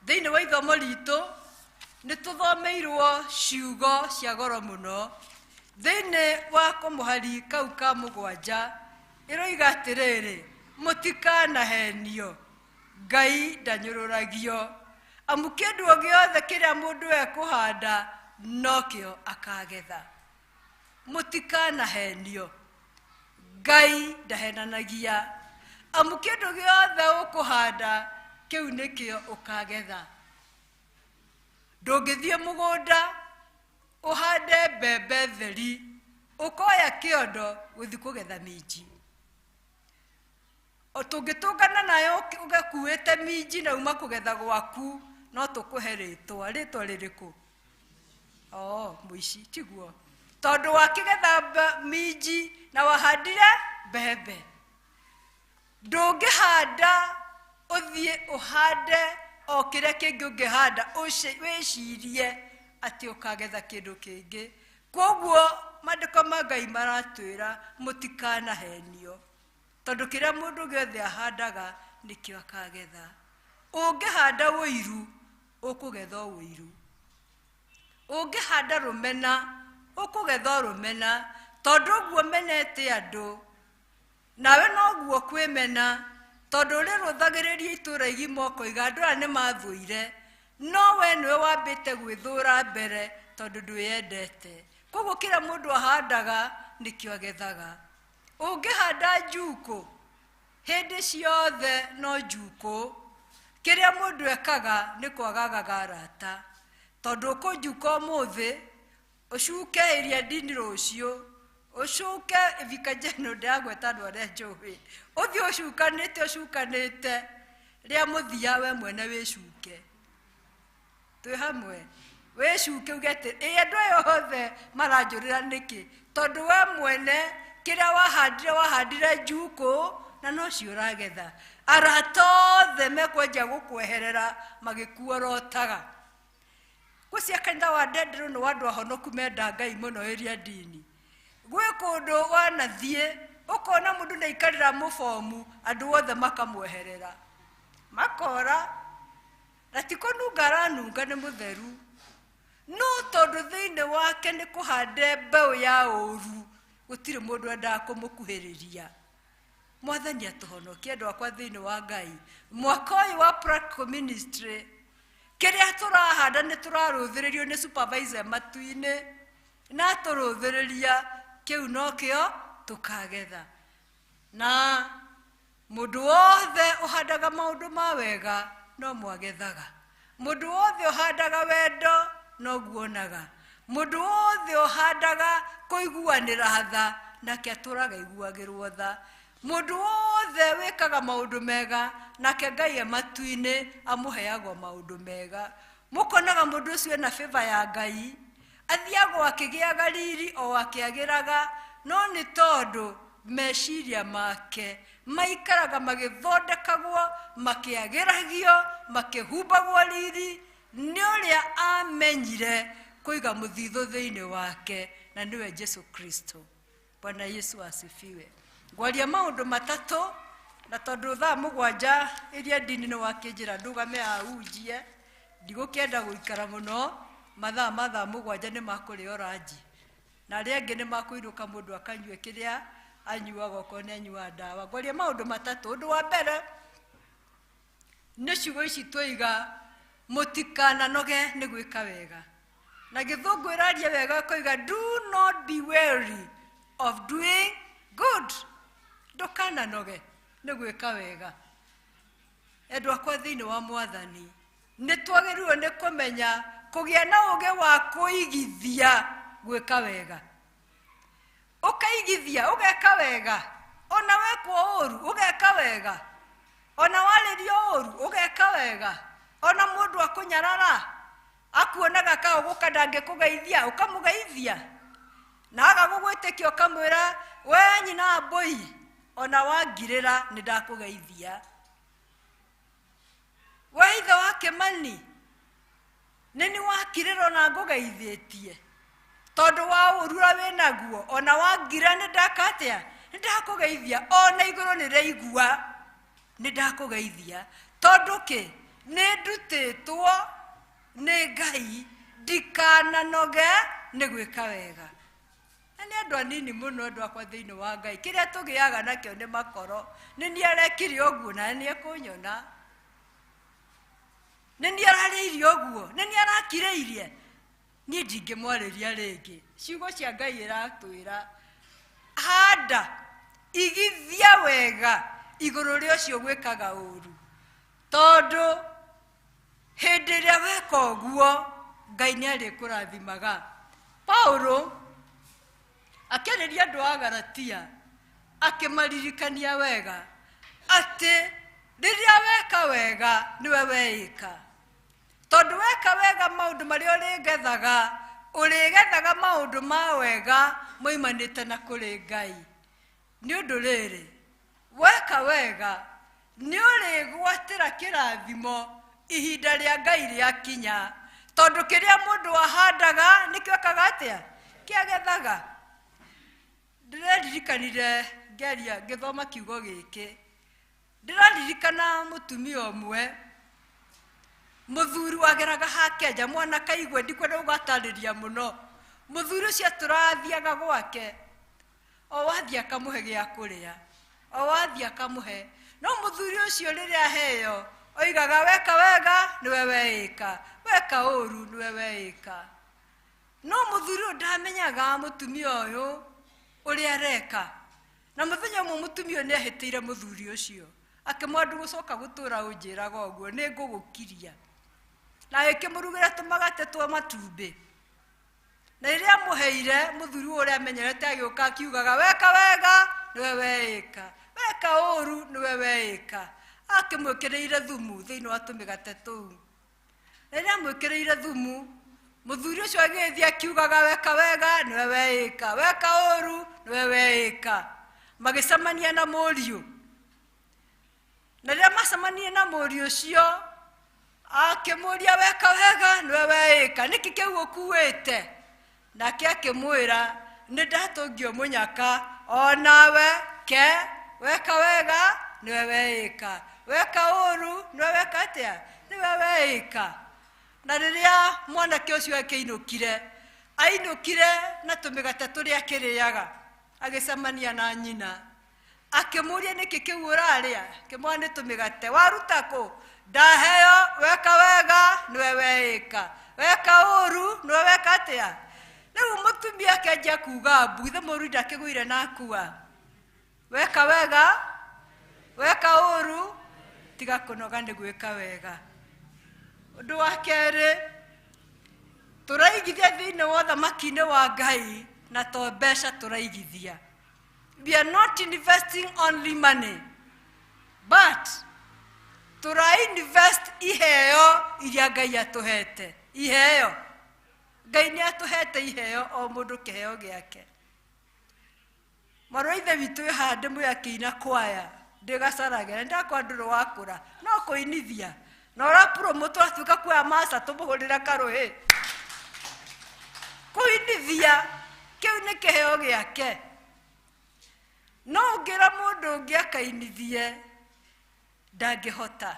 Thĩinĩ wa ithomo ritũ nĩ tũthomeirwo ciugo cia goro mũno. Thĩinĩ wa kũmũhari kau ka 7 ĩroiga atĩrĩrĩ, mũtikanahenio, Ngai ndanyũrũragio. Amu kĩndũ o gĩothe kĩrĩa mũndũ ekũhanda nokĩo akagetha. Mũtikanahenio, Ngai ndahenanagia. Amu kĩndũ gĩothe ũkũhanda kĩu nĩkĩo ũkagetha. Ndũngĩthiĩ mũgũnda ũhande mbembe theri ũkoya kĩondo gũthiĩ kũgetha minji. O tũngĩtũngana nayo ũgakuĩte minji na uma kũgetha gwaku, no tũkũhe rĩtwa. Rĩtwa rĩrĩkũ? Oh, mũici, tiguo? Tondũ wakĩgetha minji na wahandire mbembe. Ndũngĩhanda ũthiĩ ũhande o kĩrĩa kĩngĩ ũngĩhanda wĩcirie atĩ ũkagetha kĩndũ kĩngĩ. Koguo maandĩko ma Ngai maratwĩra mũtikanahenio, tondũ kĩrĩa mũndũ gĩothe ahandaga nĩkĩo akagetha. Ũngĩhanda ũiru ũkũgetha o ũiru, ũngĩhanda rũmena ũkũgetha o rũmena, tondũ ũguo menete andũ nawe noguo kwĩmena, tondũ ũrĩrũthagĩrĩria itũũra igima ũkoiga andũ aya nĩmathũire, no we nĩwe wambĩte gwĩthũra mbere tondũ ndwĩyendete. Koguo kĩrĩa mũndũ ahandaga nĩkĩo agethaga. Ũngĩhanda njukũ hĩndĩ ciothe no njukũ, kĩrĩa mũndũ ekaga nĩ kwagagaga arata, tondũ ũkũnjuka ũmũthĩ ũcuke ĩrĩa ndini rũciũ, ũcuke ivika jeno, ndĩragweta andũ arĩa njũĩ, ũthiĩ ũcukanĩte ũcukanĩte, rĩa mũthia we mwene wĩcuke. Twĩ hamwe, wĩcuke uge atĩ ĩ andũ aya othe maranjũrĩra nĩkĩ? Tondũ we mwene kĩrĩa wahandire wahandire njukũ na nocio ũragetha. Arata othe mekwenja gũkweherera magĩkuorotaga. Gwĩcia kanitha wa Ndenderũ nĩ wa andũ ahonoku menda Ngai mũno ĩrĩa ndini. Gwĩ kũndũ wanathiĩ ũkona mũndũ nĩaikarĩra mũbomu, andũ othe makamweherera makora, na ti kũnunga aranunga nĩ mũtheru, no tondũ thĩinĩ wake nĩ kũhande mbeũ ya ũru, gũtirĩ mũndũ endaga kũmũkuhĩrĩria. Mwathani atũhonokie andũ akwa thĩinĩ wa Ngai. Mwaka ũyũ wa practical ministry kĩrĩa tũrahanda nĩ tũrarũthĩrĩrio nĩ supervisor matu-inĩ, na atũrũthĩrĩria kĩu nokĩo tũkagetha. Na mũndũ wothe ũhandaga maũndũ ma wega no mwagethaga, mũndũ wothe ũhandaga wendo no guonaga, mũndũ wothe ũhandaga kũiguanĩra tha nake atũraga iguagĩrwo tha, mũndũ wothe wĩkaga maũndũ mega nake Ngai e matu-inĩ amũheagwo maũndũ mega. Mũkonaga mũndũ ũcio ena favor ya Ngai, athiagwo akĩgĩaga riri o akĩagĩraga, no nĩ tondũ meciria make maikaraga magĩthondekagwo, makĩagĩragio, makĩhumbagwo riri nĩ ũrĩa amenyire kũiga mũthithũ thĩinĩ wake, na nĩwe Jesu Kristo. Bwana Yesu asifiwe. Ngwaria maũndũ matatũ, na tondũ thaa 7 iria ndini nĩ wakĩnjĩra ndũgame ahunjie, ndigũkĩenda gũikara mũno, mathaa ma thaa 7 nĩ makũrĩa oranji, na arĩa angĩ nĩ makũinũka mũndũ akanyue kĩrĩa anyuaga okorwo nĩ anyuaga ndawa. Ngwaria maũndũ matatũ. Ũndũ wa mbere nĩ ciugo ici twaiga, mũtikananoge nĩ gwĩka wega. Na gĩthũngũ ĩraria wega ĩkoiga do not be weary of doing good. Ndũkananoge nĩ gwĩka wega. Endwa akwa thĩinĩ wa Mwathani, nĩ twagĩrĩirwo nĩ kũmenya kũgĩa na ũũgĩ wa kũigithia gwĩka wega. Ũkaigithia ũgeka wega, ona wekwo ũru ũgeka wega, ona warĩrio ũru ũgeka wega, ona mũndũ akũnyarara akuonaga kaũgũka ndangĩkũgeithia ũkamũgeithia, na aga gũgwĩtĩkia ũkamwĩra we nyina wa mbũi ona wangirĩra nĩ ndakũgeithia, we ithe wa Kĩmani nĩ nĩ wakirĩra ona ngũgeithĩtie, tondũ wa ũru ũrĩa wĩnaguo ona wangira nĩ ndaka atĩa, nĩ ndakũgeithia, ona igũrũ nĩ rĩaigua nĩ ndakũgeithia, tondũ kĩ, nĩ ndutĩtwo nĩ Ngai ndikananoge nĩ gwĩka wega. Na nĩ andũ anini mũno andũ akwa thĩinĩ wa Ngai, kĩrĩa tũgĩaga nakĩo nĩ makoro, nĩ niĩ arekire ũguo na nĩ ekũnyona. Nĩ niĩ ararĩirie ũguo, nĩ niĩ arakirĩirie, niĩ ndingĩmwarĩria rĩngĩ. Ciugo cia Ngai iratwĩra handa igithia wega igũrũ rĩa ũcio gwĩkaga ũru, tondũ hĩndĩ ĩrĩa weka ũguo Ngai nĩ arĩkũrathimaga. Paulo akĩarĩria andũ a Galatia akĩmaririkania wega atĩ rĩrĩa weka wega nĩwe weĩka, tondũ weka wega maũndũ marĩa ũrĩgethaga ũrĩgethaga maũndũ ma wega moimanĩte na kũrĩ Ngai. Nĩ ũndũ rĩrĩ, weka wega nĩ ũrĩgwatĩra kĩrathimo ihinda rĩa Ngai rĩakinya, tondũ kĩrĩa mũndũ ahandaga nĩkĩo ekaga atĩa? Kĩagethaga. Ndĩreririkanire ngĩaria ngĩthoma kiugo gĩkĩ, ndĩraririkana mũtumia ũmwe mũthuri wageraga hake nja, mwanake aigue, ndikwenda gũgatarĩria mũno. Mũthuri ũcio atũrathiaga gwake, o wathiĩ akamũhe gĩa kũrĩa, o wathiĩ akamũhe. No mũthuri ũcio rĩrĩa aheo oigaga weka wega nĩwe weĩka, weka ũru nĩwe weĩka. No mũthuri ũyũ ndamenyaga mũtumia ũyũ ũrĩa areka. Na mũthenya ũmwe mũtumia ũyũ nĩahĩtĩire mũthuri ũcio, akĩmwĩra ndũgũcoka gũtũra ũnjĩraga ũguo, nĩ ngũgũkiria. Na agĩkĩmũrugĩra tũmagate twa matumbĩ. Na rĩrĩa amũheire, mũthuri ũyũ ũrĩa amenyerete agĩũka akiugaga weka wega nĩwe weĩka, weka ũru nĩwe weĩka. Akĩmwĩkĩrĩire thumu thĩinĩ wa tũmĩgate tũu. Rĩrĩa amwĩkĩrĩire thumu, mũthuri ũcio agĩthiĩ akiugaga weka wega nĩwe weĩka, weka ũru nĩwe weĩka. Magĩcemania na mũriũ. Na rĩrĩa macemanirie na mũriũ ũcio, akĩmũria weka wega nĩwe weĩka, nĩkĩ kĩu ũkuĩte? Nake akĩmwĩra nĩ ndatũngio mũnyaka, o nawe ke weka wega nĩwe weĩka, weka ũru nĩwe weka atĩa? Nĩwe weĩka. Na rĩrĩa mwanake ũcio akĩinũkire, ainũkire na tũmĩgate tũrĩa akĩrĩaga, agĩcemania na nyina, akĩmũria nĩkĩ kĩu ũrarĩa? Akĩmwĩra nĩ tũmĩgate. Waruta kũ? Ndaheo. Weka wega nĩwe weĩka, weka ũru nĩwe weka atĩa? Rĩu mũtumia akĩanjia kuga mbu, ithe mũru ndakĩgũire na akua. Weka wega, weka ũru, tiga kũnoga nĩ gwĩka wega. Ũndũ wa kerĩ, tũraigithia thĩinĩ wa ũthamaki-inĩ wa Ngai na to mbeca tũraigithia. We are not investing only money, but tũrainvest iheo iria Ngai atũhete. Iheo Ngai nĩ atũhete iheo, o mũndũ kĩheo gĩake. Mwarĩ wa ithe witũ wĩ haha ndĩmwĩre akĩina kwaya ndĩgacarage, na ndakwa ndũrĩ wakũra no kũinithia na ũrapromote ũratuĩka kuoya maca tũmũhũrĩre karũhĩ. Kũinithia kĩu nĩ kĩheo gĩake, no ũngĩra mũndũ ũngĩ akainithie ndangĩhota.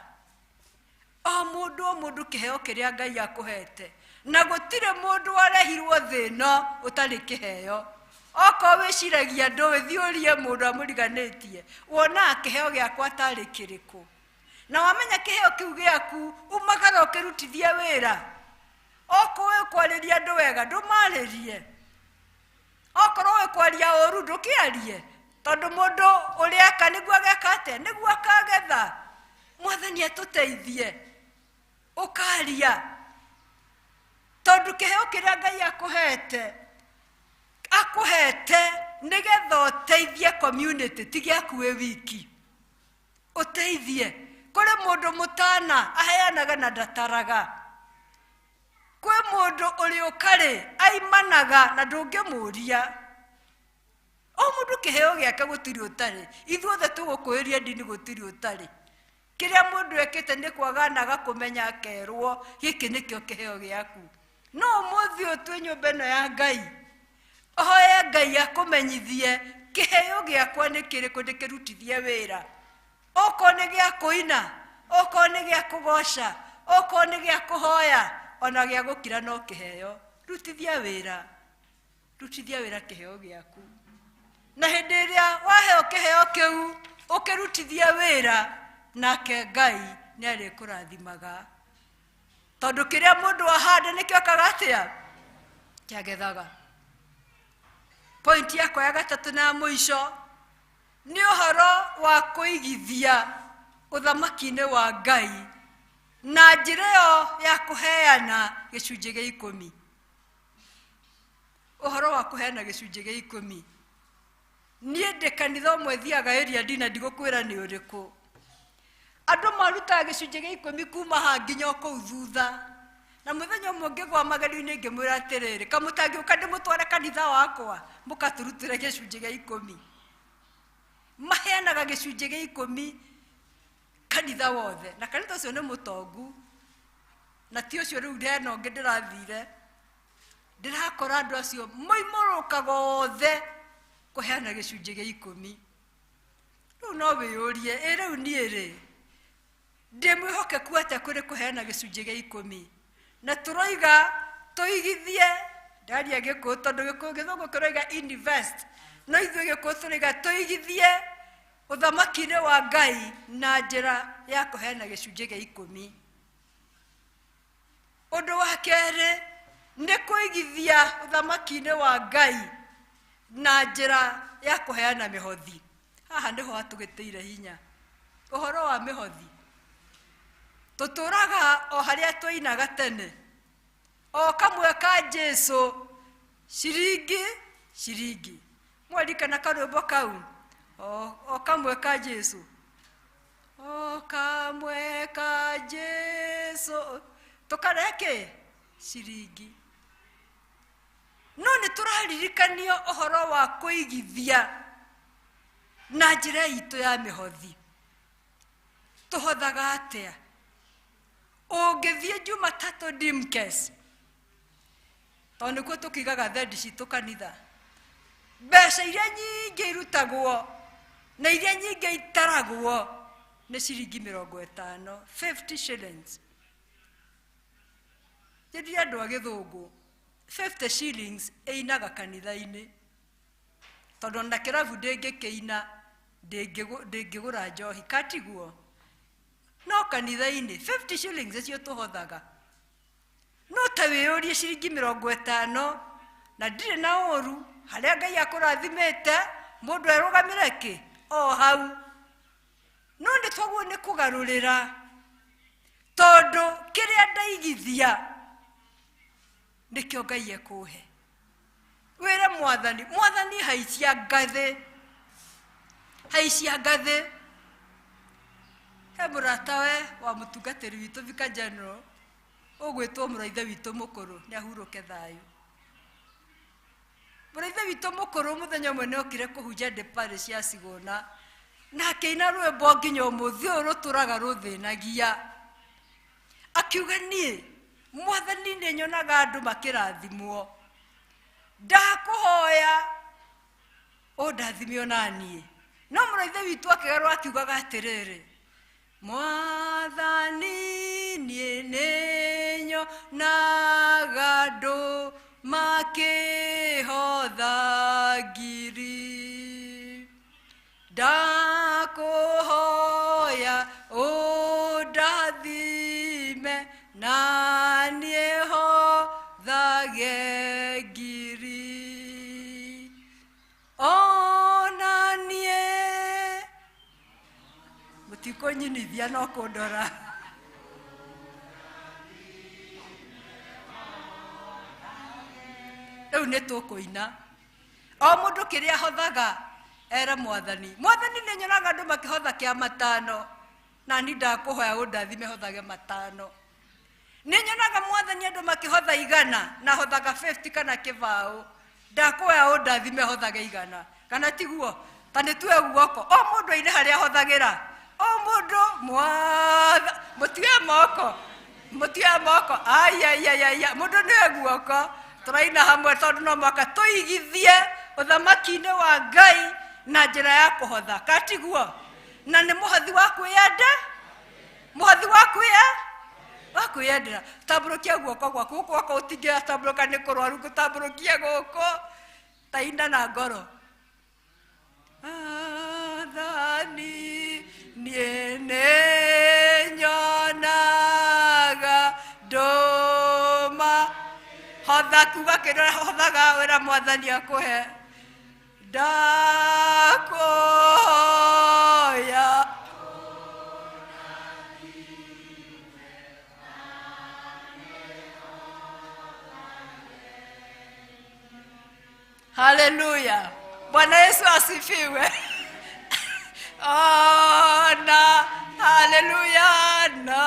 O mũndũ o mũndũ kĩheo kĩrĩa Ngai akũhete, na gũtirĩ mũndũ warehirwo thĩ ĩno ũtarĩ kĩheo. Okorwo wĩciragia ndũĩ, thiĩ ũrie mũndũ amũriganĩtie, wonaga kĩheo gĩakwa tarĩ kĩrĩkũ? Na wamenya kĩheo kĩu gĩaku, umagara ũkĩrutithie wĩra. Okorwo wĩ kwarĩria andũ wega, ndũmarĩrie. Okorwo wĩ kwaria ũru, ndũkĩarie, tondũ mũndũ ũrĩa eka nĩguo ageka atĩa? Nĩguo akagetha. Mwathani atũteithie ũkaria, tondũ kĩheo kĩrĩa Ngai akũhete, akũhete nĩgetha ũteithie community, ti gĩaku wĩ wiki. Ũteithie. Kũrĩ mũndũ mũtana aheanaga na ndataraga. Kwĩ mũndũ ũrĩ ũkarĩ aimanaga na ndũngĩmũria. O mũndũ kĩheo gĩake gũtirĩ ũtarĩ. Ithuothe tũgũkũĩria ndini gũtirĩ ũtarĩ. Kĩrĩa mũndũ ekĩte nĩ kwaganaga kũmenya akerwo gĩkĩ nĩkĩo kĩheo gĩaku. No ũmũthĩ ũyũ twĩ nyũmba ĩno ya Ngai, hoya Ngai akũmenyithie kĩheo gĩakwa nĩ kĩrĩkũ ndĩkĩrutithie wĩra. Okorwo nĩ gĩa kũina, okorwo nĩ gĩa kũgoca, okorwo nĩ gĩa kũhoya, ona gĩa gũkira no kĩheo. Rutithia wĩra, rutithia wĩra kĩheo gĩaku. Na hĩndĩ ĩrĩa waheo kĩheo kĩu ũkĩrutithie wĩra, nake Ngai nĩ arĩkũrathimaga. Tondũ kĩrĩa mũndũ ahanda nĩkĩo ekaga atĩa? Kĩagethaga. Point yakwa ya gatatũ na ya mũico nĩ ũhoro wa kũigithia ũthamaki-inĩ wa Ngai na njĩra ĩyo ya kũheana gĩcunjĩ gĩa ikũmi. Ũhoro wa kũheana gĩcunjĩ gĩa ikũmi, niĩ ndĩ kanitha ũmwe thiaga area ndina ndigũkwĩra nĩ ũrĩkũ. Andũ marutaga gĩcunjĩ gĩa ikũmi kuma haha nginya o kũu thutha. Na mũthenya ũmwe ngĩgwa magerio-inĩ ngĩmwĩra atĩrĩrĩ, kamũtangĩũka ndĩmũtware kanitha wakwa mũkatũrutĩre gĩcunjĩ gĩa ikũmi. Maheanaga gĩcunjĩ gĩa ikũmi kanitha wothe, na kanitha ũcio nĩ mũtongu, na ti ũcio rĩu hena ũngĩ ndĩrathire ndĩrakora andũ acio moimũrũkaga othe kũheana gĩcunjĩ gĩa ikũmi. Rĩu no wĩyũrie, ĩ rĩu niĩ rĩ ndĩ mwĩhokeku atĩa kũrĩ kũheana gĩcunjĩ gĩa ikũmi? Na tũroiga tũigithie, ndaria Gĩkũyũ tondũ Gĩkũyũ gĩthũngũ kĩroiga invest, no ithuĩ Gĩkũyũ tũroiga tũigithie ũthamaki-inĩ wa Ngai na njĩra ya kũheana gĩcunjĩ gĩa ikũmi. Ũndũ wa kerĩ nĩ kũigithia ũthamaki-inĩ wa Ngai na njĩra ya kũheana mĩhothi. Haha nĩho hatũgĩtĩire hinya ũhoro wa mĩhothi. Tũtũraga o harĩa twainaga tene, o kamwe ka Jesu, ciringi ciringi. Mwaririkana karwĩmbo kau? O kamwe ka Jesu, o kamwe ka Jesu, tũkareke ciringi. No nĩ tũraririkanio ũhoro wa kũigithia na njĩra itũ ya mĩhothi. Tũhothaga atĩa? Ũngĩthiĩ Jumatatũ Dimkes, tondũ nĩkuo tũkĩigaga thendi citũ kanitha, mbeca iria nyingĩ irutagwo na iria nyingĩ itaragwo nĩ ciringi mĩrongo ĩtano, 50 shillings. Njĩrire andũ a gĩthũngũ, 50 shillings ĩinaga kanitha-inĩ, tondũ ona kĩrabu ndĩngĩkĩina, ndĩngĩgũra njohi, katiguo? No kanitha-inĩ 50 shillings icio tũhothaga. No ta wĩyũrie ciringi mĩrongo ĩtano, na ndirĩ na ũru harĩa Ngai akũrathimĩte mũndũ erũgamĩre kĩ o hau. No nĩ twaguo nĩ kũgarũrĩra, tondũ kĩrĩa ndaigithia nĩkĩo Ngai ekũhe. Wĩre Mwathani, Mwathani haicia ngathĩ, haicia ngathĩ. He mũratawe wa mũtungatĩri witũ Vicar General ũgwĩtwo mũraithe witũ mũkũrũ, nĩ ahurũke thayũ. Mũraithe witũ mũkũrũ mũthenya ũmwe nĩ okire kũhunjia ndĩ parish ya Cigũna, na akĩina rwĩmbo nginya ũmũthĩ ũyũ rũtũraga rũthĩnagia. Akiuga, niĩ Mwathani nĩ nyonaga andũ makĩrathimwo, ndakũhoya ũndathime ona niĩ. No mũraithe witũ akĩgarũra akiugaga atĩrĩrĩ, Mwathani niĩ nĩ nyonaga andũ makĩhotha ngiri, ndakũhoya ũndathime na niĩ hothage ngiri. Ona niĩ mũtikũnyinithia no kũndora. Rĩu nĩ tũkũina o mũndũ kĩrĩa ahothaga ere Mwathani. Mwathani nĩ nyonaga andũ makĩhotha kĩa matano, na ni ndakũhoya ũndathime hothage matano. Nĩ nyonaga Mwathani andũ makĩhotha igana, na hothaga 50 kana kĩbaũ, ndakũhoya ũndathime hothage igana, kana tiguo? Ta nĩ tuoe guoko o mũndũ aine harĩa ahothagĩra, o mũndũ mwatha, mũtioe moko, mũtioe moko, aiaiaiaia, mũndũ nĩoe guoko, tũraina hamwe tondũ no mũhaka tũigithie ũthamaki-inĩ wa Ngai na njĩra ya kũhotha, katiguo? Na nĩ mũhothi wa kwĩyenda, mũhothi wa kwĩya wa kwĩyendera. Tambũrũkia guoko gwaku gũkũ gwakwa gũtingĩatambũrũka nĩ kũrwaru, ngũtambũrũkie gũkũ, taina na ngoro. Athani niĩ nĩ nyonaga andũ Uga kĩrĩa hothaga wĩra mwathani akũhe. Ndakuhoya. Haleluya. Bwana Yesu asifiwe. Ona, haleluya, na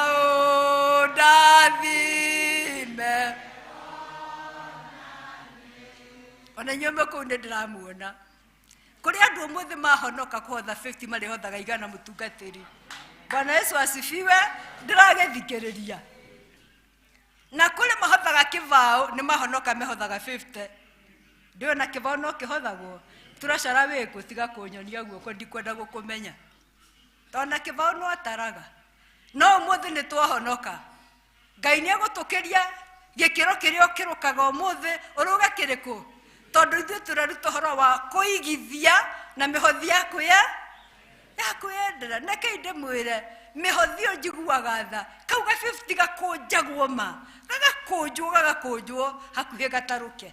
ũndathime. Ona inyuĩ mwĩ kũu nĩ ndĩramuona. Kũrĩ andũ ũmũthĩ mahonoka kũhotha 50 marĩhothaga igana mũtungatĩri. Bwana Yesu asifiwe, ndĩragĩthikĩrĩria. Na kũrĩ mahothaga kĩbaũ nĩ mahonoka mehothaga 50. Ndĩũĩ na kĩbaũ no kĩhothagwo. Tũracara wĩkũ tiga kũnyonia guoko ndikwenda gũkũmenya. Tondũ na kĩbaũ no ataraga. No ũmũthĩ nĩ twahonoka. Ngai nĩ egũtũkĩria gĩkĩro kĩrĩa ũkĩrũkaga ũmũthĩ ũrũge kĩrĩkũ? Tondũ ithuĩ tũreruta ũhoro wa kũigithia na mĩhothi ya kwĩya ya kwĩyendera. Rekei ndĩmwĩre mĩhothi ĩyo njiguaga tha kau ga 50 gakũnjagwo ma gagakũnjwo gagakũnjwo hakuhĩ gatarũke.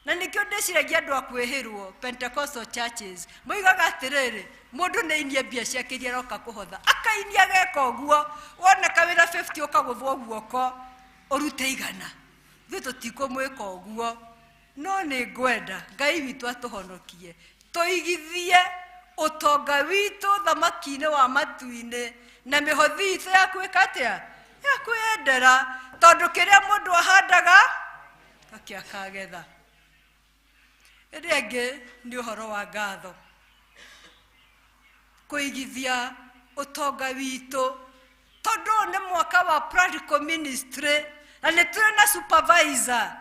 Na nĩkĩo ndĩciragia andũ a kwĩhĩrwo Pentecostal churches moigaga atĩrĩrĩ mũndũ nĩ ainie mbia ciake iria aroka kũhotha akainia ageka ũguo wona kawĩra 50 ũkagũthwo guoko ũrute igana. Ithuĩ tũtikũmwĩka ũguo no nĩ ngwenda Ngai witũ atũhonokie tũigithie ũtonga witũ thamaki-inĩ wa matu-inĩ na mĩhothi itũ ya kwĩka atĩa ya kwĩyendera tondũ kĩrĩa mũndũ ahandaga nokĩo akagetha. Ĩrĩa ĩngĩ nĩ ũhoro wa ngatho kũigithia ũtonga witũ tondũ ũyũ nĩ mwaka wa practical ministry na nĩ tũrĩ na supervisor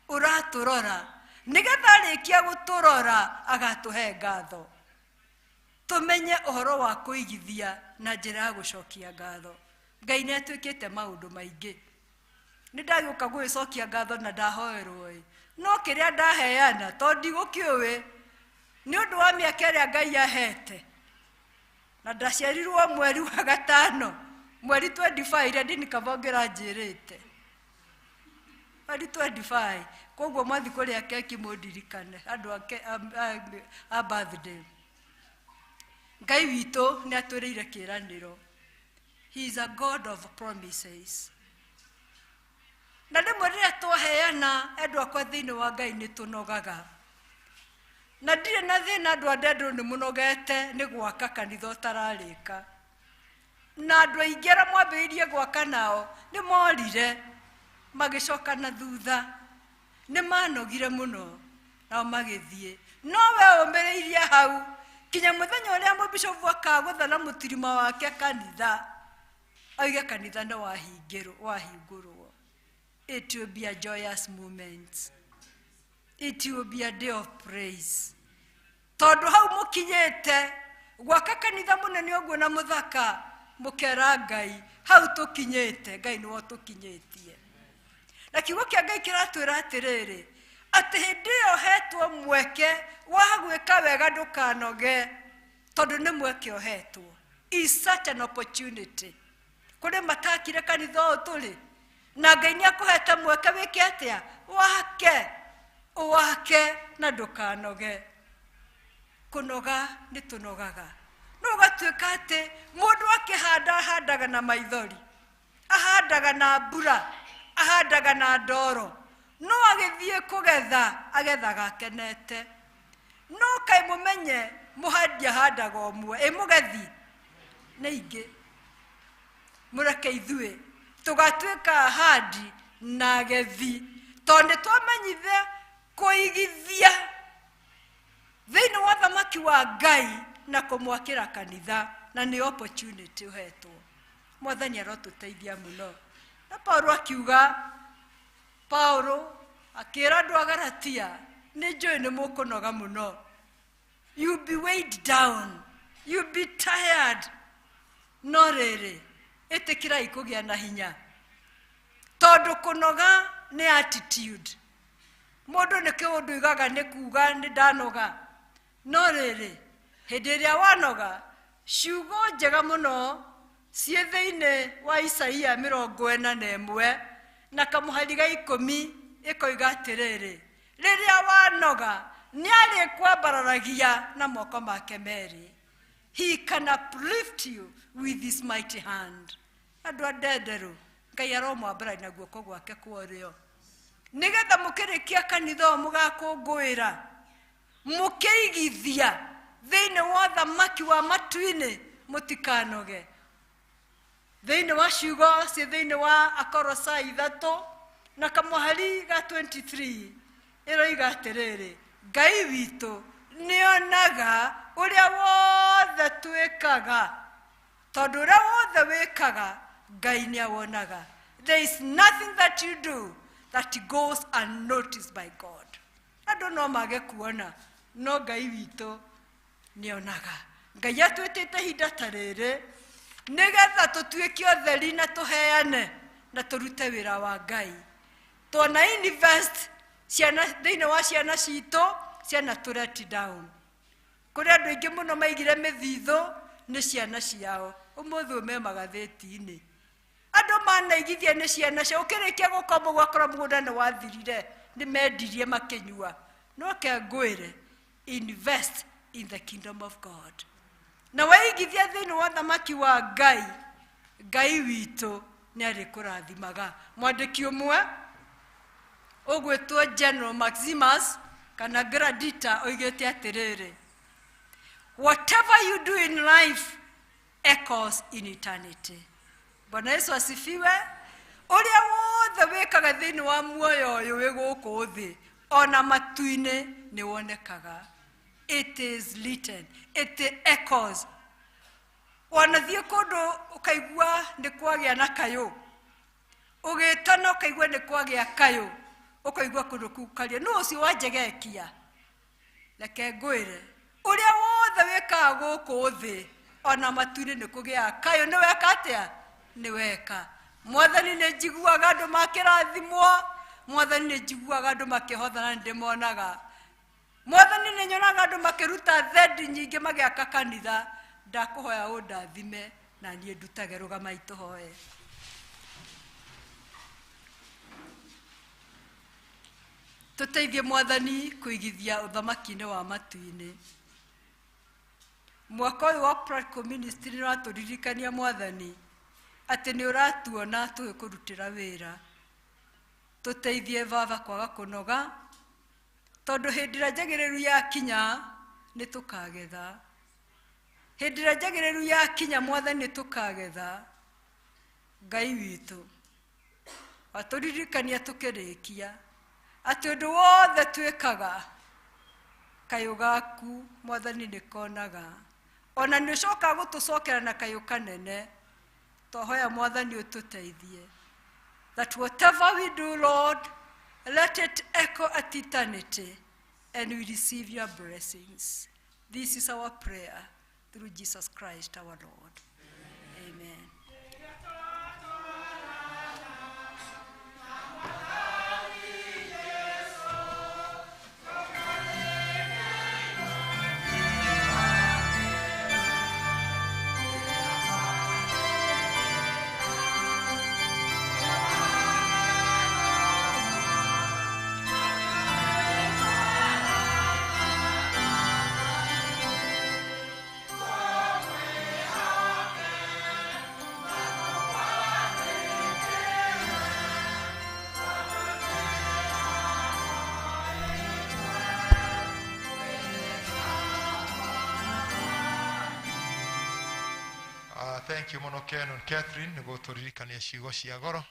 ũratũrora nĩgetha arĩkia gũtũrora agatũhe ngatho. Tũmenye ũhoro wa kũigithia na njĩra ya gũcokia ngatho. Ngai nĩ atwĩkĩte maũndũ maingĩ. Nĩ ndagĩũka gũgĩcokia ngatho na ndahoerwo ĩ no kĩrĩa ndaheana tondũ ndigũkĩũĩ nĩ ũndũ wa mĩaka ĩrĩa Ngai ahete na ndaciarirwo mweri wa gatano mweri 25 ĩrĩa ndini kaba ũngĩranjĩrĩte mweri 25 koguo mwathi kũrĩa keki mũndirikane andũ ake a birthday. Ngai witũ nĩ atwĩrĩire kĩĩranĩro. He is a God of promises. Na rĩmwe rĩrĩa twaheana endwa akwa thĩinĩ wa Ngai nĩ tũnogaga. Na ndirĩ na thĩna andũ a Ndendũ nĩ mũnogete nĩ gwaka kanitha ũtararĩka. Na andũ aingĩ arĩa mwambĩrĩirie gwaka nao nĩ morire magĩcoka na thutha. Nĩ manogire mũno nao magĩthiĩ. No we ũmĩrĩirie hau kinya mũthenya ũrĩa mũbishopu akagũtha na mũtirima wake kanitha oige kanitha nĩ wahingũrwo. It will be a joyous moment. It will be a day of praise. Tondũ hau mũkinyĩte gwaka kanitha mũnene ũguo na mũthaka mũkera Ngai hau tũkinyĩte Ngai nĩwe ũtũkinyĩtie. Na kiugo kĩa Ngai kĩratwĩra atĩrĩrĩ atĩ hĩndĩ ĩyo hetwo mweke wa gwĩka wega ndũkanoge tondũ nĩ mweke ũhetwo. Is such an opportunity. Kũrĩ matakire kanitha ũyũ tũrĩ na Ngai nĩ akũhete mweke wĩke atĩa wake wake na ndũkanoge. Kũnoga nĩ tũnogaga no ũgatuĩka atĩ mũndũ akĩhanda ahandaga na maithori ahandaga na mbura ahandaga na ndoro no agĩthiĩ kũgetha agethaga akenete. No kaĩ mũmenye mũhandi ahandaga ũmwe ĩ mũgethi nĩ ingĩ. Mũreke ithuĩ tũgatuĩka ahandi na agethi tondũ nĩ twamenyithia kũigithia thĩinĩ wa thamaki wa Ngai na kũmwakĩra kanitha na nĩ opportunity ũhetwo. Mwathani arotũteithia mũno. Na Paulo akiuga, Paulo akĩra andũ a Galatia, nĩ njũĩ nĩ mũkũnoga mũno. You be weighed down, you be tired. No rĩrĩ, ĩtĩkĩrai kũgĩa na hinya. Tondũ kũnoga nĩ attitude. Mũndũ nĩ kĩũndũ igaga nĩ kuga nĩ ndanoga. No rĩrĩ, hĩndĩ ĩrĩa wanoga, ciugo njega mũno ciĩ thĩinĩ wa Isaia 41 na kamũhari ga 10 Ĩkoiga atĩrĩrĩ, rĩrĩa wanoga nĩ arĩkwambararagia na moko make merĩ. He can uplift you with his mighty hand. Andũ a Ndenderũ, Ngai aromwambarari na guoko gwake kwa ũrĩo, nĩgetha mũkĩrĩkia kanitha ũyũ mũgakũngũĩra mũkĩigithia thĩinĩ wa ũthamaki wa matu-inĩ, mũtikanoge. Thĩinĩ wa ciugo ciĩ thĩinĩ wa Akorosai 3 na kamũhari ga 23 ĩroiga atĩrĩrĩ, Ngai witũ nĩonaga ũrĩa wothe twĩkaga, tondũ ũrĩa wothe wĩkaga Ngai nĩawonaga. There is nothing that you do that goes unnoticed by God. Andũ no mage kuona, no Ngai witũ nĩonaga. Ngai atwĩtĩte ihinda ta rĩrĩ nĩgetha tũtuĩke ũtheri na tũheane na tũrute wĩra wa Ngai. Tuona invest ciana thĩinĩ wa ciana citũ, ciana tũ let down. Kũrĩ andũ aingĩ mũno maigire mĩthithũ nĩ ciana ciao, ũmũthĩ ũyũ me magathĩti-inĩ. Andũ manaigithia nĩ ciana ciao, ũkĩrĩkia gũkoma ũgakora mũgũnda nĩ wathirire, nĩ mendirie makĩnyua. No ke ngwĩre, invest in the kingdom of God. Na waigithia thĩinĩ wa ũthamaki wa Ngai, Ngai witũ nĩ arĩkũrathimaga. Mwandĩki ũmwe ũgwĩtwo General Maximus kana Gradita oigĩte atĩrĩrĩ, whatever you do in life echoes in eternity. Bwana Yesu asifiwe. Ũrĩa wothe wĩkaga thĩinĩ wa muoyo ũyũ wĩ gũkũ thĩ, ona matu-inĩ nĩ wonekaga. It is written, it echoes. Wanathiĩ kũndũ ũkaigua nĩ kwagĩa na kayũ, ũgĩtana ũkaigua nĩ kwagĩa kayũ, ũkaigua kũndũ kũu karia, nũ ũcio wanjegekia? Reke ngwĩre, ũrĩa wothe wĩkaga gũkũ thĩ ona matu-inĩ nĩ kũgĩaga kayũ. Nĩ weka atĩa? Nĩ weka. Mwathani, nĩ njiguaga andũ makĩrathimwo. Mwathani, nĩ njiguaga andũ makĩhothana, nĩ ndĩmonaga. Mwathani, nĩ nyonaga andũ makĩruta thendi nyingĩ magĩaka kanitha. Ndakũhoya ũndathime na niĩ ndutage. Rũgamai tũhoe. Tũteithie Mwathani kũigithia ũthamaki-inĩ wa matu-inĩ. Mwaka ũyũ wa practical ministry nĩ ũratũririkania Mwathani atĩ nĩ ũratuona tũgĩkũrutĩra wĩra. Tũteithie Baba kwaga kũnoga, tondũ hĩndĩ ĩrĩa njagĩrĩru yakinya nĩ tũkagetha. Hĩndĩ ĩrĩa njagĩrĩru yakinya Mwathani nĩ tũkagetha. Ngai witũ watũririkania tũkĩrĩkia atĩ ũndũ wothe twĩkaga kayũ gaku Mwathani nĩ konaga, ona nĩ ũcokaga gũtũcokera na kayũ kanene. Twahoya Mwathani ũtũteithie that whatever we do, Lord, let it echo at eternity and we receive your blessings. This is our prayer through Jesus Christ our Lord. Amen. Thank you mũno Canon Catherine nĩ gũtũririkania ciugo cia goro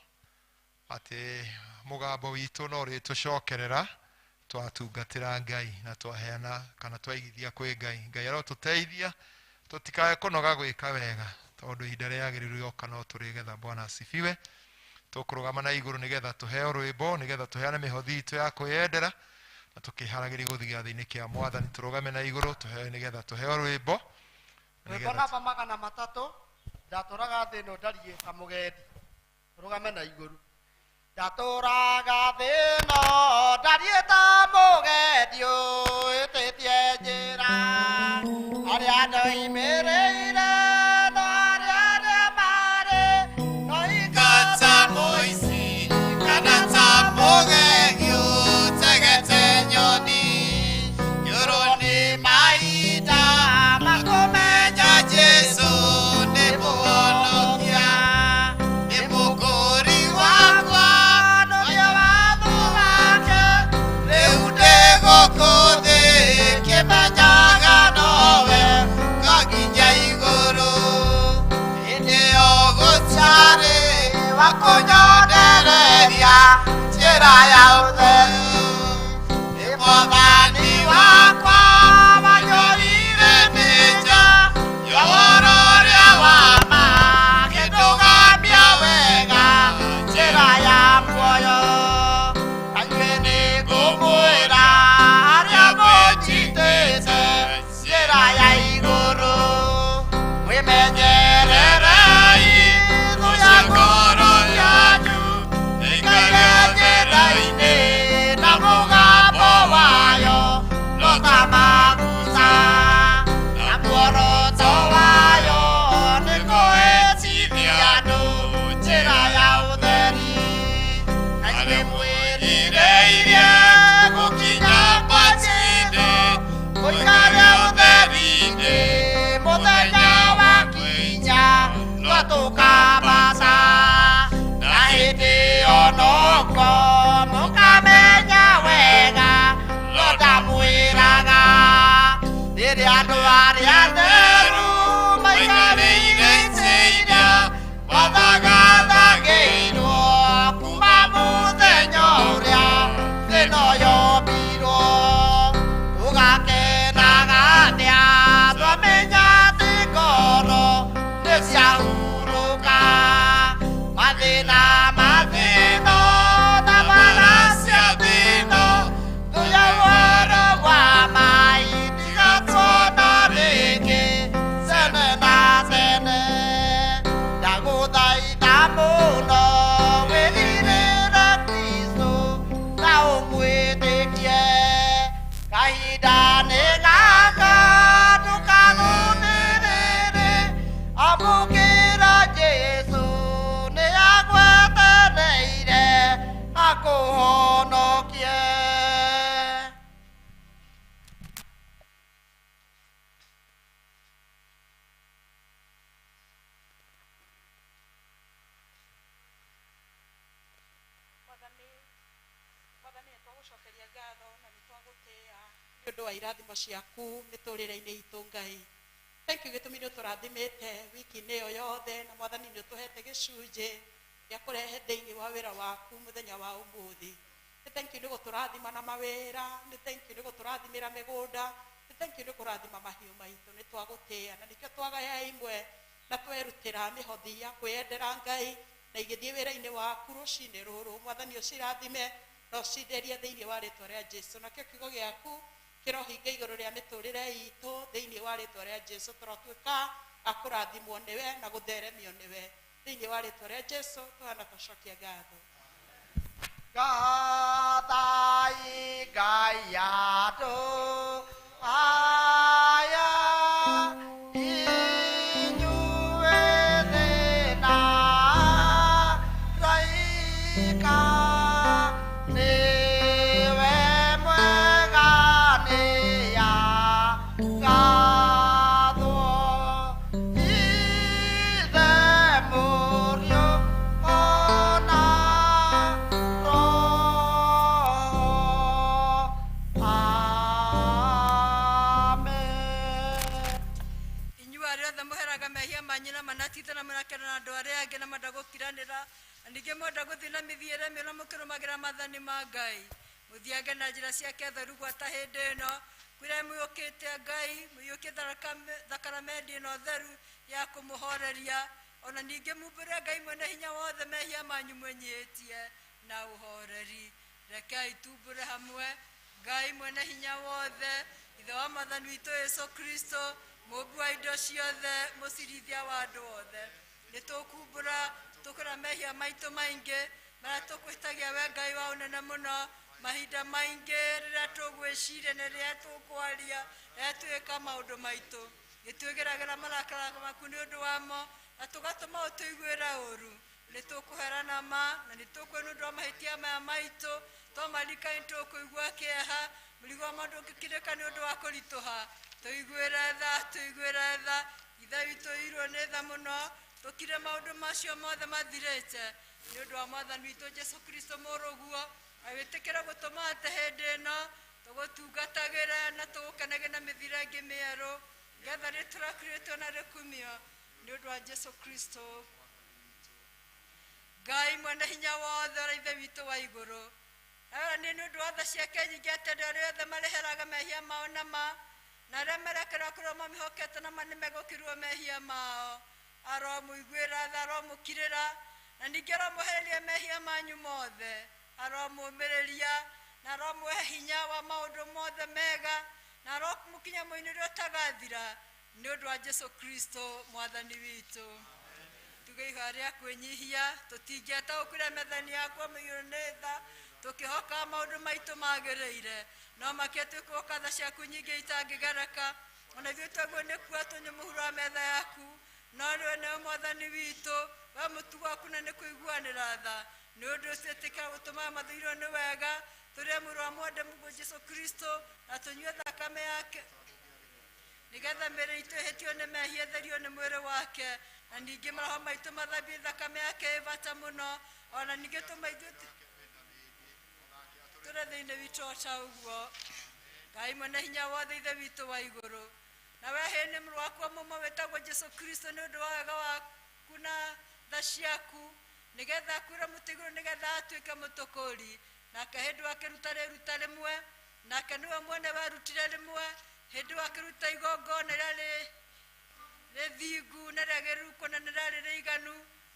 atĩ mũgambo witũ no ũrĩtũcokerera twatungatĩra Ngai na twaheana kana twaigithia kwĩ Ngai. Ngai arotũteithia tũtikae kũnoga gwĩka wega, tondũ ihinda rĩagĩrĩru rĩoka no tũrĩgetha. Bwana asifiwe. Tũkũrũgama na igũrũ nĩgetha tũheo rwĩmbo, nĩgetha tũheane mĩhothi itũ ya kwĩyendera na tũkĩharagĩria gũthiĩ gĩathĩ-inĩ kĩa Mwathani. Tũrũgame na igũrũ tũheo nĩgetha tũheo rwĩmbo. Rwĩmbo namba 300, ndatũraga thĩ ĩno ndariĩ ta mũgendi. Tũrũgame na igũrũ. Ndatũraga thĩ ĩno ndariĩ ta mũgendi ũĩtĩtie njĩra, arĩa ndoimĩrĩire no arĩa arĩa marĩ no ta mũici kana ta mũgendi. Njĩra ya ũtheri. Nĩ Mwathani wakwa wanjorire mĩnja ya ũhoro ũrĩa wa ma, akĩndũgamia wega njĩra ya muoyo. Na inyuĩ nĩngũmwĩra arĩa mũnjitĩte njĩra ya igũrũ, mwĩmenyererei thũ ya ngoro yanyu ĩikare njĩra-inĩ na mũgambo wayo no ta maguta, na muoroto wayo nĩ kũhĩtithia andũ njĩra ya ũtheri. Na inyuĩ mwĩrirĩirie gũkinya kwa Jesũ, mũikare ũtheri-inĩ mũthenya wakinya no tũkambata, na hĩndĩ ĩyo noguo mũkamenya wega no ndamwĩraga rĩrĩa andũ arĩa atheru maikarĩire itĩ iria mathagathagĩirwo kuma mũthenya ũrĩa thĩ ĩno yombirwo. Tũgakenaga atĩa twamenya atĩ ngoro nĩ ciahurũka, mathĩna mathĩno na mbara cia thĩno, thũ ya ũhoro wa ma itigatwona rĩngĩ tene na tene. Ndagũthaitha mũno wĩrirĩre Kristũ na ũmwĩtĩkie, kahinda nĩ gaka ndũkagũthĩrĩre, amũkĩra Jesũ nĩ agwetereire akũhonokie. Mwathani, nĩtwagũcokeria ngatho na nĩtwagũtĩĩa nĩ ũndũ wa irathimo ciaku mĩtũrĩre-inĩ itũ Ngai. Thank you gĩtũmi nĩ ũtũrathimĩte wiki-inĩ ĩyo yothe, na Mwathani nĩ ũtũhete gĩcunjĩ gĩa kũrehe thĩinĩ wa wĩra waku mũthenya wa ũmũthĩ. Nĩ thank you nĩ gũtũrathima na mawĩra, nĩ thank you nĩ gũtũrathimĩra mĩgũnda, nĩ thank you nĩ kũrathima mahiũ maitũ. Nĩ twagũtĩĩa na nĩkĩo twagaya imwe na twerutĩra mĩhothi ya kwĩyendera Ngai na igĩthiĩ wĩra-inĩ waku rũcinĩ rũrũ. Mwathani ũcirathime na ũcitherie thĩinĩ wa rĩtwa rĩa Jesũ. Nakĩo kiugo gĩaku kĩrohinga igũrũ rĩa mĩtũrĩre itũ thĩinĩ wa rĩtwa rĩa Jesũ. Tũrotuĩka a kũrathimwo nĩwe na gũtheremio nĩwe thĩinĩ wa rĩtwa rĩa Jesũ. Tũhana tũcokia ngatho. Gathai Ngai andũ aya, inyuĩ thĩ na araika, nĩwe mwega nĩagathwo. Ithe, Mũriũ, ona Roho. Amen. Inyuĩ arĩa othe mũheraga mehia manyu na manatithana mũrakena na andũ arĩa angĩ na mwenda gũkiranĩra, na ningĩ mwenda gũthiĩ na mĩthiĩre mĩega mũkĩrũmagĩra maathani ma Ngai, mũthiange na njĩra ciake theru gwata hĩndĩ ĩno kwĩra mũiyũkĩte Ngai, mũiyũkĩte thakaramendi ĩno theru ya kũmũhoreria, ona ningĩ mumbũre Ngai mwene hinya wothe mehia manyu mwĩnyihĩtie na ũhoreri. Rekei tumbũre hamwe Ngai mwene hinya wothe, Ithe wa Mwathani witũ Yesu Kristo, mũmbi wa indo ciothe, mũcirithia wa andũ othe. Nĩ tũkumbũra tũkũra mehia maitũ maingĩ marĩa tũkwĩhĩtagia we Ngai wa ũnene mũno, mahinda maingĩ rĩrĩa tũgwĩciria na rĩrĩa tũkwaria, rĩrĩa twĩka maũndũ maitũ, nĩtwĩgeragĩra marakara maku nĩ ũndũ wamo na tũgatũma ũtũiguĩre ũru. Nĩ tũkũherana ma na nĩ tũkũhe nĩ ũndũ wa mahĩtia maya maitũ, twamarika nĩ tũkũigua kĩeha, mũrigo wa maũndũ ũngĩkirĩka nĩ ũndũ wa kũritũha. Tũiguĩre tha, tũiguĩre tha, Ithe witũ irwo nĩ tha mũno, tũkire maũndũ macio mothe mathirĩte nĩ ũndũ wa Mwathani witũ Jesũ Kristo mũrũguo, agĩtĩkĩra gũtũma atĩ hĩndĩ ĩno tũgũtungatagĩre na tũgũkenage na mĩthire ĩngĩ mĩerũ, ngetha rĩtũrakirĩtwo na rĩkumio nĩ ũndũ wa Jesũ Kristo. Ngai mwene hinya wothe ũrĩa Ithe witũ wa igũrũ, Nĩ nĩ ũndũ wa tha ciake nyingĩ atĩ andũ arĩa othe mareheraga mehia mao na ma na arĩa merekera kũrĩa mamĩhokete na ma nĩmegũkirwo mehia mao. Aromũiguĩra tha, aromũkirĩra, na ningĩ aromũhereria mehia manyu mothe, aromũmĩrĩria na aromũhe hinya wa maũndũ mothe mega, na aromũkinya mũinĩ ũrĩa ũtagathira nĩ ũndũ wa Jesu Kristo mwathani witũ. Tuge ihoya rĩa kwĩnyihia, tũtingĩetaũkĩra methani yakwa mũiyũrũ nĩ tha, tũkĩhoka maũndũ maitũ magĩrĩire, no makia twĩkũhoka tha ciaku nyingĩ itangĩgereka. Ona ithuĩ twaguo nĩ kuo tũnyue mũhuro wa metha yaku, no rĩwe nĩwe mwathani witũ, we mũtugo waku na nĩ kũiguanĩra tha. Nĩ ũndũ ũcio ĩtĩkĩra gũtũmaga mathũirwo nĩ wega, tũrĩe mwĩrĩ wa mwende Mũguo Jesu Kristo, na tũnyue thakame yake, nĩgetha mĩĩrĩ itũ ĩhĩtio nĩ mehia ĩtherio nĩ mwĩrĩ wake, na ningĩ maroho maitũ mathambie thakame yake ĩ bata mũno, ona ningĩ tũma ithuĩ tũre thĩinĩ witũ o ta ũguo. Ngai mwene hinya wothe, Ithe witũ wa igũrũ, na we hĩ nĩ mũrũ waku wa mũmwe wĩtagwo Jesu Kristo, nĩ ũndũ wa wega waku na tha ciaku, nĩgetha akuĩre mũtĩ igũrũ, nĩgetha atuĩke mũtũkũri. Nake hĩndĩ wakĩruta rĩruta rĩmwe, nake nĩwe mwene werutire rĩmwe, hĩndĩ wakĩruta igongona rĩrĩa rĩthingu na rĩagĩrĩru kũna nĩ rĩarĩ rĩiganu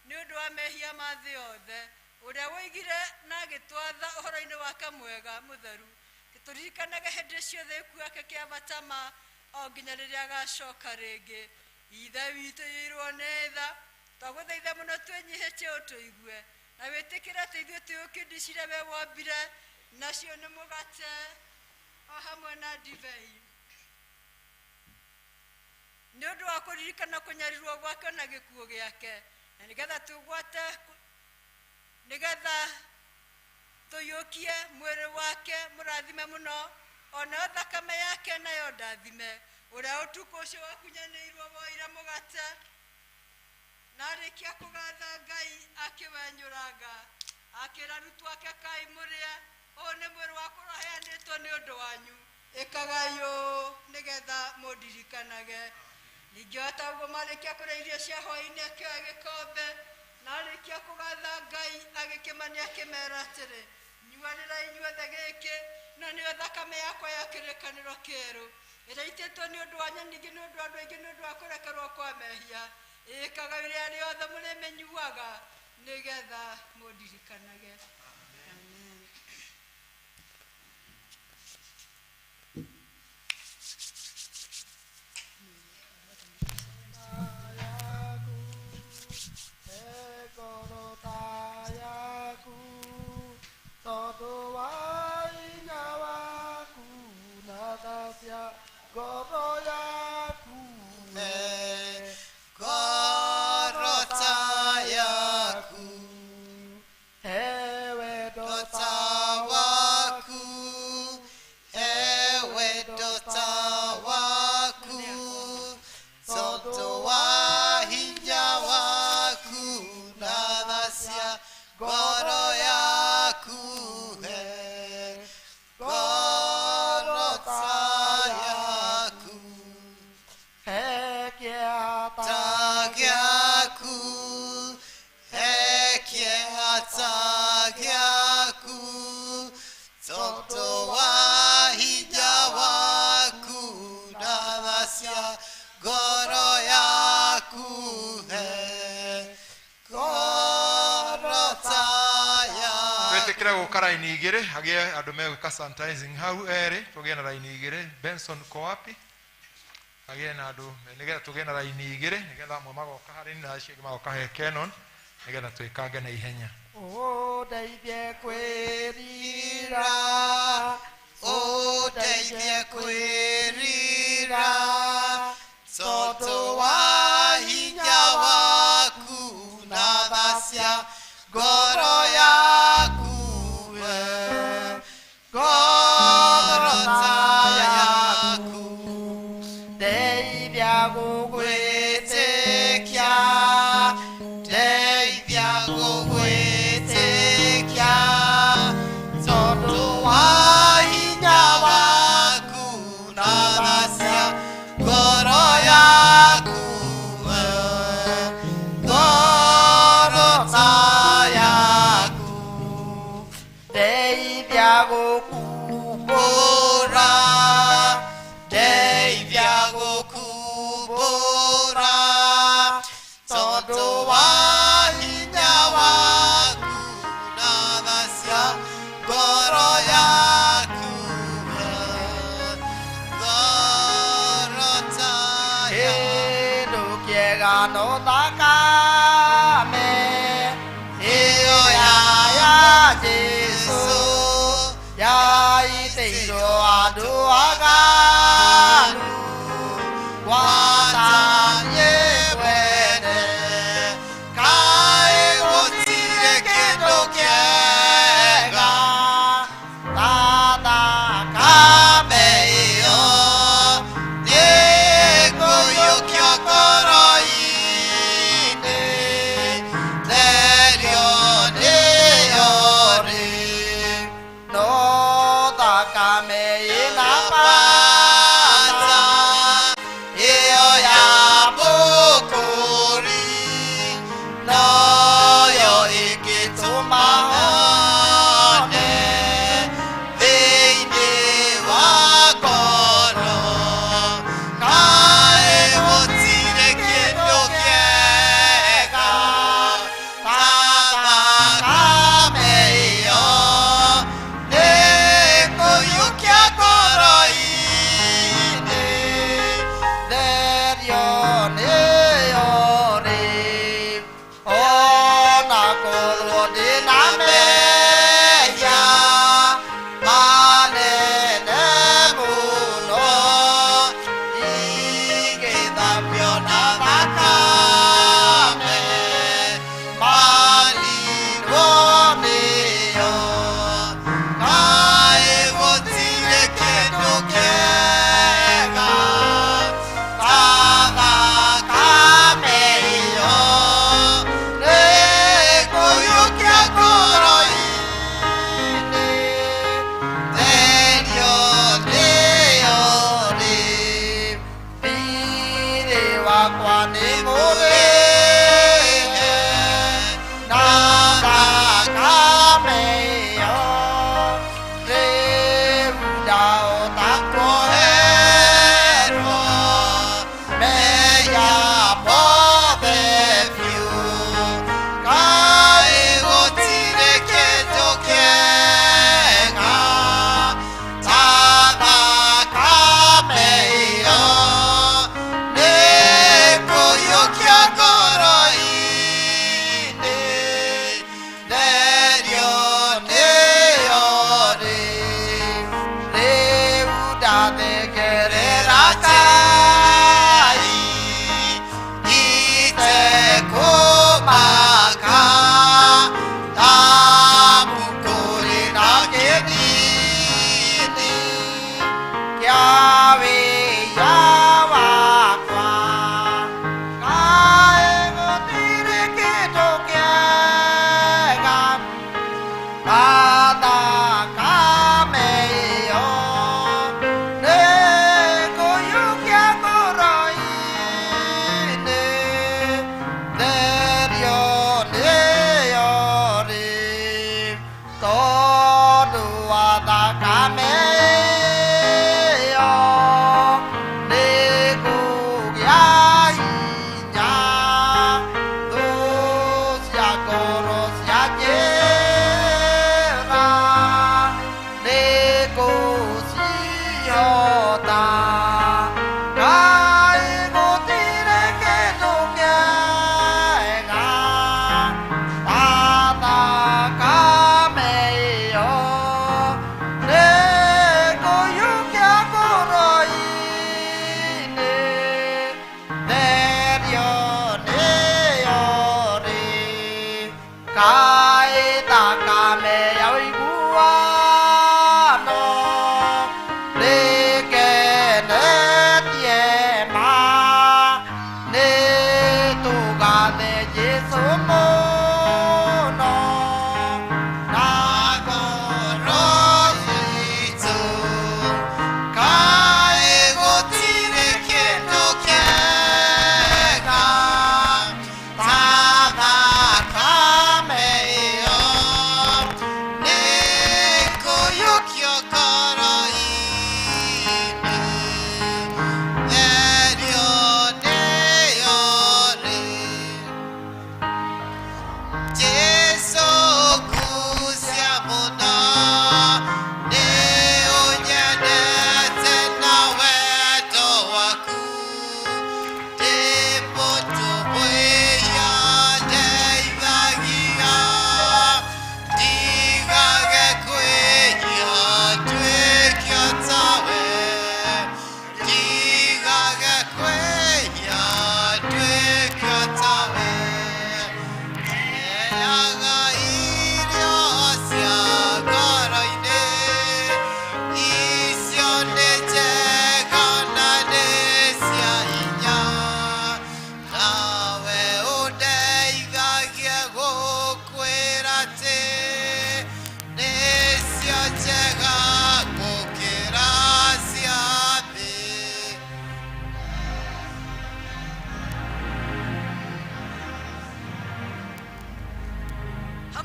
nĩ ũndũ wa mehia ma thĩ yothe, ũrĩa woigire na agĩtwatha ũhoro-inĩ wake mwega mũtheru, tũririkanage hĩndĩ ciothe gĩkuũ gĩake kĩa bata ma o nginya rĩrĩa agacoka rĩngĩ. Ithe witũ iyũirwo nĩ tha, twagũthaitha mũno twĩnyihĩtie ũtũigue, na wĩtĩkĩre atĩ ithuĩ twĩũkĩndi ciria we wombire, nacio nĩ mũgate o hamwe na ndibei, nĩ ũndũ wa kũririkana kũnyarirwo gwake na gĩkuũ gĩake, na nĩgetha tũgwate, nĩgetha tũiyũkie mwĩrĩ wake mũrathime mũno, onayo thakame yake nayo ndathime, ũrĩa ũtukũ ũcio wakunyanĩirwo woire mũgate, na arĩkia kũgatha Ngai akĩwenyũranga, akĩra arutwo ake, kai mũrĩe, ũyũ nĩ mwĩrĩ wakwa ũrĩa ũheanĩtwo nĩ ũndũ wanyu, ĩkagai ũũ nĩgetha mũndirikanage. Ningĩ o ta ũguo marĩkia kũrĩa irio cia hwaĩ-inĩ akĩoya gĩkombe, na arĩkia kũgatha Ngai agĩkĩmania akĩmera atĩrĩ, nyuanĩrai inyuothe gĩkĩ, na nĩyo thakame yakwa ya kĩrĩkanĩro kĩerũ, ĩrĩa ĩitĩtwo nĩ ũndũ wa ningĩ nĩ ũndũ wa andũ aingĩ nĩ ũndũ wa kũrekerwo kwa mehia. Ĩkaga rĩrĩa rĩothe mũrĩmĩnyuaga nĩgetha mũndirikanage. Amen. Ngoro ta yaku, ta waku, ewe ta waku, tondũ wa hinya waku na tha cia ngoro yaku, he ngoro ta yaku, ta gĩaku, he kĩata gĩaku, tondũ wa hinya waku na tha cia ngoro yaku, he ngoro ta yaku. Twĩtĩkĩre gũka raini igĩrĩ, hagĩe andũ megwĩka sanitizing hau erĩ, tũgĩe na raini igĩrĩ. Benson ko wapi? Hagĩe na andũ nĩgetha tũgĩe na raini igĩrĩ, nĩgetha amwe magoka harĩ niĩ na acio angĩ magoka he Canon, nĩgetha twĩkange na ihenya. Ũndeithie kwĩrira, ũndeithie kwĩrira, tondũ wa hinya waku na tha cia ngoro yaku, we ngoro ta yaku, ndeithia gũgwĩtĩkia, ndeithia gũgwĩtĩkia, tondũ wa hinya waku na tha cia ngoro yaku, we ngoro ta yaku, ndeithia Ndeithia gũkumbũra tondũ wa hinya waku na tha cia ngoro yaku ngoro tayo Kĩndũ kĩega no thakame ĩyo ya Jesũ yaitĩirwo andũ aganu gwataniĩ mwene Kaĩ gũtirĩ kĩndũ kĩega ta thakame ĩyo nĩngũiyũkia ngoro-inĩ therio nĩyo rĩ no thakame ĩna bata ĩyo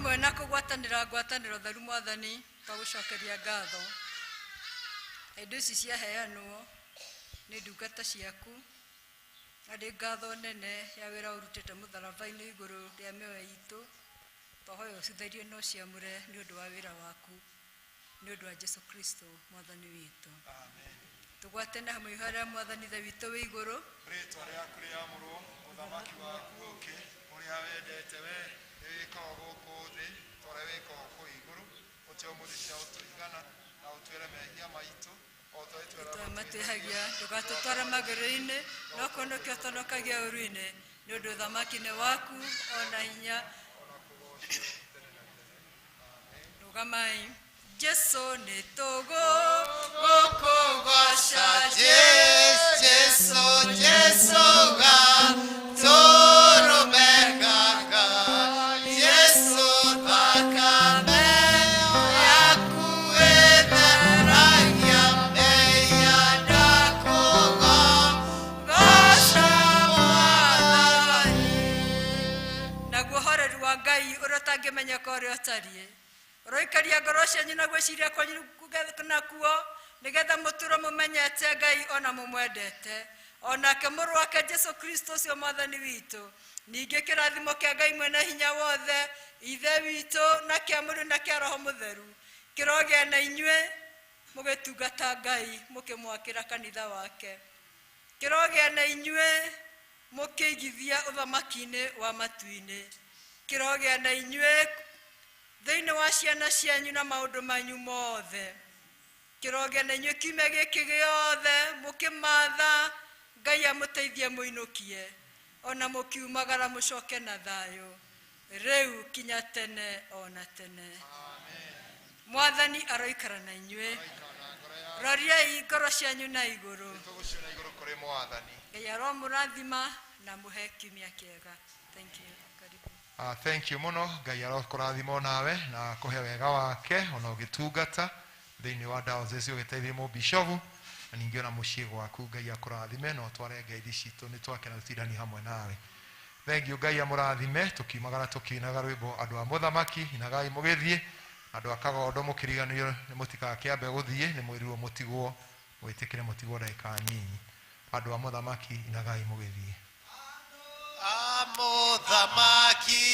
Hamwe na kũgwatanĩra ngwatanĩro theru Mwathani, twagũcokeria ngatho. Indo ici ciaheanwo nĩ ndungata ciaku, na ndĩ ngatho nene ya wĩra ũrutĩte mũtharaba-inĩ igũrũ rĩa mĩoyo itũ. Twahoya ũcitherie na ũciamũre nĩ ũndũ wa wĩra waku, nĩ ũndũ wa Jesu Kristo Mwathani witũ. Tũgwatane hamwe ihoya rĩa Mwathani Ithe witũ wĩ igũrũ. Rĩtwa rĩaku rĩamũrwo, ũthamaki waku ũke, ũrĩa wendete we nĩ wĩkagwo gũkũ thĩ ta ũrĩa wĩkagwo kũu igũrũ. Ũtũhe ũmũthĩ cia ũtũigana, na ũtwĩre mehia maitũ o ta ũrĩa twĩraga Matwĩhagia, ndũgatũtware magũrũ-inĩ, no kũhonokia ũtũhonokagia ũũru-inĩ, nĩ ũndũ ũthamaki nĩ waku ona hinya. Rũgamai. Jesu nĩ tũgũkũgoca. Jesu, Jesu ga tũrũme gaga. Jesu thakame yaku ĩtheragia mehia, ndakũgoca Mwathani. Naguo horeru wa Ngai ũrĩa ũtangĩmenyeka ũrĩa ũtariĩ, ũroikaria ngoro cianyu na gwĩciria kwanyu nakuo, nĩgetha mũtũũre mũmenyete Ngai ona mũmwendete, onake mũrũ wake Jesu Kristo ũcio Mwathani witũ. Ningĩ kĩrathimo kĩa Ngai mwene hinya wothe, Ithe witũ, na kĩa Mũriũ na kĩa Roho Mũtheru, kĩrogĩa na inyuĩ mũgĩtungata Ngai mũkĩmwakĩra kanitha wake. Kĩrogĩa na inyuĩ mũkĩigithia ũthamaki-inĩ wa matu-inĩ. Kĩrogĩa na inyuĩ thĩinĩ wa ciana cianyu na maũndũ manyu mothe. Kĩrogĩa na inyuĩ kiumia gĩkĩ gĩothe mũkĩmatha Ngai amũteithie mũinũkie, ona mũkiumagara mũcoke na thayũ, rĩu kinya tene ona tene. Mwathani aroikara na inyuĩ. Roriai ngoro cianyu na igũrũ. Tũgũcio na igũrũ kũrĩ Mwathani. Ngai aromũrathima na mũhe kiumia kĩega. Thank you. Karibu. Thank you mũno. Ngai arokũrathima nawe na kũhe wega wake ona ũgĩtungata thĩinĩ wa diocese, ũgĩteithia mũbishobu na ningĩ ona mũciĩ gwaku. Ngai akũrathime na ũtware ngeithi citũ, nĩ twakena tũtindani hamwe nawe. Thank you. Ngai amũrathime. Tũkiumagara tũkĩinaga rwĩmbo andũ a mũthamaki, inagai mũgĩthiĩ. Andũ a kagondo mũkĩriganĩrio nĩ mũtikakĩambe gũthiĩ, nĩ mwĩrirwo mũtigwo, mwĩtĩkĩre mũtigwo ndagĩka nyinyi. Andũ a mũthamaki, inagai mũgĩthiĩ. Amũthamaki.